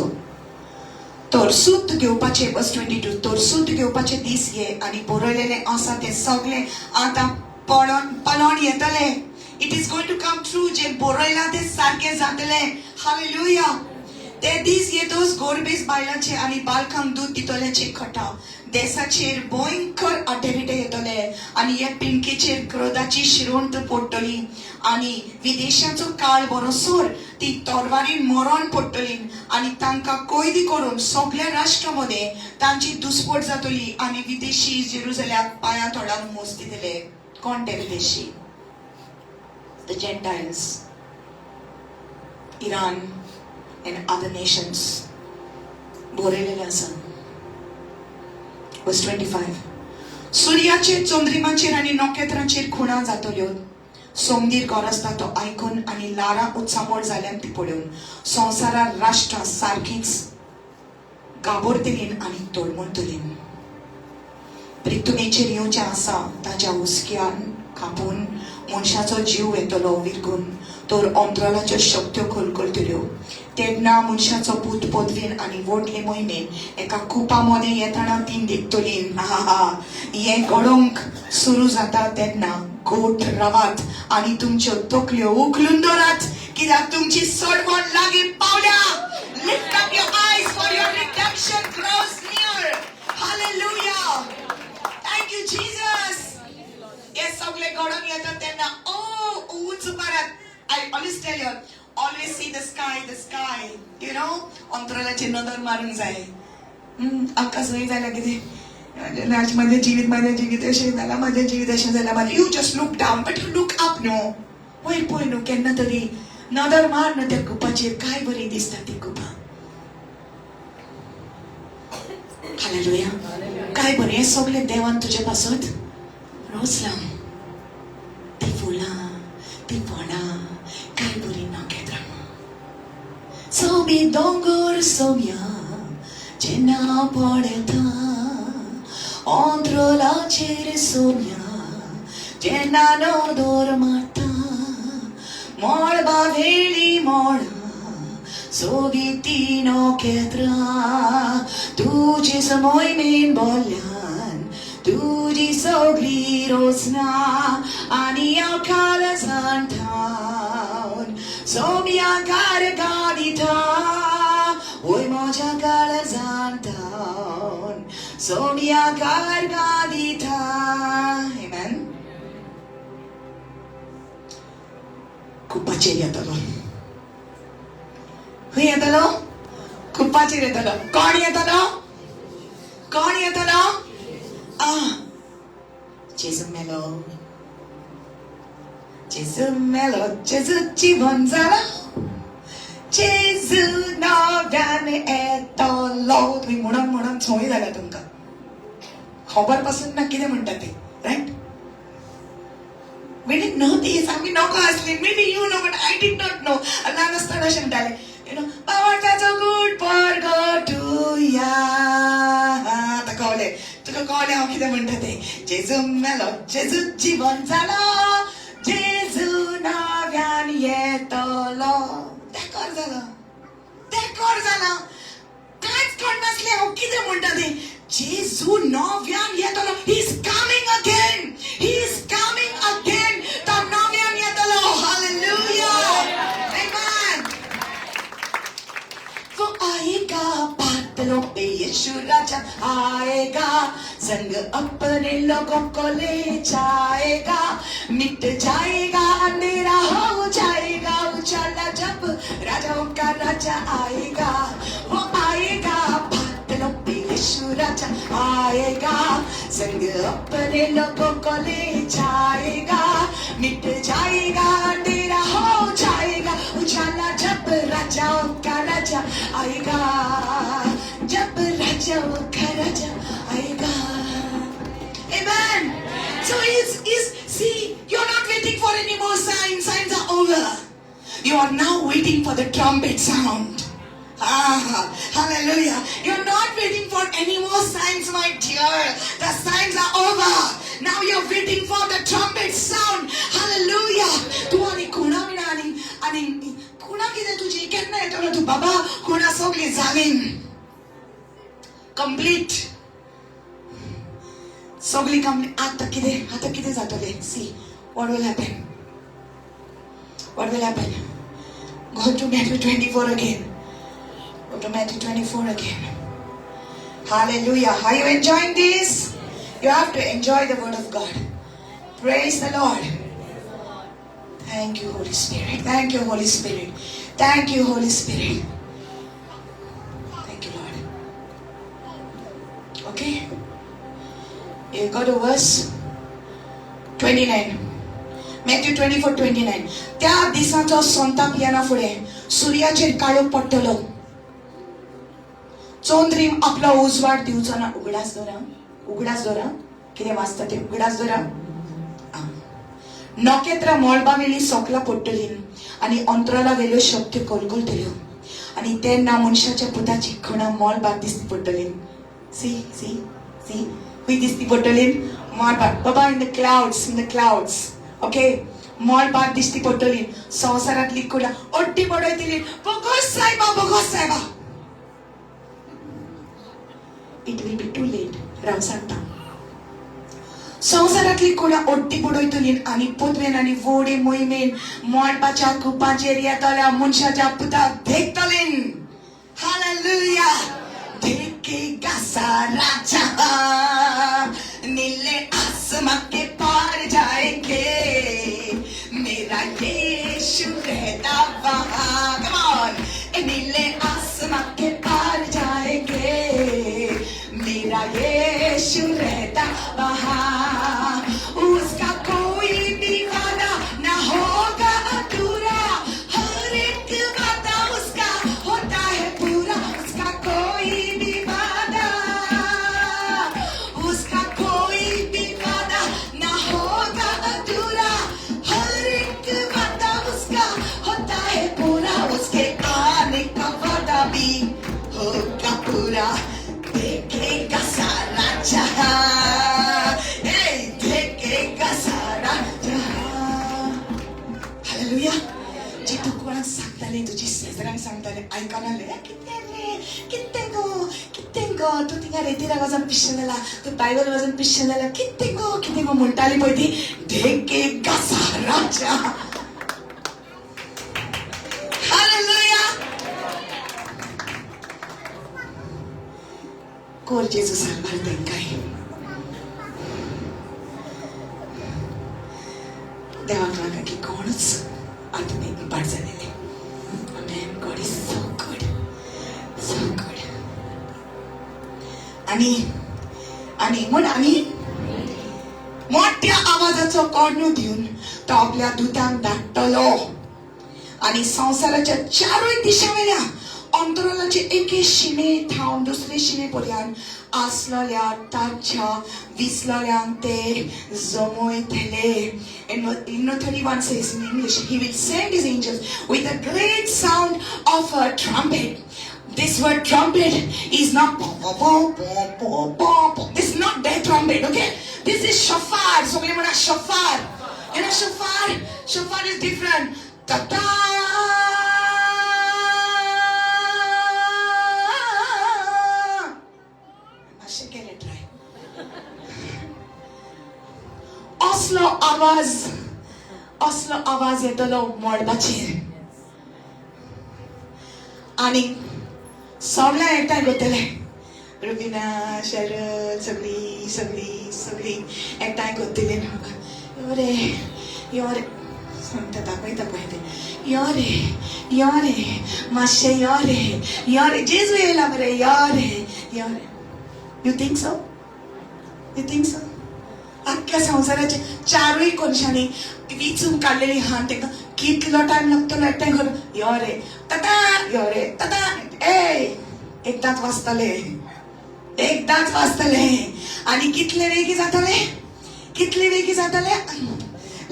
तर सूत घेवपाचे, वर्स 22, तर सूत घेवपाचे दीस हे आनी बरयलेले आसा ते सगळे आतां पळोवन पलोवन येतले. It is going to come true. जे बरयलां ते सारकें जातलें. हालेलुया. ते दीस येतोच गोरबेस बायलांचे आनी बालकांक दूद दितल्याचे खटाव. देसाचेर भयंकर आटेविटे येतले आनी हे पिंकेचेर क्रोधाची शिरवंत पडटली आनी विदेशाचो काळ बरोसर ती तरवारीन मरण पडटली आनी तांकां कैदी करून सगळ्या राष्ट्रा मदें तांची दुस्पट जातली आनी विदेशी जेरुजल्याक पांयां थोडाक मोस दितले. कोण ते विदेशी? The Gentiles, Iran and other nations. बरयलेलें आसा. वर्स 25, सुर्याचेर, चंद्रिमाचेर आनी नखेत्रांचेर खुणा जातल्यो. सोमदीर गरजता तो आयकून आनी लारां उत्सामोड जाल्यान ती पळोवन संवसारार राष्ट्रां सारकीच गाबोरतलीं आनी तळमळतलीं. पृथ्वीचेर येवचें आसा ताच्या हुस्क्यान कापून मनशाचो जीव येतलो विरगून, तर अंतराळाच्यो शक्त्यो कलकलतल्यो. तेन्ना मनशाचो पूत पदवीन आनी व्हडले म्हयनेन एका कुपा मदें येतना तीं देखतलीं. हा, हें घडोवंक सुरू जाता तेन्ना गोट रावात आनी तुमच्यो तकल्यो उखलून दवरात, कित्याक तुमची सोडवण लागीं पावल्या. Lift up your eyes, for your redemption grows near. Hallelujah. Thank you, Jesus. हे सगळे घडोवन येता तेन्ना ओ उंच परत. I always tell you, always see the sky, the sky. अंतराळाचेर नदर मारूंक जाय. आमकां सय जाल्यार कितें, म्हजें जिवीत, म्हजें जिवीत अशें जालां, म्हजें जिवीत अशें जालां म्हजें. You just look down, but you look up न्हू. वयर पळय न्हू, केन्ना तरी नदर मार न्हू त्या कुपाचेर. काय बरी दिसता ती कुपां. हालेलुया. काय बरें हें सगळें देवान तुजे पासत रोसलां. ती फुलां, ती फळां, काय बरीं नखेत्रां. सोबीत दोंगर सोम्या जेन्ना पळयता, अंतरुळाचेर सोम्या जेन्ना नदर मारता, मळबा वेली मळां सोबीत ती नखेत्रां, तुजे मोहिमेन बोल्ल्यान तुजी सगळी रोसना आनी हांव काळजान थावन सोम्या कारगा दिता, वय म्हज्या काळजान थावन सोम्या कारगा दिता. Amen. कुप्पाचेर येतलो. खंय येतलो? कुप्पाचेर येतलो. कोण येतलो? कोण येतलो? आ, जेजू मेलो, जेजू मेलो, जेजू जिवन जाला, जेजू नव्यान येतलो. तुमी म्हणून म्हणून संवय जाल्या तुमकां, खबर पासून ना कितें म्हणटा ते, right? We didn't know this. आमी नको आसली. Maybe you know, but I did not know. ल्हान आसतना अशें म्हणटाले, you know, बाबाचो गुड परगटुया. आतां कळ्ळें तुका, कळ्ळें हांव कितें म्हणटा तें. जेजू मेलो, जेजू जिवन जालो, जेजू नव्यान येतलो. देकोर जालो, देकोर जाला. कांयच कळनासलें हांव कितें म्हणटा तें. जेजू नव्यान येतलो. He is coming again, he is coming again. तो नव्यान येतलो. हालेलुया. आमेन. वो आएगा बादलों पे, यीशु राजा आएगा, संग अपने लोगों को ले जाएगा. मिट जाएगा अंधेरा, हो जाएगा उजाला जब राजाओं का राजा आएगा. वो आएगा बादलों पे, यीशु राजा आएगा, संग अपने लोगों को ले जाएगा. मिट जाएगा अंधेरा, हो जाएगा उजाला जब राजाओं का राजा आएगा. जब राजाओं का राजा आएगा. Amen. So is see, you're not waiting for any more signs. Signs are over. You are now waiting for the trumpet sound. Ah, hallelujah. You're not waiting for any more signs, my dear. The signs are over. Now you're waiting for the trumpet sound. Hallelujah. तूं आनी खुणा विणा आनी आनी खुणा कितें तुजी? केन्ना येतलो तूं बाबा? खुणा सगळी जाली, कंप्लीट, सगळी कंप्लीट. आतां कितें? आतां कितें जातलें? See what will happen, what will happen. Go to Matthew 24 again. Go to Matthew 24 again. Hallelujah. Are you enjoying this? You have to enjoy the word of God. Praise the Lord. Thank you, Holy Spirit. Thank you, Holy Spirit. Thank you, Holy Spirit. Thank you, Lord. Okay. You go to verse 29. Matthew 24 29. त्या दिसाचो संताप येना फुडें सुर्याचेर काळोख पडटलो, चंद्रीम आपलो उजवाड दिवचो ना. उगडास दवरा, उगडास दवरा, कितें वाचता तें उगडास दवरा. नखेत्रां मळबा वेली सोकलां पडटलीं आनी अंतराळा वेल्यो शक्त्यो कलकलतल्यो आनी तेन्ना मनशाच्या पुताची खुणां मळबाक दिसती पडटली. सी सी सी, खंय दिसती पडटली? मळबाक बाबा, in the clouds, in the clouds, okay. मळबाक दिसती पडटली. संवसारांतली कुळां अड्डी बडयतली, बोगस सायबा, बोगस सायबा. It will be too late. राव सांगता. संवसारांतली कुळां अड्डी बडयतली आनी पदवेन आनी व्हडे मोहिमेन मळबाच्या कुपांचेर येतल्या मनशाच्या पुताक देखतली. हालेलुया. देखेगा सारा जहां, नीले आसमां के पार जाएंगे, मेरा यीशु रहता वहां. Come on. नीले आसमां के पार जाएंगे, मेरा यीशु रहता वहां. उसका कोई भी वादा ना होगा अधूरा, हर एक वादा उसका होता है पूरा. उसका कोई भी वादा देखेगा सारा जहां, ए देखेगा सारा जहां. हालेलुया. जी तूं कोणाक सांगतालें, तुजी शेजऱ्यांक सांगतालें, आयकनालें, कितें रे, कितें गो, कितें गो, तूं थिंगा रेतीराक वचून पिशें जाला, तूं बायबल वचून पिशें जाला, कितें गो, कितें गो म्हणटाली पळय ती, देखेगा सारा जहां. हालेलुया. कोर जेजू साल्वार तेंकाय. देवाक नाका की कोणूच आत्मीक इबाड जालेले. Amen. God is so good, so good. आनी आनी म्हण आनी मोठ्या आवाजाचो कोर्णू दिवन तो आपल्या दुतांक धाडटलो आनी संवसाराच्या चारूय दिशां वयल्या अंतराळाचे एके शिमे थावन दुसरे शिमे पर्यंत आसलेल्या ताच्या विसलेल्यांक ते जमयतले. In 31 says in English, he will send his angels with a great sound of a trumpet. This word trumpet is not po po po po po po po. This is not their trumpet, okay? This is shofar. So we म्हणा shofar. You know shofar? Shofar is different. Ta-ta. मातशें केलें try. असलो आवाज, असलो आवाज येतलो मळबाचेर आनी सगळ्या एकठांय करतले. रुबिना, शरद, सगळीं सगळीं सगळीं एकठांय करतले. यो रे, यो रे, सांगता दाखयता पळय तें. यो रे, यो रे, मातशें यो रे, यो रे, जेजू येयला मरे, यो रे, यो रे. You think so? You think so? आख्ख्या संवसाराचे चारूय कोनशांनी विचून काडलेली हान तांकां कितलो टायम लागतलो एकठांय करून यो रे ताता, यो रे ताता. ए एकदांच वाजतले, एकदांच वाजतले. आनी कितले वेगी जातले, कितले वेगी जातले.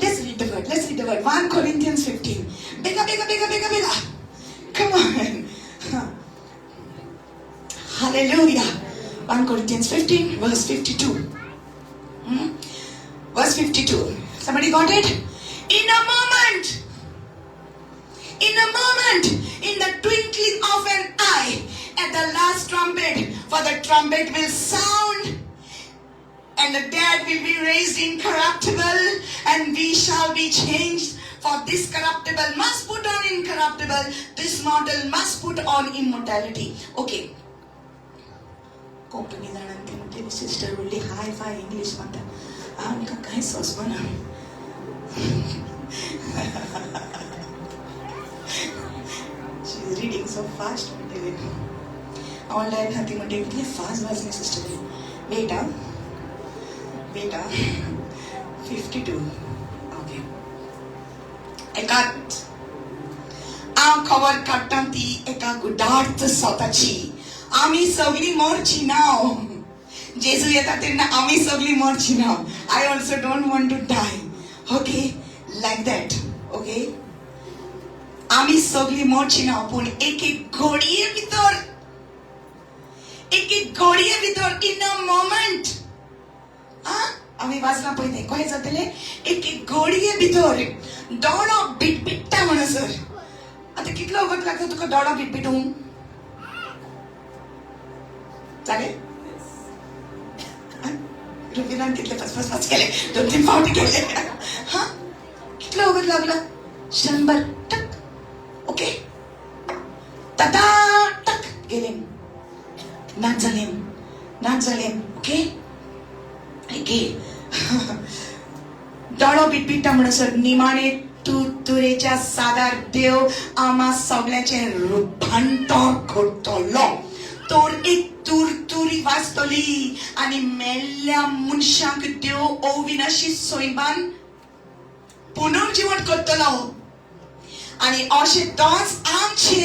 Let's read the word, let's read the word. 1 Corinthians 15. Vega Vega Vega Vega Vega. Come on. Hallelujah. 1 Corinthians 15 verse 52. Verse 52. Somebody got it? In a moment, in a moment, in the twinkling of an eye, at the last trumpet, for the trumpet will sound, and the dead will be raised incorruptible, and we shall be changed. For this corruptible must put on incorruptible, this mortal must put on immortality. Okay. Konkani जाणां ती म्हटली sister व्हडली हाय five English म्हणटा. आमकां कांय सोंसपना. She is reading so fast म्हणटली. Online आहा ती म्हणटा इतली फास्ट वाचली सिस्टर. वेट आं, वेट आं. 52. ओके. एकाच हांव खबर काडटा ती एका गुडार्थ सोताची. आमी सगळीं मरची ना. जेजू येता तेन्ना आमी सगळीं मरची ना. I also don't want to die. Okay, like that. Okay, आमी सगळीं मरची ना, पूण एक एक घडये भितर, एक एक घडये भितर, इन अ मोमेंट. आमी वाचलां पळय तें कशें जातलें. एक एक घडये भितर दोळो बिटबिट्टा म्हणसर. आतां कितलो वगत लागता तुका दोळो बिटबिटूंक? जालें? रुबिनान कितले फस फस फस केले, 2-3 फावटी केले. हा, कितलो वगत लागला? 100 टक. ओके, ताता टक गेले, नाच जाले, नाच जाले. Okay, okay. दोळो बिटबिट्टा म्हणसर निमाणे तूं तुरेच्या सादार देव आमा सगळ्याचें रुपांतर करतलो. तर एक तुरतुरी वाजतली आनी मेल्ल्या मनशांक देव अविनाशी सैमान पुनर्जिवन करतलो. आनी अशें तोच आमचे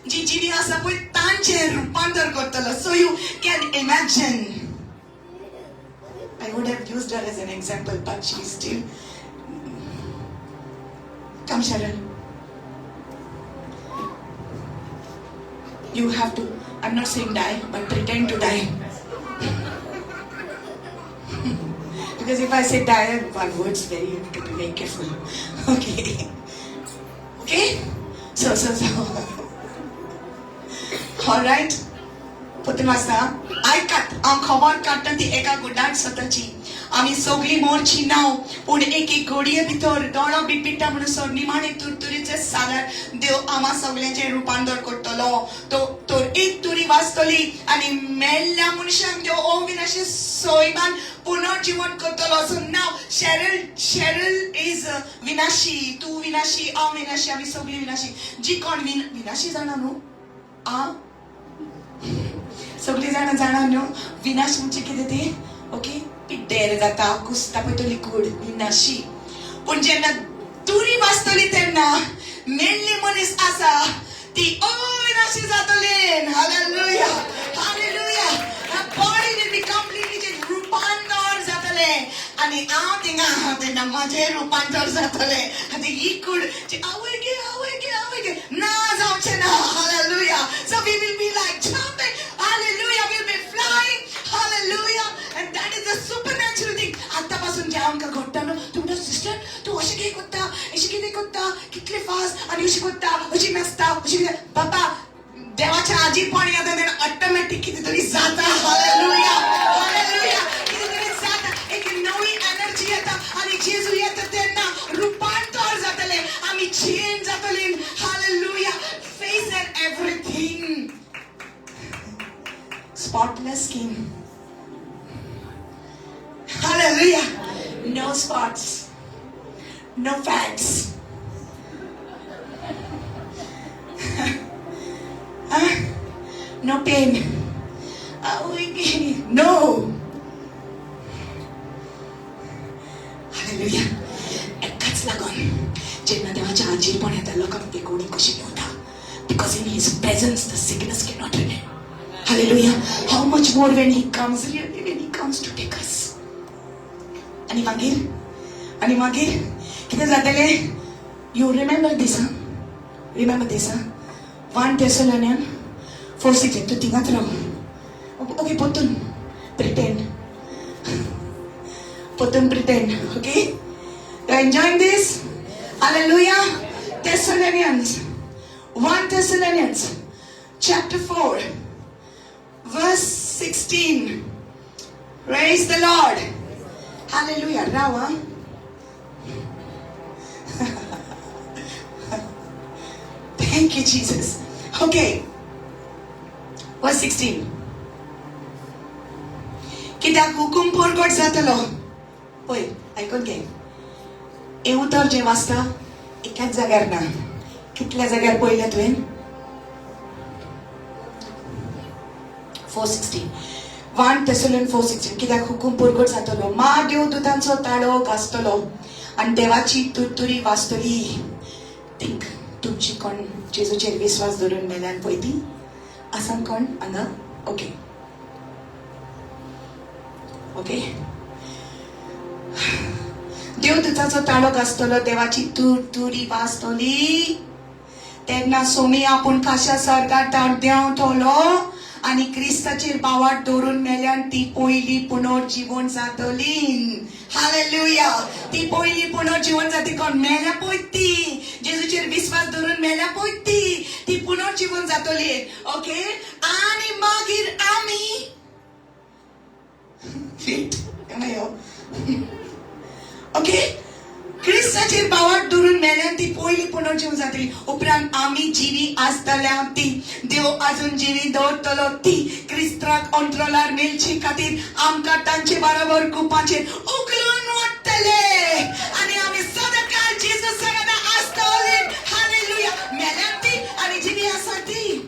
जी जिणी आसा पळय तांचें रुपांतर करतलो. So you can imagine. I would have used her as an example, but she is still. Come, Sharon. You have to, I'm not saying die, but pretend to die. Because if I say die, one word's very, you have to be very careful. Okay. Okay? So. All right. पोतून वाचता आयकात हांव खबर काडटा ती एका गुड्डान स्वताची आमी सगळीं मोरची नांव पूण एक एक घडये भितर दोळो बिटबिट्टा म्हणून निमाणे तुरतुरीचे सालार देव आमा सगळ्यांचें रुपांतर करतलो. तो तर एक तुरी वाचतली आनी मेल्ल्या मनशांक देव अविनाशी सैमान पुनर्जीवन करतलो. सो नाव शेरल is विनाशी, तूं विनाशी, हांव विनाशी, आमी सगळीं विनाशी. जी कोण विनाशी जाणा न्हू, आ सगळीं जाणां जाणा न्हू विनाश म्हणजे कितें तें. ओके, पिड्डेर जाता, कुसता पळय तो लिक्विड विनाशी. पूण जेन्ना तुरी वाचतली तेन्ना मेल्ली मनीस आसा ती अविनाशी जातली. Hallelujah, hallelujah. Body will be completely change, रुपांतर जातलें. आनी हांव थिंगा आहा तेन्ना म्हाजें रुपांतर जातलें. आनी ही कूड आवय गे, आवय गे, आवय गे ना जावचें ना. Hallelujah. So we will be like jumping. Hallelujah, we'll be flying. Hallelujah. And that is the supernatural thing. आतां पासून जें आमकां घडटा न्हू, तूं म्हणटा सिस्टर तूं अशें कितें करता, अशें कितें करता, कितलें फास्ट आनी अशें करता, अशी नाचता, अशें कितें. बाबा देवाच्या आजीपण येता तेन्ना ऑटोमॅटीक कितें तरी जाता. Hallelujah, hallelujah. कितें तरी जाता, एक नवी एनर्जी येता आनी जेजू येता तेन्ना रुपांतर जातलें, आमी चेंज जातलीं. Hallelujah. Face and everything, spotless skin. Hallelujah. No spots, no fats. No pain. No. Hallelujah. एकाच लागून जेन्ना देवाच्या आजीरपण येता लोकांक बेगोणी कशी पेंवता. Because in his presence the sickness cannot remain. Hallelujah. How much more when he comes, really when he comes to take us. आणि मागीर, आणि मागीर कितें जातलें? You remember this, huh? Remember this, huh? 1 Thessalonians 4:16. तूं थिंगाच राव. ओके, पोतून प्रिटेंड, पोतून pretend. Okay, you are enjoying this? Hallelujah. Thessalonians, 1 Thessalonians chapter 4 verse 16. Praise the Lord. Hallelujah. Rawa. Thank you, Jesus. Okay. Verse 16. कित्याक हुकूम परगट जातलो. पळय आयकून घे, हें उतर जें वाचता एकाच जाग्यार ना, कितल्या जाग्यार पळयलें तुवें? 4:16. 1 Thessalonians 4:16. कित्याक हुकूम परगट जातलो, मा देव दुतांचो ताळो गाजतलो आनी देवाची तुरतुरी वाजतली. थिंक तुमची कोण जेजूचेर विस्वास धरून मेल्यान पळय ती आसा कोण हांगा? Okay, okay. देव दुताचो ताळो गाजतलो, देवाची तुरतुरी वाजतली, तेन्ना सोमी आपूण खाशा स्वर्गार देंवतलो आनी क्रिस्ताचेर बावाट दवरून मेल्यान ती पयली पुनर्जीवन जातली. हालेलुया. ती पयली पुनर्जीवन जातली. कोण मेल्या पळय ती जेजूचेर विस्वास दवरून मेल्या पळय ती, ती पुनर्जीवन जातली. ओके. आनी मागीर आमी फिट ओके, क्रिस्ताचेर बावाट दवरून मेल्यान ती पयली पुनर्जीवन जातली. उपरांत आमी जिवी आसतल्या ती देव आजून जिवी दवरतलो ती क्रिस्ताक अंतराळार मेळचे खातीर आमकां तांचे बरोबर कुपाचेर उखलून वाडटले आनी आमी सदांकाळ जेजू संगता आसतले. हालेलुया. मेल्यान ती आनी जिवी आसा ती.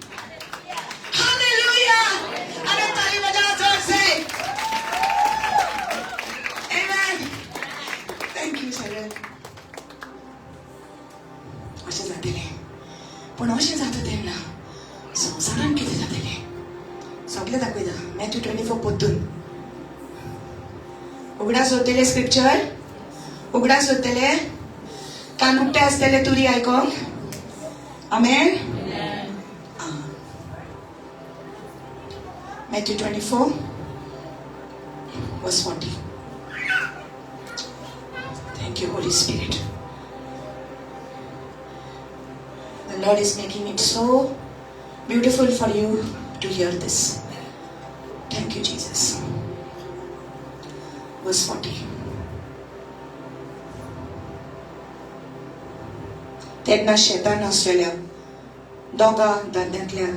हालेलुया. आनी ताली बजा जोर से. Amen. Thank you, sir. अशें जातलें. पूण अशें जाता तेन्ना संवसारान कितें जातलें सगळें दाखयता. मॅथ्यू 24 पोतून उगडास उरतले स्क्रिप्चर, उगडास उरतले, कान उकते आसतले तुरी आयकोंक. आमेन. Matthew 24 verse 40. Thank you, Holy Spirit. The Lord is making it so beautiful for you to hear this. Thank you, Jesus. Verse 40. तेन्ना शेतान आसलेल्या दोगां दादल्यांतल्या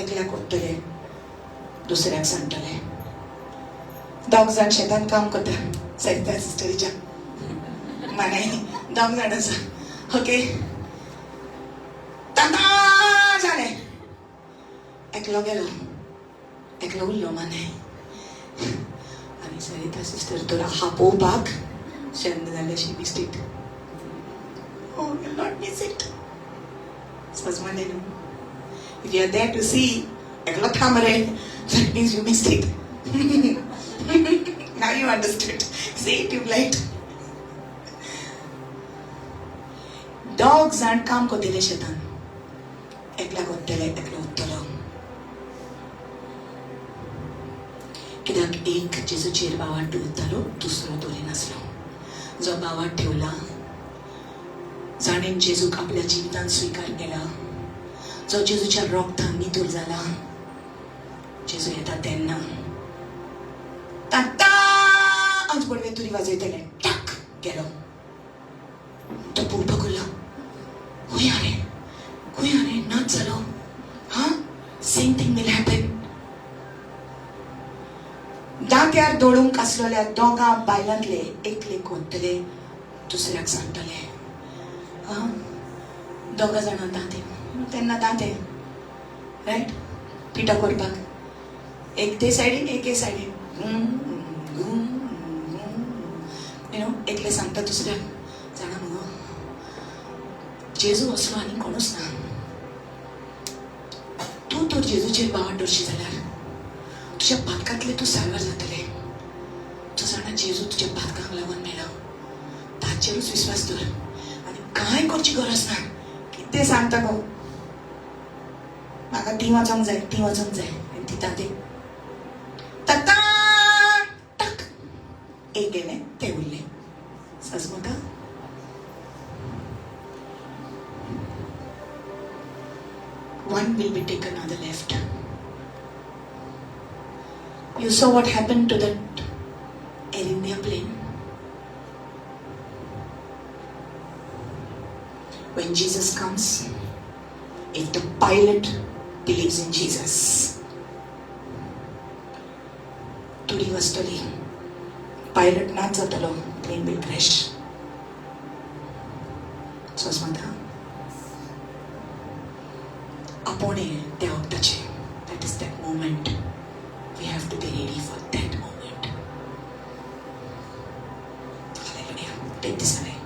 एकल्याक वतले, दुसऱ्याक सांगतले. दोग जाण शेतान काम करता, सरिता सिस्टरीच्या मानाय दोग जाण आसा. ओके, तांकां जालें, एकलो गेलो, एकलो उरलो मानाय. आनी सरिता सिस्टर तुला आपोवपाक शेंद जालें. She missed it. Oh, will not miss it. सजमाले न्हू. If you are there to see एकलो थांब रे, that means you missed it. Now you understood. See, tube light. दोग जाण काम करतले शेतान, एकल्याक वतले, एकलो उरतलो. कित्याक एक जेजूचेर बावाट दवरतालो, दुसरो दवरिनासलो. जो बावाट ठेवला, जाणें जेजूक आपल्या जिवितान स्विकार केला, जो जेजूच्या रोगतान नितूर जाला, जेजू येता तेन्ना तांच बडवे तुरी वाजयतले, टाक गेलो. तो पळोवपाक उरलो, खंय आरे, खंय आरे, नाच जालो. हा, सेम थींग will happen. दांत्यार दळूंक आसलेल्या दोगां बायलांतले एकले कोत्तले, दुसऱ्याक सांगतले. हा, दोगां जाणां दांते, तेन्ना दांते रायट पिठो करपाक, एक ते सायडीन एक हे सायडीन, you know. एकले सांगता दुसऱ्याक, जाणा मुगो, जेजू असलो आनी कोणूच ना. तूं तर जेजूचेर बावाट दवरशी जाल्यार तुज्या पातकांतले तूं साल्वार जातले. तूं जाणा जेजू तुज्या पातकांक लागून मेला, ताचेरूच विस्वास दवर आनी कांय करची गरज ना. कितें सांगता गो, म्हाका ती वचोंक जाय, ती वचोंक जाय. आनी ती ताते टक एक गेलें, तें उरलें. सजमता. One will be taken on the left. You saw what happened to that Air India plane? When Jesus comes, if the pilot believes in Jesus, तुरी वाजतली, पायलट नाच जातलो, प्लेन will crash. सजमता. आपोणे त्या वखदाचे. That is that moment. We have to be ready for that moment. Hallelujah. Take this away.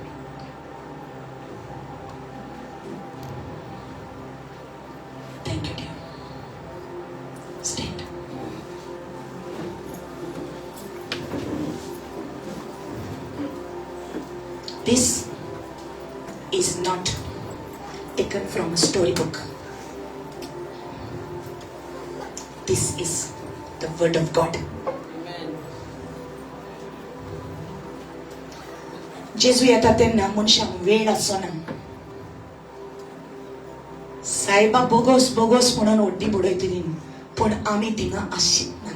Thank you, dear. Stand. This is not taken from a storybook. This is the word of God. Amen. जेजू येता तेन्ना मनशांक वेळ आसचो ना. सायबा बोगोस बोगोस म्हणून ओड्डी बुडयतली, पूण आमी थिंगा आसचीत ना.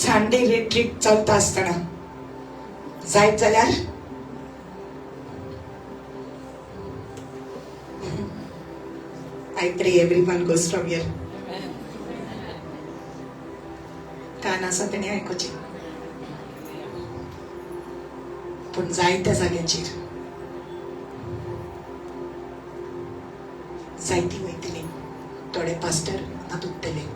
संडे रिट्रीट चलता आसतना जायत जाल्यार I pray everyone goes from here. Amen. कान आसा तेणी आयकुचें, पूण जायत्या जाग्यांचेर जायती वयतली, थोडे पास्टर हांगा दुखतले.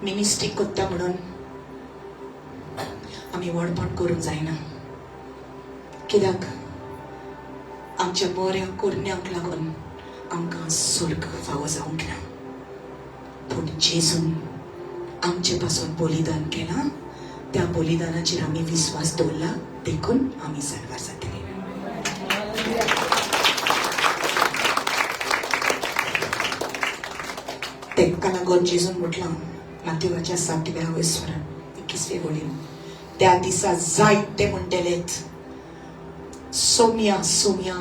मिनिस्ट्री कोत्ता म्हणून आमी व्हडपण करूंक जायना, कित्याक आमच्या बऱ्या करण्यांक लागून आमकां स्वर्ग फावो जावंक ना. पूण जेजून आमचे पासून बलिदान केलां, त्या बलिदानाचेर आमी विस्वास दवरला, देखून आमी साल्वार जातले. तेका लागून जेजून म्हटलां, मातेवाच्या 7व्या वयसरान 21वे वळीन त्या दिसा जायते म्हणटलेत, सोम्या सोम्या,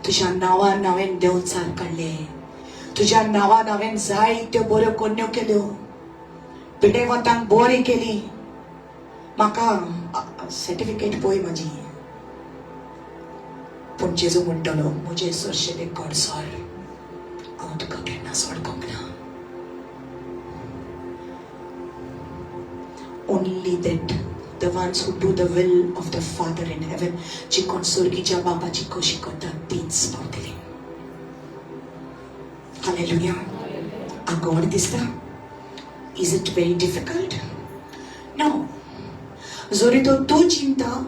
तुज्या नांवान हांवें देंवचार काडले, तुज्या नांवान हांवें जायत्यो बऱ्यो कोन्न्यो केल्यो, पिडेवतांक बरी केली, म्हाका सर्टिफिकेट पळय म्हाजी. पूण जेजू म्हणटलो, म्हजे सोरशेले कोडसोर, हांव तुका केन्ना वळखूंक ना. Only that the ones who do the will of the Father in heaven, जी कोण स्वर्गीच्या बापाची खोशी करतात तीच पावतली. हालेलुया. आगोड दिसता? Is it very difficult? No. जरी तो तूं चिंता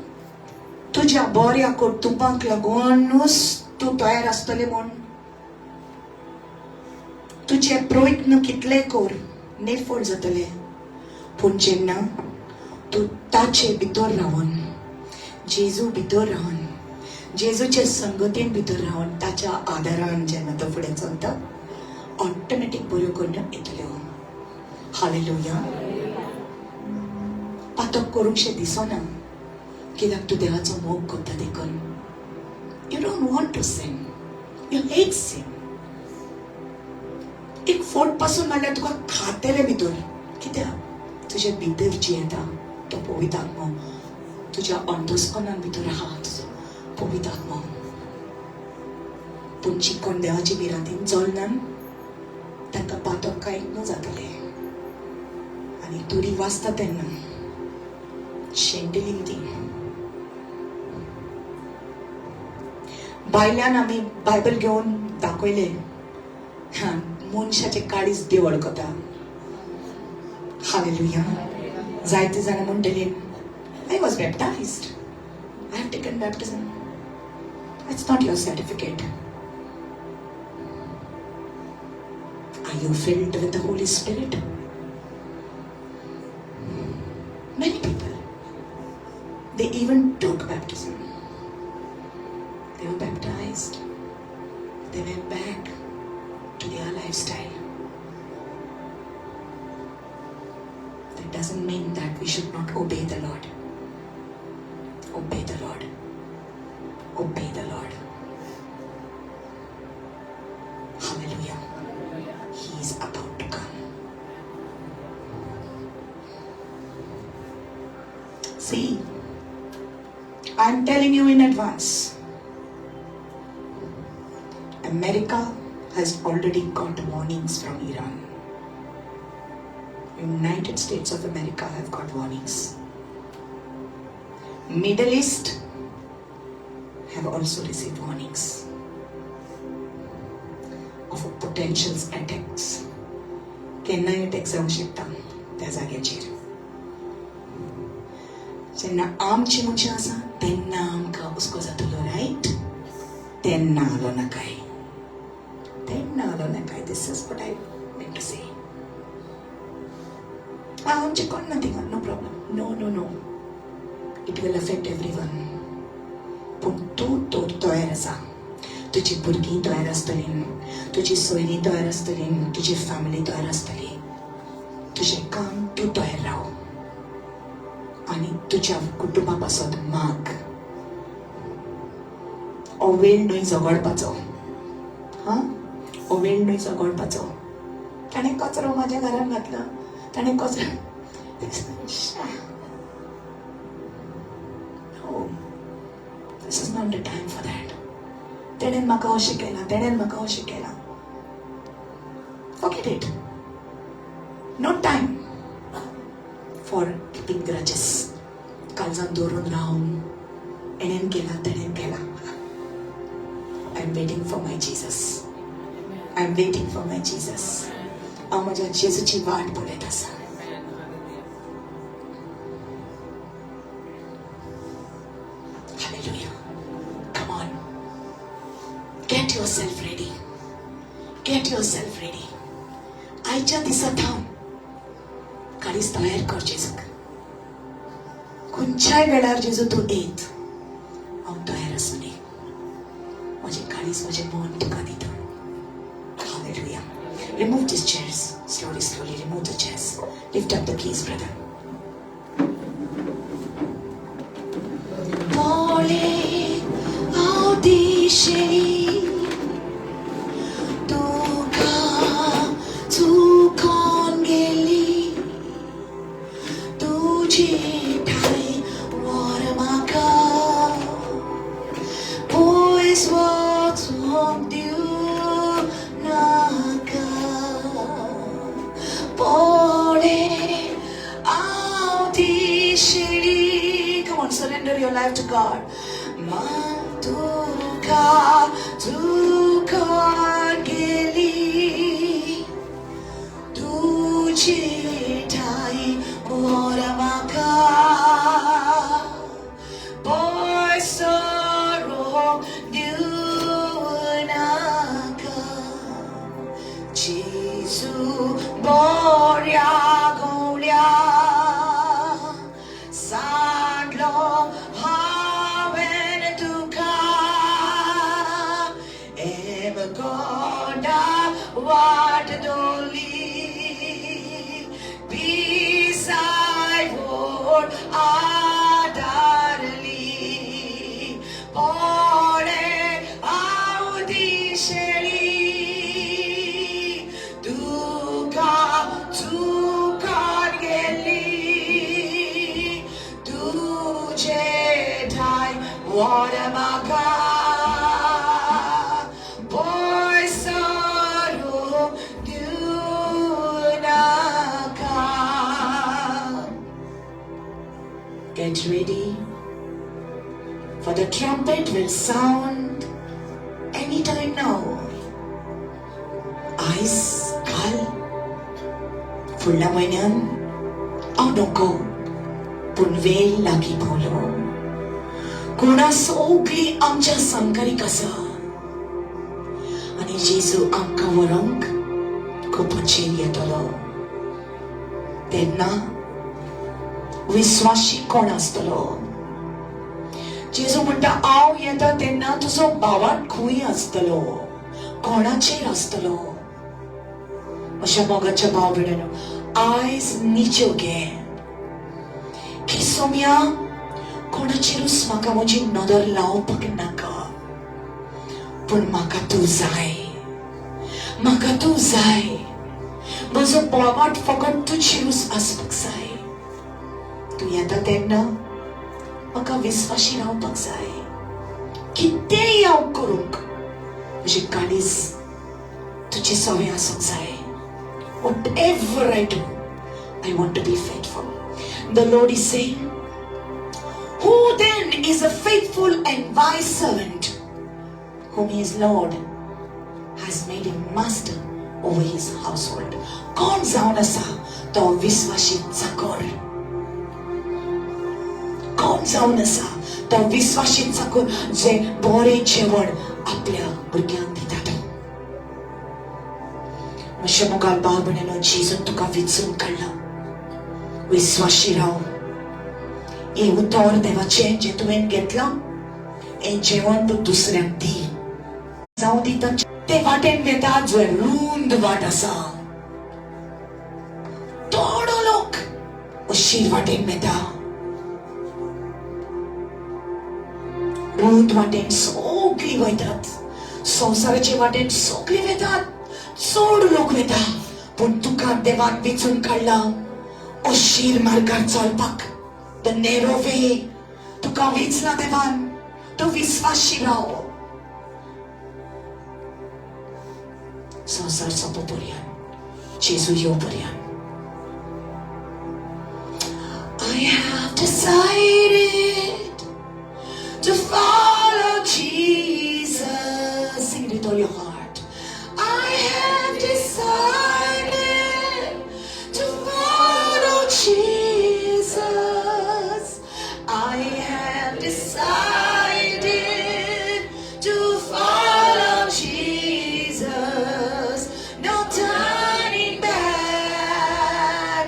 तुज्या बऱ्या कर्तुबांक लागूनच तूं तयार आसतलें म्हूण, तुजे प्रयत्न कितले कर निर्फळ जातले, पूण जेन्ना तूं ताचे भितर रावन, जेजू भितर रावन, जेजूचे संगतीन भितर रावन, ताच्या आदारान जेन्ना तो फुडें चलता, ऑटोमॅटीक बऱ्यो करून येतल्यो. हालेलुया. पातक करूंकशें दिसना, कित्याक तूं देवाचो मोग करता देखून. You don't want to sin, you hate sin. एक फोट पासून म्हणल्यार तुका खातेले भितर, कित्याक तुजे भितर जी येता तो पवित्र आत्मो, तुज्या अंतस्करणान भितर आहा तुजो पवित्र आत्मो. पूण जी कोण देवाचे भिरांतीन चलना तांकां पातक कांय न्हू जातलें. आनी तुरी वाचता तेन्ना शेंटेली ती भायल्यान आमी बायबल घेवन दाखयले, मनशाचे काळीज देव वळखता. हालेलुया. जायते जाणां म्हणटली, I was baptized, I have taken baptism. It's not your certificate. Are you filled with the Holy Spirit? Many people, they even took baptism. They were baptized. They went back to their lifestyle. That doesn't mean that we should not obey the Lord. Obey the Lord. Obey the Lord. Hallelujah. He is about to come. See, I'm telling you in advance. America has already got warnings from Iran. United States of America have got warnings. Middle East have also received warnings of a potential attacks. केन्नाय attack जावंक शकता त्या जाग्याचेर. जेन्ना आमची मनशां आसा तेन्ना आमकां हुस्को जातलो, रायट? तेन्ना आलो नाकाय, तेन्ना आलो नाकाय. This is what I mean to say. आमचे कोण ना थिंगा, no problem. No no no, it will affect everyone. पूण तूं तर तयार आसा, तुजी भुरगीं तयार आसतलीं, तुजी सोयरीं तयार आसतलीं, तुजी फॅमिली तयार आसतली. तुजें काम तूं तयार राव आनी तुज्या कुटुंबा पासत माग. हो वेळ न्हय झगडपाचो, हां, हो वेळ न्हय झगडपाचो. ताणें कचरो म्हाज्या घरान घातला, ताणें कचरो. This is not the time for that. तेणेन म्हाका अशें केलां, तेणेन म्हाका अशें केलां. Forget it. No time for keeping grudges. काळजान दवरून रावन एणेन केलां तेणेन केलां. I am waiting for my Jesus. I am waiting for my Jesus. हांव म्हज्या जेजूची वाट पळयत आसा. Hallelujah. Come on. Get yourself ready. Get yourself ready. आयच्या दिसा थावन काळीज तयार कर जेजूक. खंयच्याय वेळार जेजू तूं येत, हांव तयार आसूं. म्हजें काळीज, म्हजें मन तुका दिता. Hallelujah. Remove these chairs. Slowly, slowly remove the chairs. keys. Lift up the keys, brother. पोळे हांव दिशेली तुका चुकोन गेली तुजी ठाय वर म्हाका पयस वचूंक दिवं नाका पोळे हांव दिशेली. Come on, surrender your life to God. तुका चुकोन गेली तुजी ठाय वर म्हाका पयस सरूंक दिवं नाका जेजू बऱ्या गवळ्या सांगलो हांवें तुका हेमकोंडा वाट दवरली पिसाय व्हड आदारली पोळे हांव दिशेली तुका चुकोन गेली तुजे ठाय वर म्हाका पयस सरूंक दिवं नाका. Get ready, for the trumpet will sound anytime now. आयज काल फुडल्या म्हयन्यान हांव नको, पूण वेळ लागीं पावलो. कोणा सगळी आमच्या सामकारीक आसा आनी जेजू आमकां व्हरूंक कुपाचेर येतलो. तेन्ना विस्वाशी कोण आसतलो? जेजू म्हणटा, हांव येता तेन्ना तुजो भावार्थ खंय आसतलो, कोणाचेर आसतलो? अशा मोगाच्या भाव भयणीनो, आयज निश्चेव घे की सोम्या, कोणाचेरूच म्हाका म्हजी नदर लावपाक नाका, पूण म्हाका तूं जाय, म्हाका तूं जाय. म्हजो भावार्थ फकत तुजेरूच आसपाक जाय. तूं येता तेन्ना म्हाका विस्वाशी रावपाक जाय. कितेंय हांव करूंक, म्हजें काळीज तुजे सवें आसूंक जाय. Whatever I do, I want to be faithful. The Lord is saying, "Who then is a faithful and wise servant whom his Lord has made him master over his household?" कोण जावन आसा तो विस्वाशी चाकर? कोण जावन आसा तो विस्वाशी चाकर जे बरें जेवण आपल्या भुरग्यांक दिता तो? म्हज्या मुखार भाव भयणीनो, जेजून तुका विचून काडला. विस्वाशी राव. हें उतर देवाचें जें तुवें घेतलां, हें जेवण तूं दुसऱ्यांक दी. जावं दी ते वाटेन वेता जंय रूंद वाट आसा. थोडो लोक अशीर वाटेन वेता. रूंद वाटेन सगळीं वयतात, संवसाराचे वाटेन सगळीं वेतात, चड लोक वेता, पूण तुका देवान विचून काडला अशीर मार्गार चलपाक. The narrow वे तुका विचला देवान. तूं विस्वाशी राव संवसार सोंपो पर्यंत, जेजू येव पर्यंत. I have decided to follow Jesus. Sing it with all your heart. I have decided to follow Jesus. I have decided to follow Jesus. No turning back,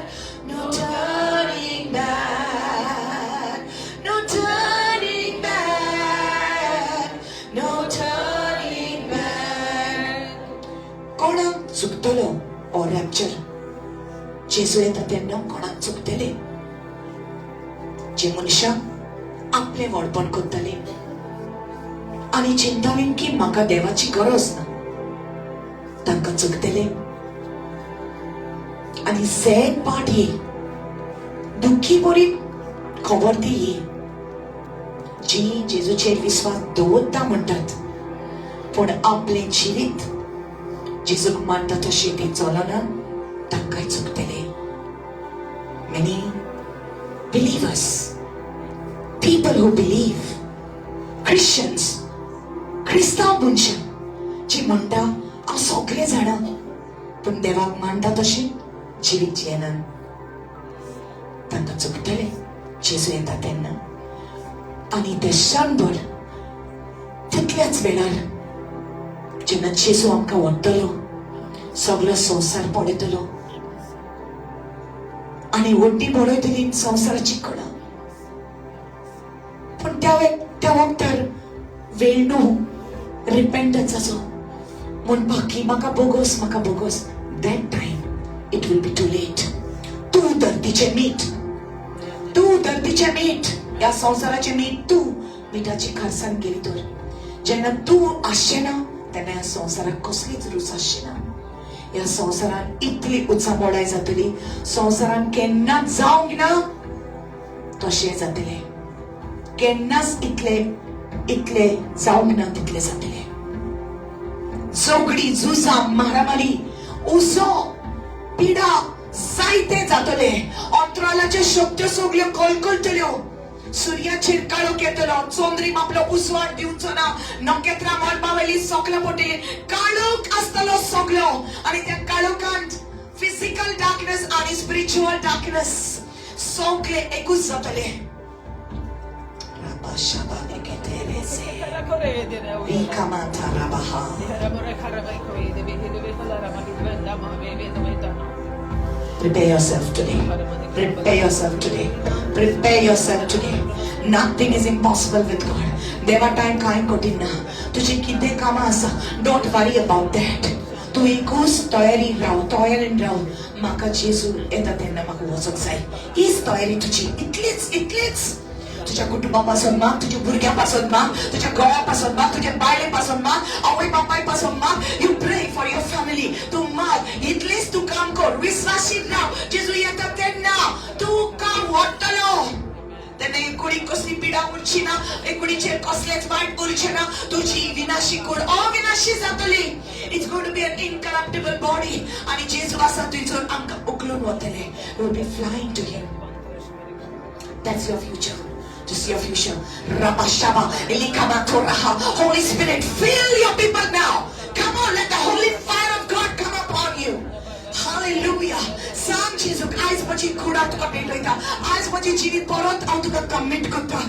no turning back, no turning back, no turning back. कोणाक चुकतलो हो rupture? जेजू येता तेन्ना कोणाक चुकतले? जे मनशां आपलें व्हडपण करताली आनी चिंताली की म्हाका देवाची गरज ना, तांकां चुकतले. आनी सॅड पार्ट ही, दुख्खी बरी खबर ती ही, जी जेजूचेर विस्वास दवरता म्हणटात पूण आपलें जिवीत जेजूक मानता तशें ती चलना, तांकांय चुकतले. Many believers, people who believe, Christians, क्रिस्तांव मनशां जी म्हणटा हांव सगळें जाणा पूण देवाक मानता तशें जिवीत जियेना, तांकां चुकतले जेजू येता तेन्ना. आनी ते क्षणभर तितल्याच वेळार जेन्ना जेजू आमकां व्हरतलो, सगलो संवसार पळयतलो आनी वड्डी बडयतली संवसाराची कळा. पूण त्या वखदार वेळ न्हू रिपेंटन्साचो म्हणपाक की म्हाका बोगोस, म्हाका बोगोस. That time it will be too late. तूं धरतीचें मीठ, तूं धरतीचें मीठ, ह्या संवसाराचें मीठ. तूं मिठाची खारसाण गेली तर जेन्ना तूं आसचें ना तेन्ना ह्या संवसाराक कसलीच रूच आसची ना. ह्या संवसारान इतली उचांबोडाय जातली, संवसारान केन्नाच जावंक ना तशें जातलें, केन्नाच इतले इतले जावंक ना तितले जातले. झगडी, झुजां, मारामारी, उजो, पिडा जायते जातले. अंतराळाच्यो शक्त्यो सगल्यो कलकलतल्यो. सुर्याचेर काळोख येतलो, चंद्रीम आपलो उजवाड दिवचो ना, नखेत्रां मळबा वयली सगळ्या पडटली, काळोख आसतलो सगळो. आनी त्या काळोखांत फिजिकल डार्कनेस आनी स्पिरिच्युअल डार्कनेस सगळे एकूच जातले. Prepare yourself today. Prepare yourself today. Prepare yourself today. Nothing is impossible with God. देवा टायम कांय कठीण ना. तुजी कितें कामां आसा, don't worry about that. तूं एकूच तयारी राव, तयारेन राव. म्हाका जेजू येता तेन्ना म्हाका वचोंक जाय, हीच तयारी तुजी. इतलीच, इतलीच. तुझ्या कुटुंबा पासून माग, तुझ्या भुरग्यां पासून माग, तुझ्या घोवा पासून माग, तुझ्या बायले पासून माग, आवय बापाय पासून माग. You pray for your family. तूं माग, इतलीच तूं काम कर, विस्वासीत राव. जेजू येता तेन्ना तूं काम व्हडटलो. तेन्ना हे कुडीक कसली पिडा उरची ना, हे कुडीचेर कसलेच वायट उरचें ना. तुजी विनाशी कूड अविनाशी जातली. It's going to be an incorruptible body. आनी जेजू आसा थंयसर आमकां उखलून वतले. Will be flying to him. That's your future. This is your future. Rabashaba, Elikabatoraha. Holy Spirit, fill your people now. Come on, let the holy fire of God come upon you. Hallelujah. सांग जेजूक, आयज म्हजी कुडा तुका भेटयता, आयज म्हजी जिवीत परत हांव तुका कमीट करता.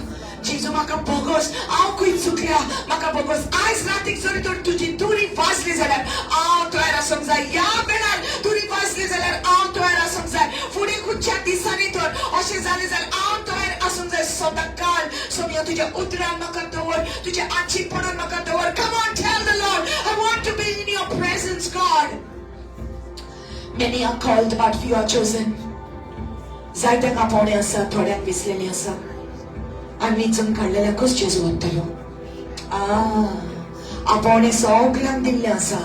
जेजू म्हाका बोगोस, हांव खंय चुकल्या म्हाका बोगोस. आयज रातीक जरी तर तुजी तुरी वाजली जाल्यार हांव तयार आसूंक जाय. ह्या वेळार तुरी वाजली जाल्यार हांव तयार आसूंक जाय. फुडें खंयच्या दिसांनी तर अशें जालें जाल्यार हांव तयार आसूंक जाय. सदांकाल सोमया तुज्या उतरान म्हाका दवर, तुज्या आचीपणान म्हाका दवर. Come on, tell the Lord, I want to be in your presence, God. Many are called, but few are chosen. जायत्यांक आपोवणें आसा, थोड्यांक विसलेलें आसा. आनी विचून काडलेल्याकूच जेजू वतलो. आपोवणें सगल्यांक दिल्लें आसा,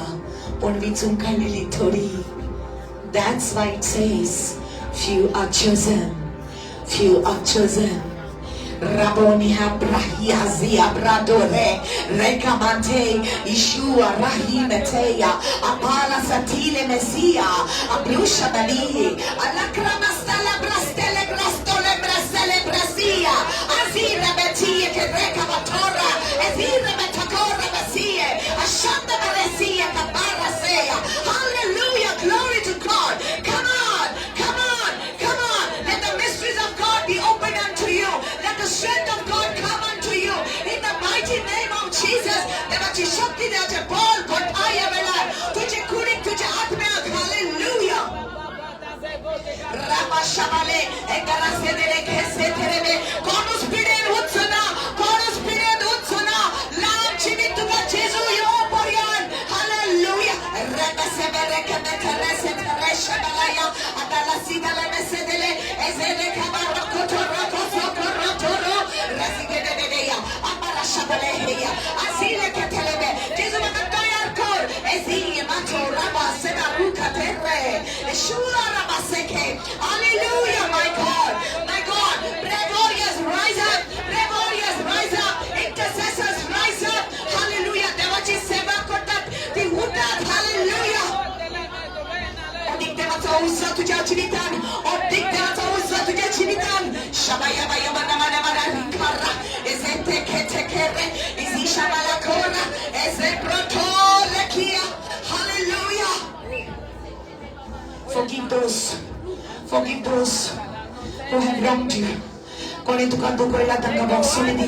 पूण विचून काडलेली थोडी. That's why it says, few are chosen, few are chosen. Raboni Abrahiazi Abradore Rekamante Ishua Rahimeteya Apala Satile Messia Abrusha Bali Alakrama Brastele Brastole Brasele Brasia Azira Betia Kereka Matora Azira Betakora Basie Ashanda Baresia Kabara Seya. Hallelujah, glory to God. Come on, come on, come on. Let the mysteries of God be opened unto you. Let the strength of God come unto you in the mighty name of Jesus. देवाची शक्ती, देवाचे बल घटाया वेळार तुझे कुडीक, तुझ्या आत्म्याक. Hallelujah. रामाशाबाले एकरासे घेसे तेरेबे. कोणूच पिडेन वचना, कोणूच पिडेन वचना. लांब जिवीत तुका जेजू यो पर्यंत Eshura Rabaseke. Hallelujah, my God. My God. Brave warriors, rise up. Brave warriors, rise up. Intercessors, rise up. Hallelujah. देवाची सेवा करतात ती उठात. Hallelujah. अदीक देवाचा उत्साह तुझ्या जिवितान, अदीक देवाचा उत्साह तुझ्या जिवितान. शबाया बाया मना मना मना रिकारा एझेते खेते खेरे इजी शबाला कोरा एझे proto lekia. Hallelujah. Forgive those, forgive those who have wronged you. कोणी तुका दुखयला तांकां भोगसणी दी,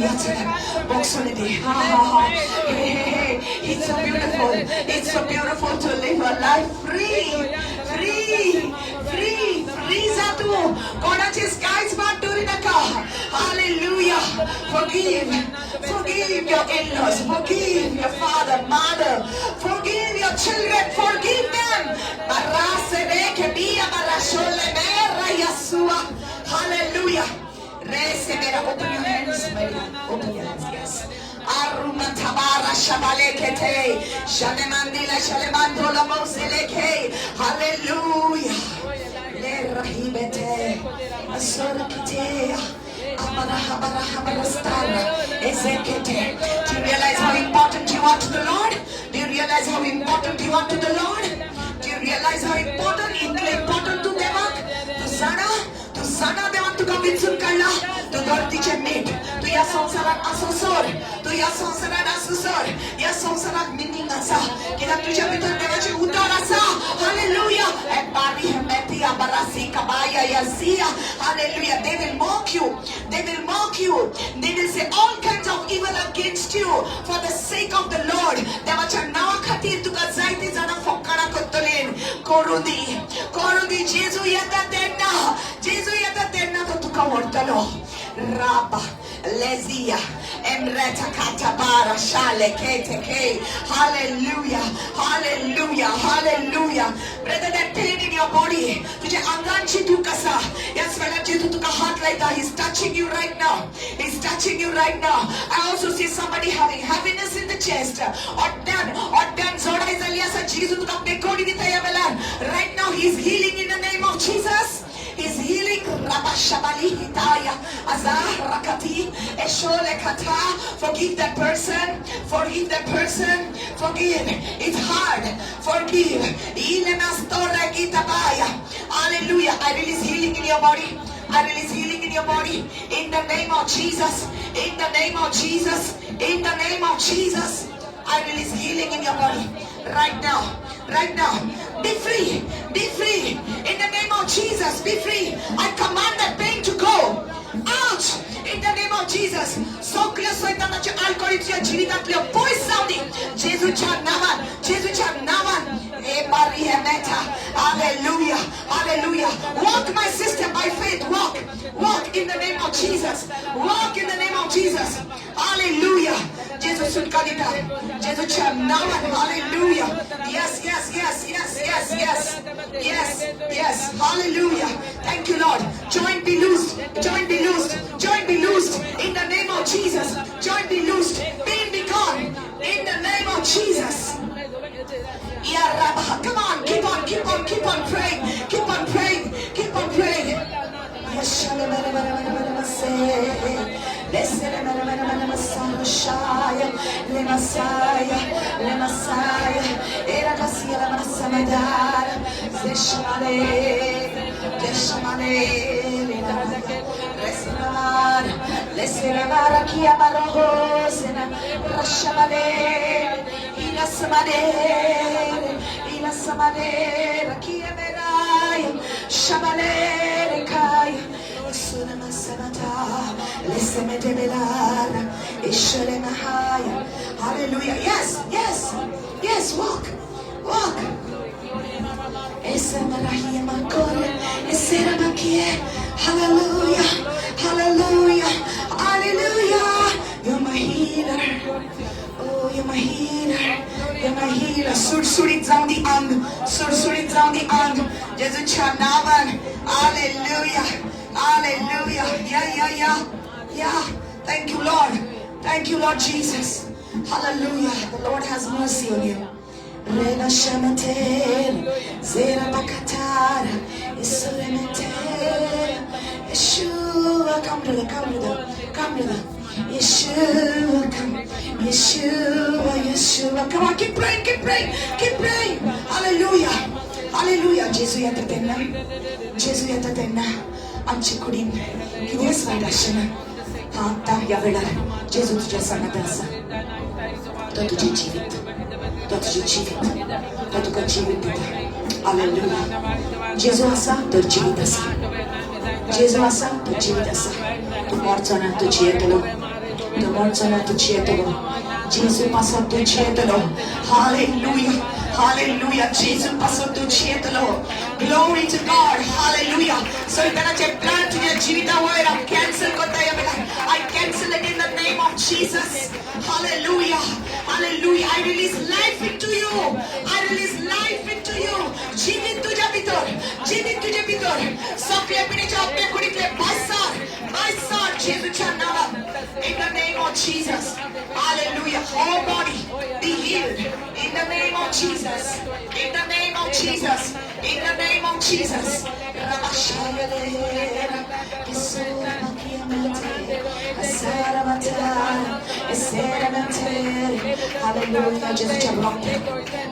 भोगसणी दी. हा हा हा. Hey, hey, hey. It's so beautiful. It's so beautiful to live a life free, free, free, free जा तू. कोणाचीच कांयच वाट दवरी नाका. Hallelujah. Forgive. Forgive your in-laws. Forgive your father, mother. Forgive your children. Forgive them. Barasebe bia barashole mera Yasua. Hallelujah. Resemera. Open your hands, my dear. Open your hands, yes. Aruma tabara shabalekete. Shalemandila shalemandrola moseleke. Hallelujah. Le rahibete. Asorakite. Amara habara habara stara. Ezekete. Do you realize how important you are to the Lord? Do you realize how important you are to the Lord? Do you realize how important, इतले important तू देवाक? तू जाणा, तू जाणा देवान तुका विचून काडला. तू धरतीचे मीठ. तू ह्या संवसारात आसोसर, तू ह्या संवसारात आसोसर ह्या संवसारात मिनींग आसा, कित्याक तुज्या भितर देवाचें उतर आसा. Hallelujah. Hallelujah. They will mock you. They will mock you. They will say all kinds of evil against you for the sake of the Lord. देवाच्या नांवा खातीर तुका जायती जाणां फकाणां करतलीं. करूं दी, करूं दी. जेजू येता तेन्ना, जेजू येता तेन्ना तो तुका व्हरतलो. Rabba Lezia Emreta Katabara Shale Kete Ke. Hallelujah. Hallelujah. Hallelujah. Brother, that pain in your body, तुझ्या आंगांची दुख आसा, ह्याच वेळार जेजू तुका हात लायता. He's touching you right now. He's touching you right now. I also see somebody having heaviness in the chest. ओट्यान ओट्यान जोडाय जाल्ली आसा. जेजू तुका पेकोडी दिता ह्या वेळार. Right now he is healing in the name of Jesus. He's healing. Rabashabali Hitaya Azah Rakati Eshole Kata. Forgive that person. Forgive that person. Forgive. It's hard. Forgive. Ilemastora Gitabaya. Hallelujah. I release healing in your body. I release healing in your body. In the name of Jesus. In the name of Jesus. In the name of Jesus. I release healing in your body. Right now. Right now. Be free. Be free. In the name of Jesus. Be free. I command that pain to go out. In the name of Jesus. सगळ्यो सैतानाच्यो आलकोळी तुझ्या जिवितांतल्यो पयस जावं दी जेजूच्या नांवान, जेजूच्या नांवान. ए Maria Meta. Hallelujah. Hallelujah. Walk, my sister, by faith. Walk. Walk in the name of Jesus. Walk in the name of Jesus. Hallelujah. जेजू सुटका दिता जेजूच्या नांवान. Hallelujah. Yes. Hallelujah. Thank you, Lord. Joint be loosed. Joint be loosed. Joint be loosed. In the name of Jesus. Joint be loosed. Pain be gone. In the name of Jesus. Yeah, Rabba. Come on, keep on, keep on, keep on praying. Keep on praying. Keep on praying. Yes, Le Messiah, Le Messiah, Era Kasia la Masamadara, Zeshamale, Deshamale, Resinamar, Lesinamara Kia Barohosena, Rashamale, Ilasamale, Ilasamale, Kia Merai, Shamale, Kai. Hallelujah. Yes, walk, walk. Hallelujah, hallelujah, hallelujah. You're my healer. Oh, you're my healer. You're my healer. सुडसुडीत जावं दी अंग, सुडसुडीत जावं दी अंग जेजूच्या नावान. Hallelujah. Hallelujah. Yeah. Thank you, Lord. Thank you, Lord Jesus. Hallelujah. The Lord has mercy on you. Rena shamatel, zera bakata. Makara, Isulemeter, Yeshua, come brother, come brother, come brother. Yeshua, come. Yeshua, Yeshua. Come on, keep praying, keep praying, keep praying. Hallelujah. Hallelujah. जेजू येता तेन्ना, जेजू येता तेन्ना आमचे कुडीन कितेंच वायट आसचें ना. आतां ह्या वेळार जेजू तुज्या सांगाता आसा. तो तुजें जिवीत, तो तुजें जिवीत, तो तुका जिवीत दिता. हालेलुया. जेजू आसा तर जिवीत आसा. जेजू आसा तर जिवीत आसा. तूं मरचो ना, तूं जियेतलो. तूं मरचो ना, तूं जियेतलो. जेजू पासत तूं जियेतलो. हालेलुया. हालेलुया. जेजू पासत तूं जियेतलो. Glory to God. Hallelujah. सैतानाचे प्लान तुज्या जिविता वयर हांव कॅन्सल करता ह्या वेळार. I cancel it in the name of Jesus. Hallelujah. Hallelujah. I release life into you. I release life into you. जिवीत तुज्या भितर, जिवीत तुजे भितर. सगळे पिढीच्या आपल्या कुडीतले भायसार, भायसार जेजूच्या नांवान. In the name of Jesus. Hallelujah. Whole body be healed. In the name of Jesus. In the name of Jesus. In the name of Jesus. Hallelujah. जेजूच्या रक्तान,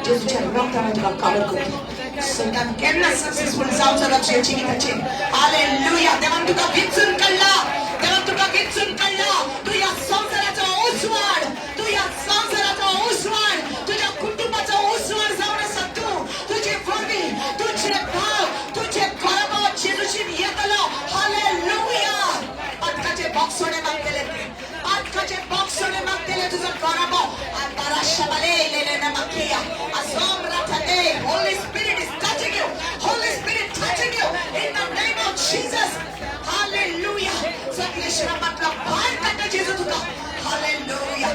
जेजूच्या रक्तान तुका कवर करता. सैतान केन्ना सक्सेसफुल जावचो ना तुज्या जिविताचेर. हालेलुया. देवान तुका विचून काडला. देवान तुका विचून काडला. तूं ह्या संवसाराचो उजवाड, तूं ह्या संवसाराचो उजवाड, तुज्या कुटुंबाचो उजवाड जावन आसा तूं. तुजे वरवीं तुजे भाव, तुजे घराबो जेजूशीन येतलो. हालेलुया. पातकाचे बॉक्सोणे मागतले ते, पातकाचे बॉक्सोणे मागतले तुजो घराबो. Holy Spirit is touching you. Holy Spirit touching you in the name of Jesus. Hallelujah. सगळे श्रमातला भायर काडटा जेजू तुका. Hallelujah.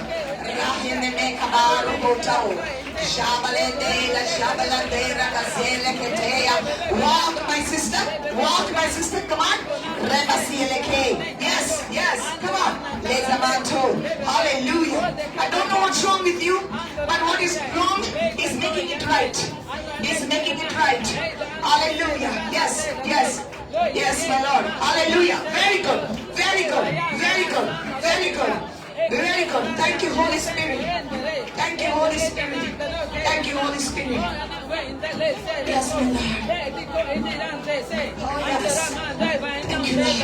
Rahine me kabaru botao. Shabalende la shabalande rakazele ketea. Walk, my sister. Walk, my sister. Come on. Rebasieleke. Yes, yes. Come on. Lezamanto. Hallelujah. I don't know what's wrong with you, but what is wrong is making it right. Is making it right. Hallelujah. Yes, yes. Yes, my Lord. Hallelujah. Very good. Very good. Very good. Very good. Very good. Thank you, Holy Spirit. Thank you, Holy Spirit. Thank you, Holy Spirit. Yes, my Lord. Oh, yes. Thank you, Lord.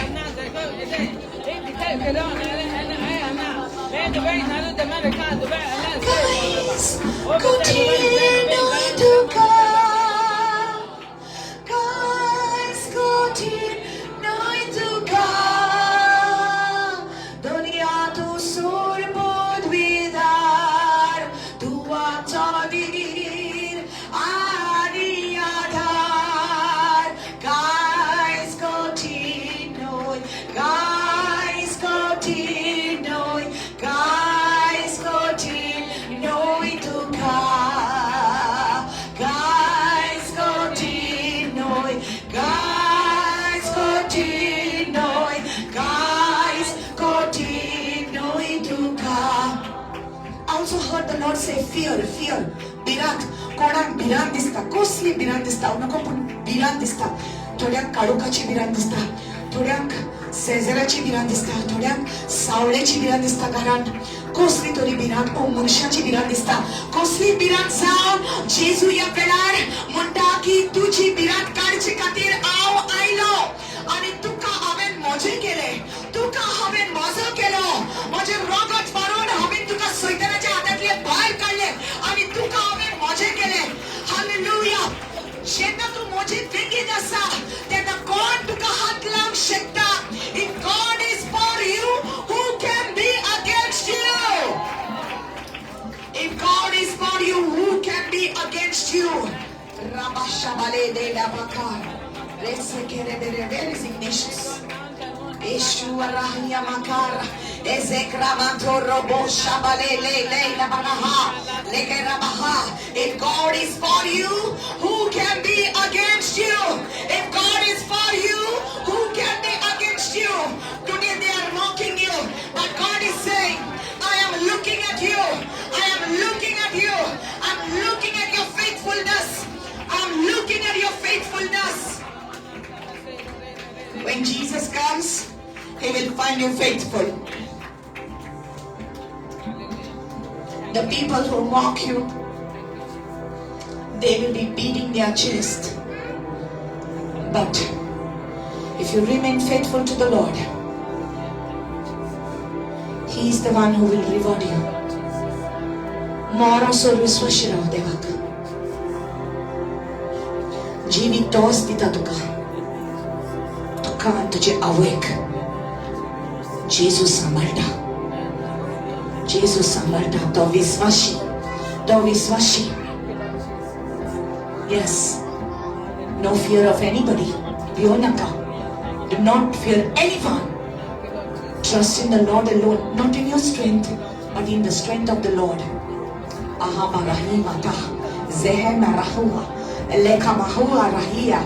Guys, continue to come. Guys, continue to come. दुनिया तू सुर पदवीदार, तू आचोदीर आनी आधार. Guys, continue. Guys, continue. Guys, continue to come. Guys, continue. Guys, continue. Guys, continue to come. I also heard the Lord say, fear, fear. भिरांत. कोणाक भिरांत दिसता, कसली भिरांत दिसता हांव नको, पूण भिरांत दिसता. थोड्यांक काळोखाची भिरांत दिसता, थोड्यांक शेजराची भिरांत दिसता, थोड्यांक सावळेची भिरांत दिसता, घरांत कसली तरी भिरांत ओ मनशाची भिरांत दिसता. कसली भिरांत जावन जेजू ह्या वेळार म्हणटा की तुजी भिरांत काडचे खातीर हांव आयलो आनी तुका हांवें म्हजें केलें, तुका हांवें म्हजो केलो. म्हजें रगत मारून हांवें तुका सैतानाच्या हातांतलें भायर काडलें आनी तुका हांवें म्हजें केलें. हालेलुया. जेन्ना तूं म्हजे वेगीन आसा तेन्ना कोण तुका हात लावंक शकता? If God is for you, who can be against you? If God is for you, who can be against you? Rabashabale de labaka. Resekerebere. Where is Ignatius? Yeshua rahia makara. Ezekramanto robo shabale le le labanaha. Leke rabaha. If God is for you, who can be against you? If God is for you, who can be against you? Today they are mocking you, but God is saying, I am looking at you. I am looking at you. I'm looking at your faithfulness. I'm looking at your faithfulness. Jesus comes, He will find you faithful. The people who mock you, they will be beating their chest. But if you remain faithful to the Lord, He is the one who will reward you. मोरासोर विश्वासी राव देवाक. जिवीत तोच दिता तुका, तुका आनी तुजे आवयक जेजू सांबाळटा, जेजू सांबाळटा. तो विश्वासी, तो विश्वासी. Yes, no fear of anybody. भियो नाका. Do not fear anyone. Trust in the Lord alone, not in your strength, but in the strength of the Lord. Ahama rahimata, zehema rahua, lekamahua rahia,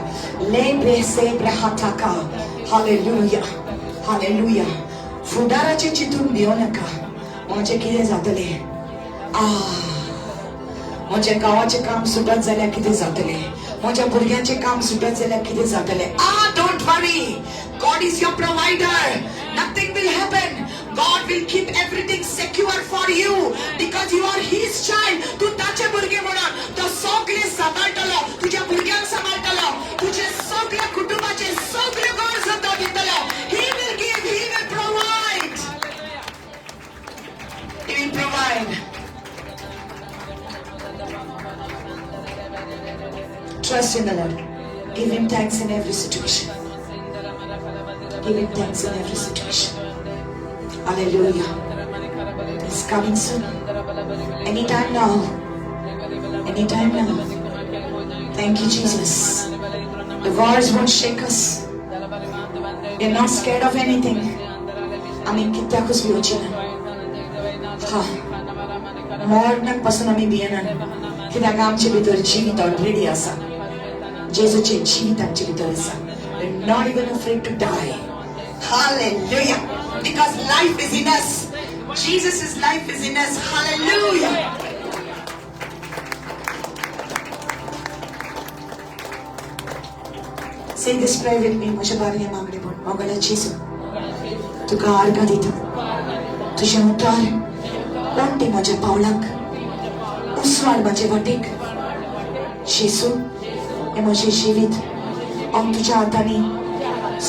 lebre sebre hataka. Hallelujah, hallelujah. फुडाराचें चिंतून भियो नाका. म्हजें कितें जातलें, म्हज्या गांवाचें काम सुटत जाल्यार कितें जातलें, म्हज्या भुरग्यांचें काम सुटत जाल्यार कितें जातलें. Don't worry, God is your provider. Nothing will happen. God will keep everything secure for you because you are His child. तूं ताचे भुरगे म्हणून तो सगळें सांबाळटलो, तुज्या भुरग्यांक सांबाळटलो, तुजे सगळ्या कुटुंबाचे सगळे गरजो तो दितलो. He will give, He will provide. He will provide. Trust in the Lord. Give Him thanks in every situation. Give Him thanks in every situation. Hallelujah. He's coming soon. Anytime now. Anytime now. Thank you, Jesus. The wars won't shake us. We're not scared of anything. आमी कित्याकूच भिवचे ना. हा, मरणाक पासून आमी भियेना, कित्याक आमचे भितर जिवीत ऑलरेडी आसा. जेजूचें जिवीत आमचे भितर आसा. We're not even afraid to die. Hallelujah. Because life is in us. Jesus' life is in us. Hallelujah. Say this prayer with me. म्हज्या बारगे मागणें म्हण. मोगाळ्या जेजू, तुका आर्गां दिता. तुजें उतार वण्टी म्हज्या पावलाक, उसवाड म्हजे वाटेक. जेजू, हें म्हजें जिवीत हांव तुज्या हातांनी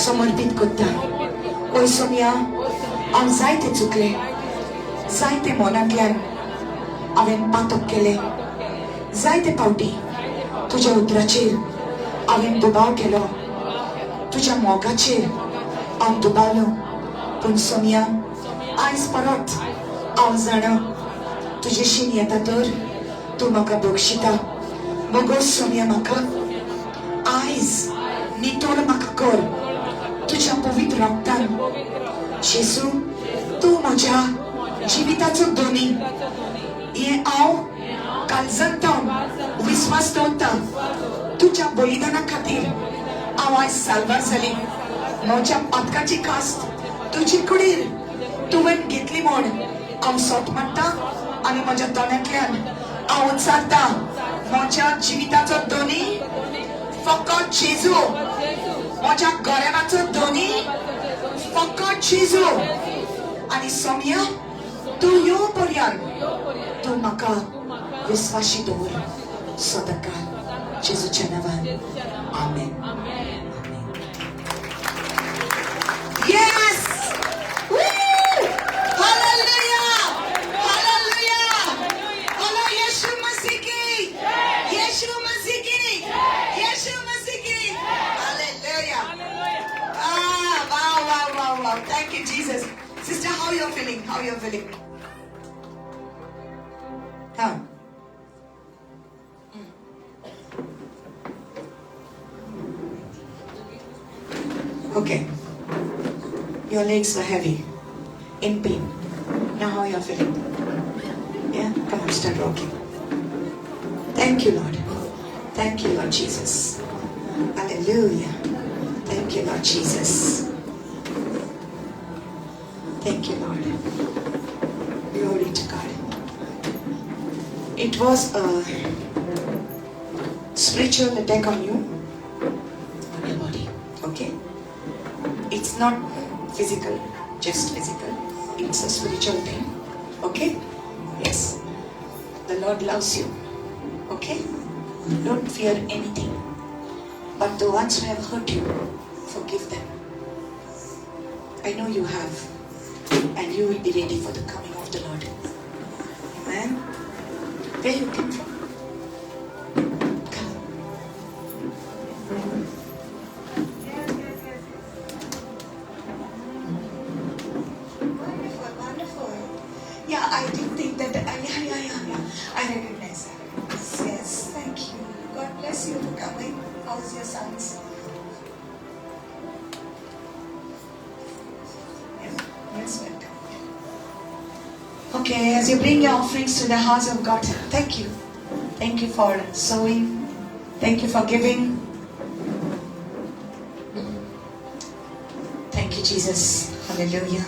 समर्पीत करता. ओय सोमया, हांव जायते चुकलें, जायते मनांतल्यान हांवें पातक केलें, जायते फावटी तुज्या उतराचेर हांवें दुबाव केलो, तुज्या मोगाचेर हांव दुबावलो. पूण सोमया, आयज परत हांव जाणा तुजे शीन येता तर तूं म्हाका बक्षिता. मगो सोमया, म्हाका आयज नितळ म्हाका कर तुज्या पवित्र रक्तान. जेजू, तूं म्हज्या जिविताचो धनी हें हांव काळजांत विस्वास दवरता. तुज्या बलिदाना खातीर हांव आयज साल्वार जाली. म्हज्या पातकाची कास्त तुजी कुडीर तुवें घेतली म्हूण हांव सोत मानता आनी म्हज्या तोंडांतल्यान हांव उच्चारता, म्हज्या जिविताचो धनी फकत जेजू, म्हज्या घराण्याचो धनी फकत जेजू. आनी सोमया, तूं यो पर्यंत तूं म्हाका विस्वाशी दवर सदांकाळ. जेजूच्या नांवान आमेन. Yes! Woo! Hallelujah! Hallelujah! बोलो यीशु मसीह की, यीशु मसीह की, यीशु मसीह की. Hallelujah! Ah, wow, wow, wow, wow. Thank you, Jesus. Sister, how you feeling? How you feeling? Huh? Okay. Your legs were heavy, in pain. Now how you are feeling? Yeah? Come on, start walking. Thank you, Lord. Thank you, Lord Jesus. Hallelujah. Thank you, Lord Jesus. Thank you, Lord. Glory to God. It was a spiritual attack on you, on your body. Okay? not physical, just physical. It's a spiritual thing. Okay? Yes. The Lord loves you. Okay? Don't fear anything. But the ones who have hurt you, forgive them. I know you have. And you will be ready for the coming of the Lord. Amen. Where you came from? Come. Yes. Wonderful, wonderful. Yeah, I did think that. Yeah. I recognize that. Yes, thank you. God bless you for coming. How's your sons? Yeah, yes, welcome. Okay, as you bring your offerings to the house of God, thank you. Thank you for sowing. Thank you for giving. Thank you, Jesus. Hallelujah.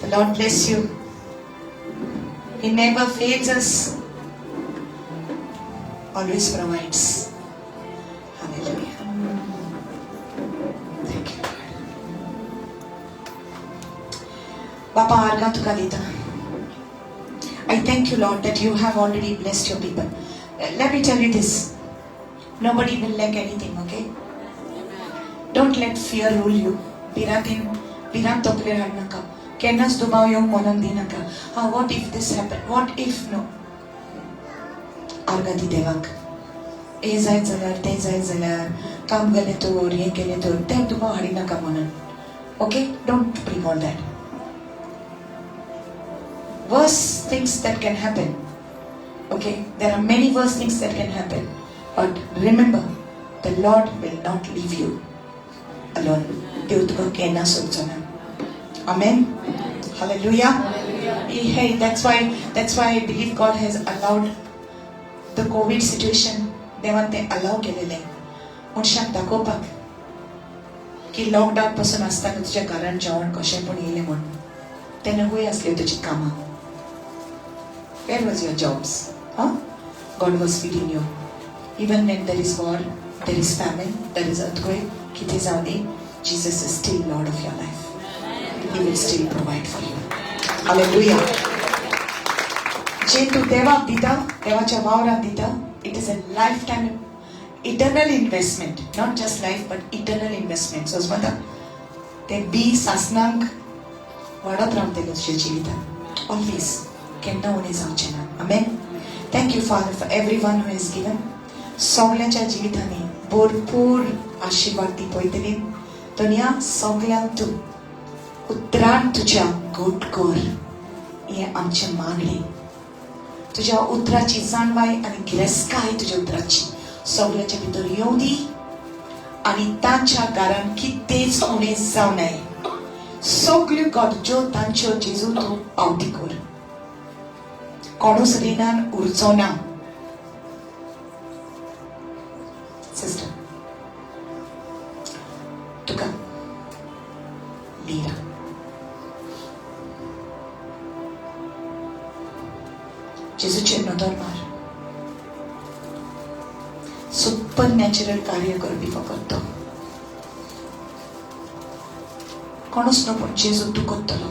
The Lord bless you. He never fails us, always provides. Hallelujah. Thank you, Lord. बापा आर्गां तुका दिता. I thank you, Lord, that you have already blessed your people. Let me tell you this. Nobody will lack anything, okay? Don't let fear rule you. भिरांतीन भिरांत तकलेर हाडनाका. केन्नाच दुबाव येवंक मनाक दिनाका. हा, what if this happen, what if? No. आर्गां दी देवाक. हें जायत जाल्यार, तें जायत जाल्यार, काम गेलें तर, हें केलें तर, तें दुबाव हाडिनाका मनान. Okay? Don't bring all that. Worst things that can happen. Okay, there are many worse things that can happen. But remember, the Lord will not leave you alone. देव तुका केन्ना सोडचो ना. Amen. Hallelujah. Hey, that's why I believe God has allowed the COVID situation. देवान ते allow केलेले मनशाक दाखोवपाक की लॉकडावन पासून आसतना तुज्या घरान जेवण कशें पूण येयलें म्हूण. तेन्ना खंय आसल्यो तुजी कामां? Where was your jobs? Huh? God was feeding you. Even when there is war, there is famine, there is earthquake, कितें जावं दी, Jesus is still Lord of your life. He will still provide for you. Hallelujah. जे तूं देवाक दिता, देवाच्या वावराक दिता, it is a lifetime, eternal investment. Not just life, but eternal investment. सोजमता ते बी सासनांक वाडत रावतलें तुज्या जिवितांत. ऑलवेज. केन्ना उणें जावचें ना. Amen. Thank you, Father, for everyone who has given. सगळ्यांच्या जिवितांनी भरपूर आशिर्वाद दी पळयतली. धनया, सगळ्यांक तूं उतरान तुज्या घट कर, हें आमचें मागणें. तुज्या उतराची जाणवाय आनी गिरेस्तकाय तुज्या उतराची सगळ्यांच्या भितर येवं दी आनी तांच्या घरान कितेंच उणें जावं नये. सगल्यो गरजो तांच्यो जेजू तूं पावती कर. कोणूच रिणान उरचो ना. सिस्टर, तुका लिरा. जेजूचेर नदर मार. सुपर नॅचरल कार्य करपी फकत तो, कोणूच न्हू, पूण जेजू तूं करतलो.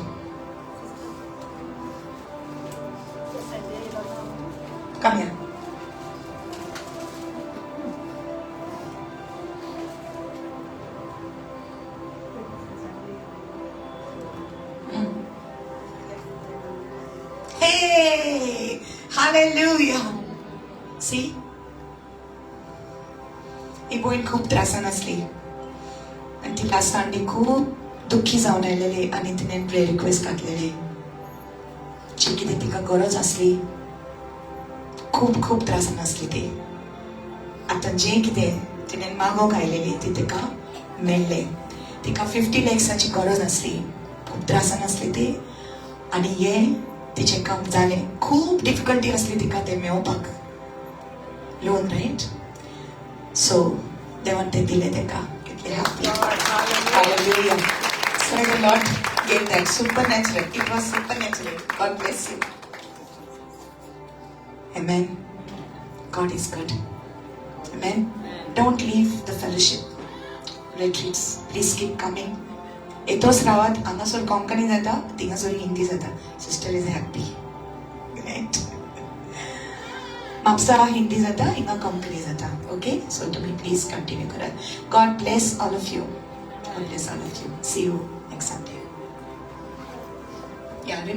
Come here. Hey, hallelujah. See? ही भयण खूब त्रासान आसली आनी ती लास्टान ती खूब दुख्खी जावन आयलेली आनी तिणें प्रेयर रिक्वेस्ट घातलेली. जी कितें तिका गरज आसली, खूब खूब त्रासान आसली ती. आतां जें कितें तिणें मागोंक आयलेली ती तिका मेळ्ळें. तिका 50 लॅक्साची गरज आसली. खूब त्रासान आसली ती आनी हें तिचें काम जालें. खूब डिफिकल्टी आसली तिका तें मेळोवपाक लोन, रायट? सो देवान तें दिलें ताका. कितलें happy. Hallelujah. So the Lord gave that supernatural. It was supernatural. God bless you. Amen. God is good. Amen. Don't leave the fellowship retreats. Please keep coming. येतोच रावात. हांगासर कोंकणी जाता, थिंगासर हिंदी जाता. Sister is happy, right? Mapusa Hindi जाता, हिंगा कोंकणी जाता. Okay, so तुमी please continue करात. God bless all of you. God bless all of you. See you next Sunday. Yeah.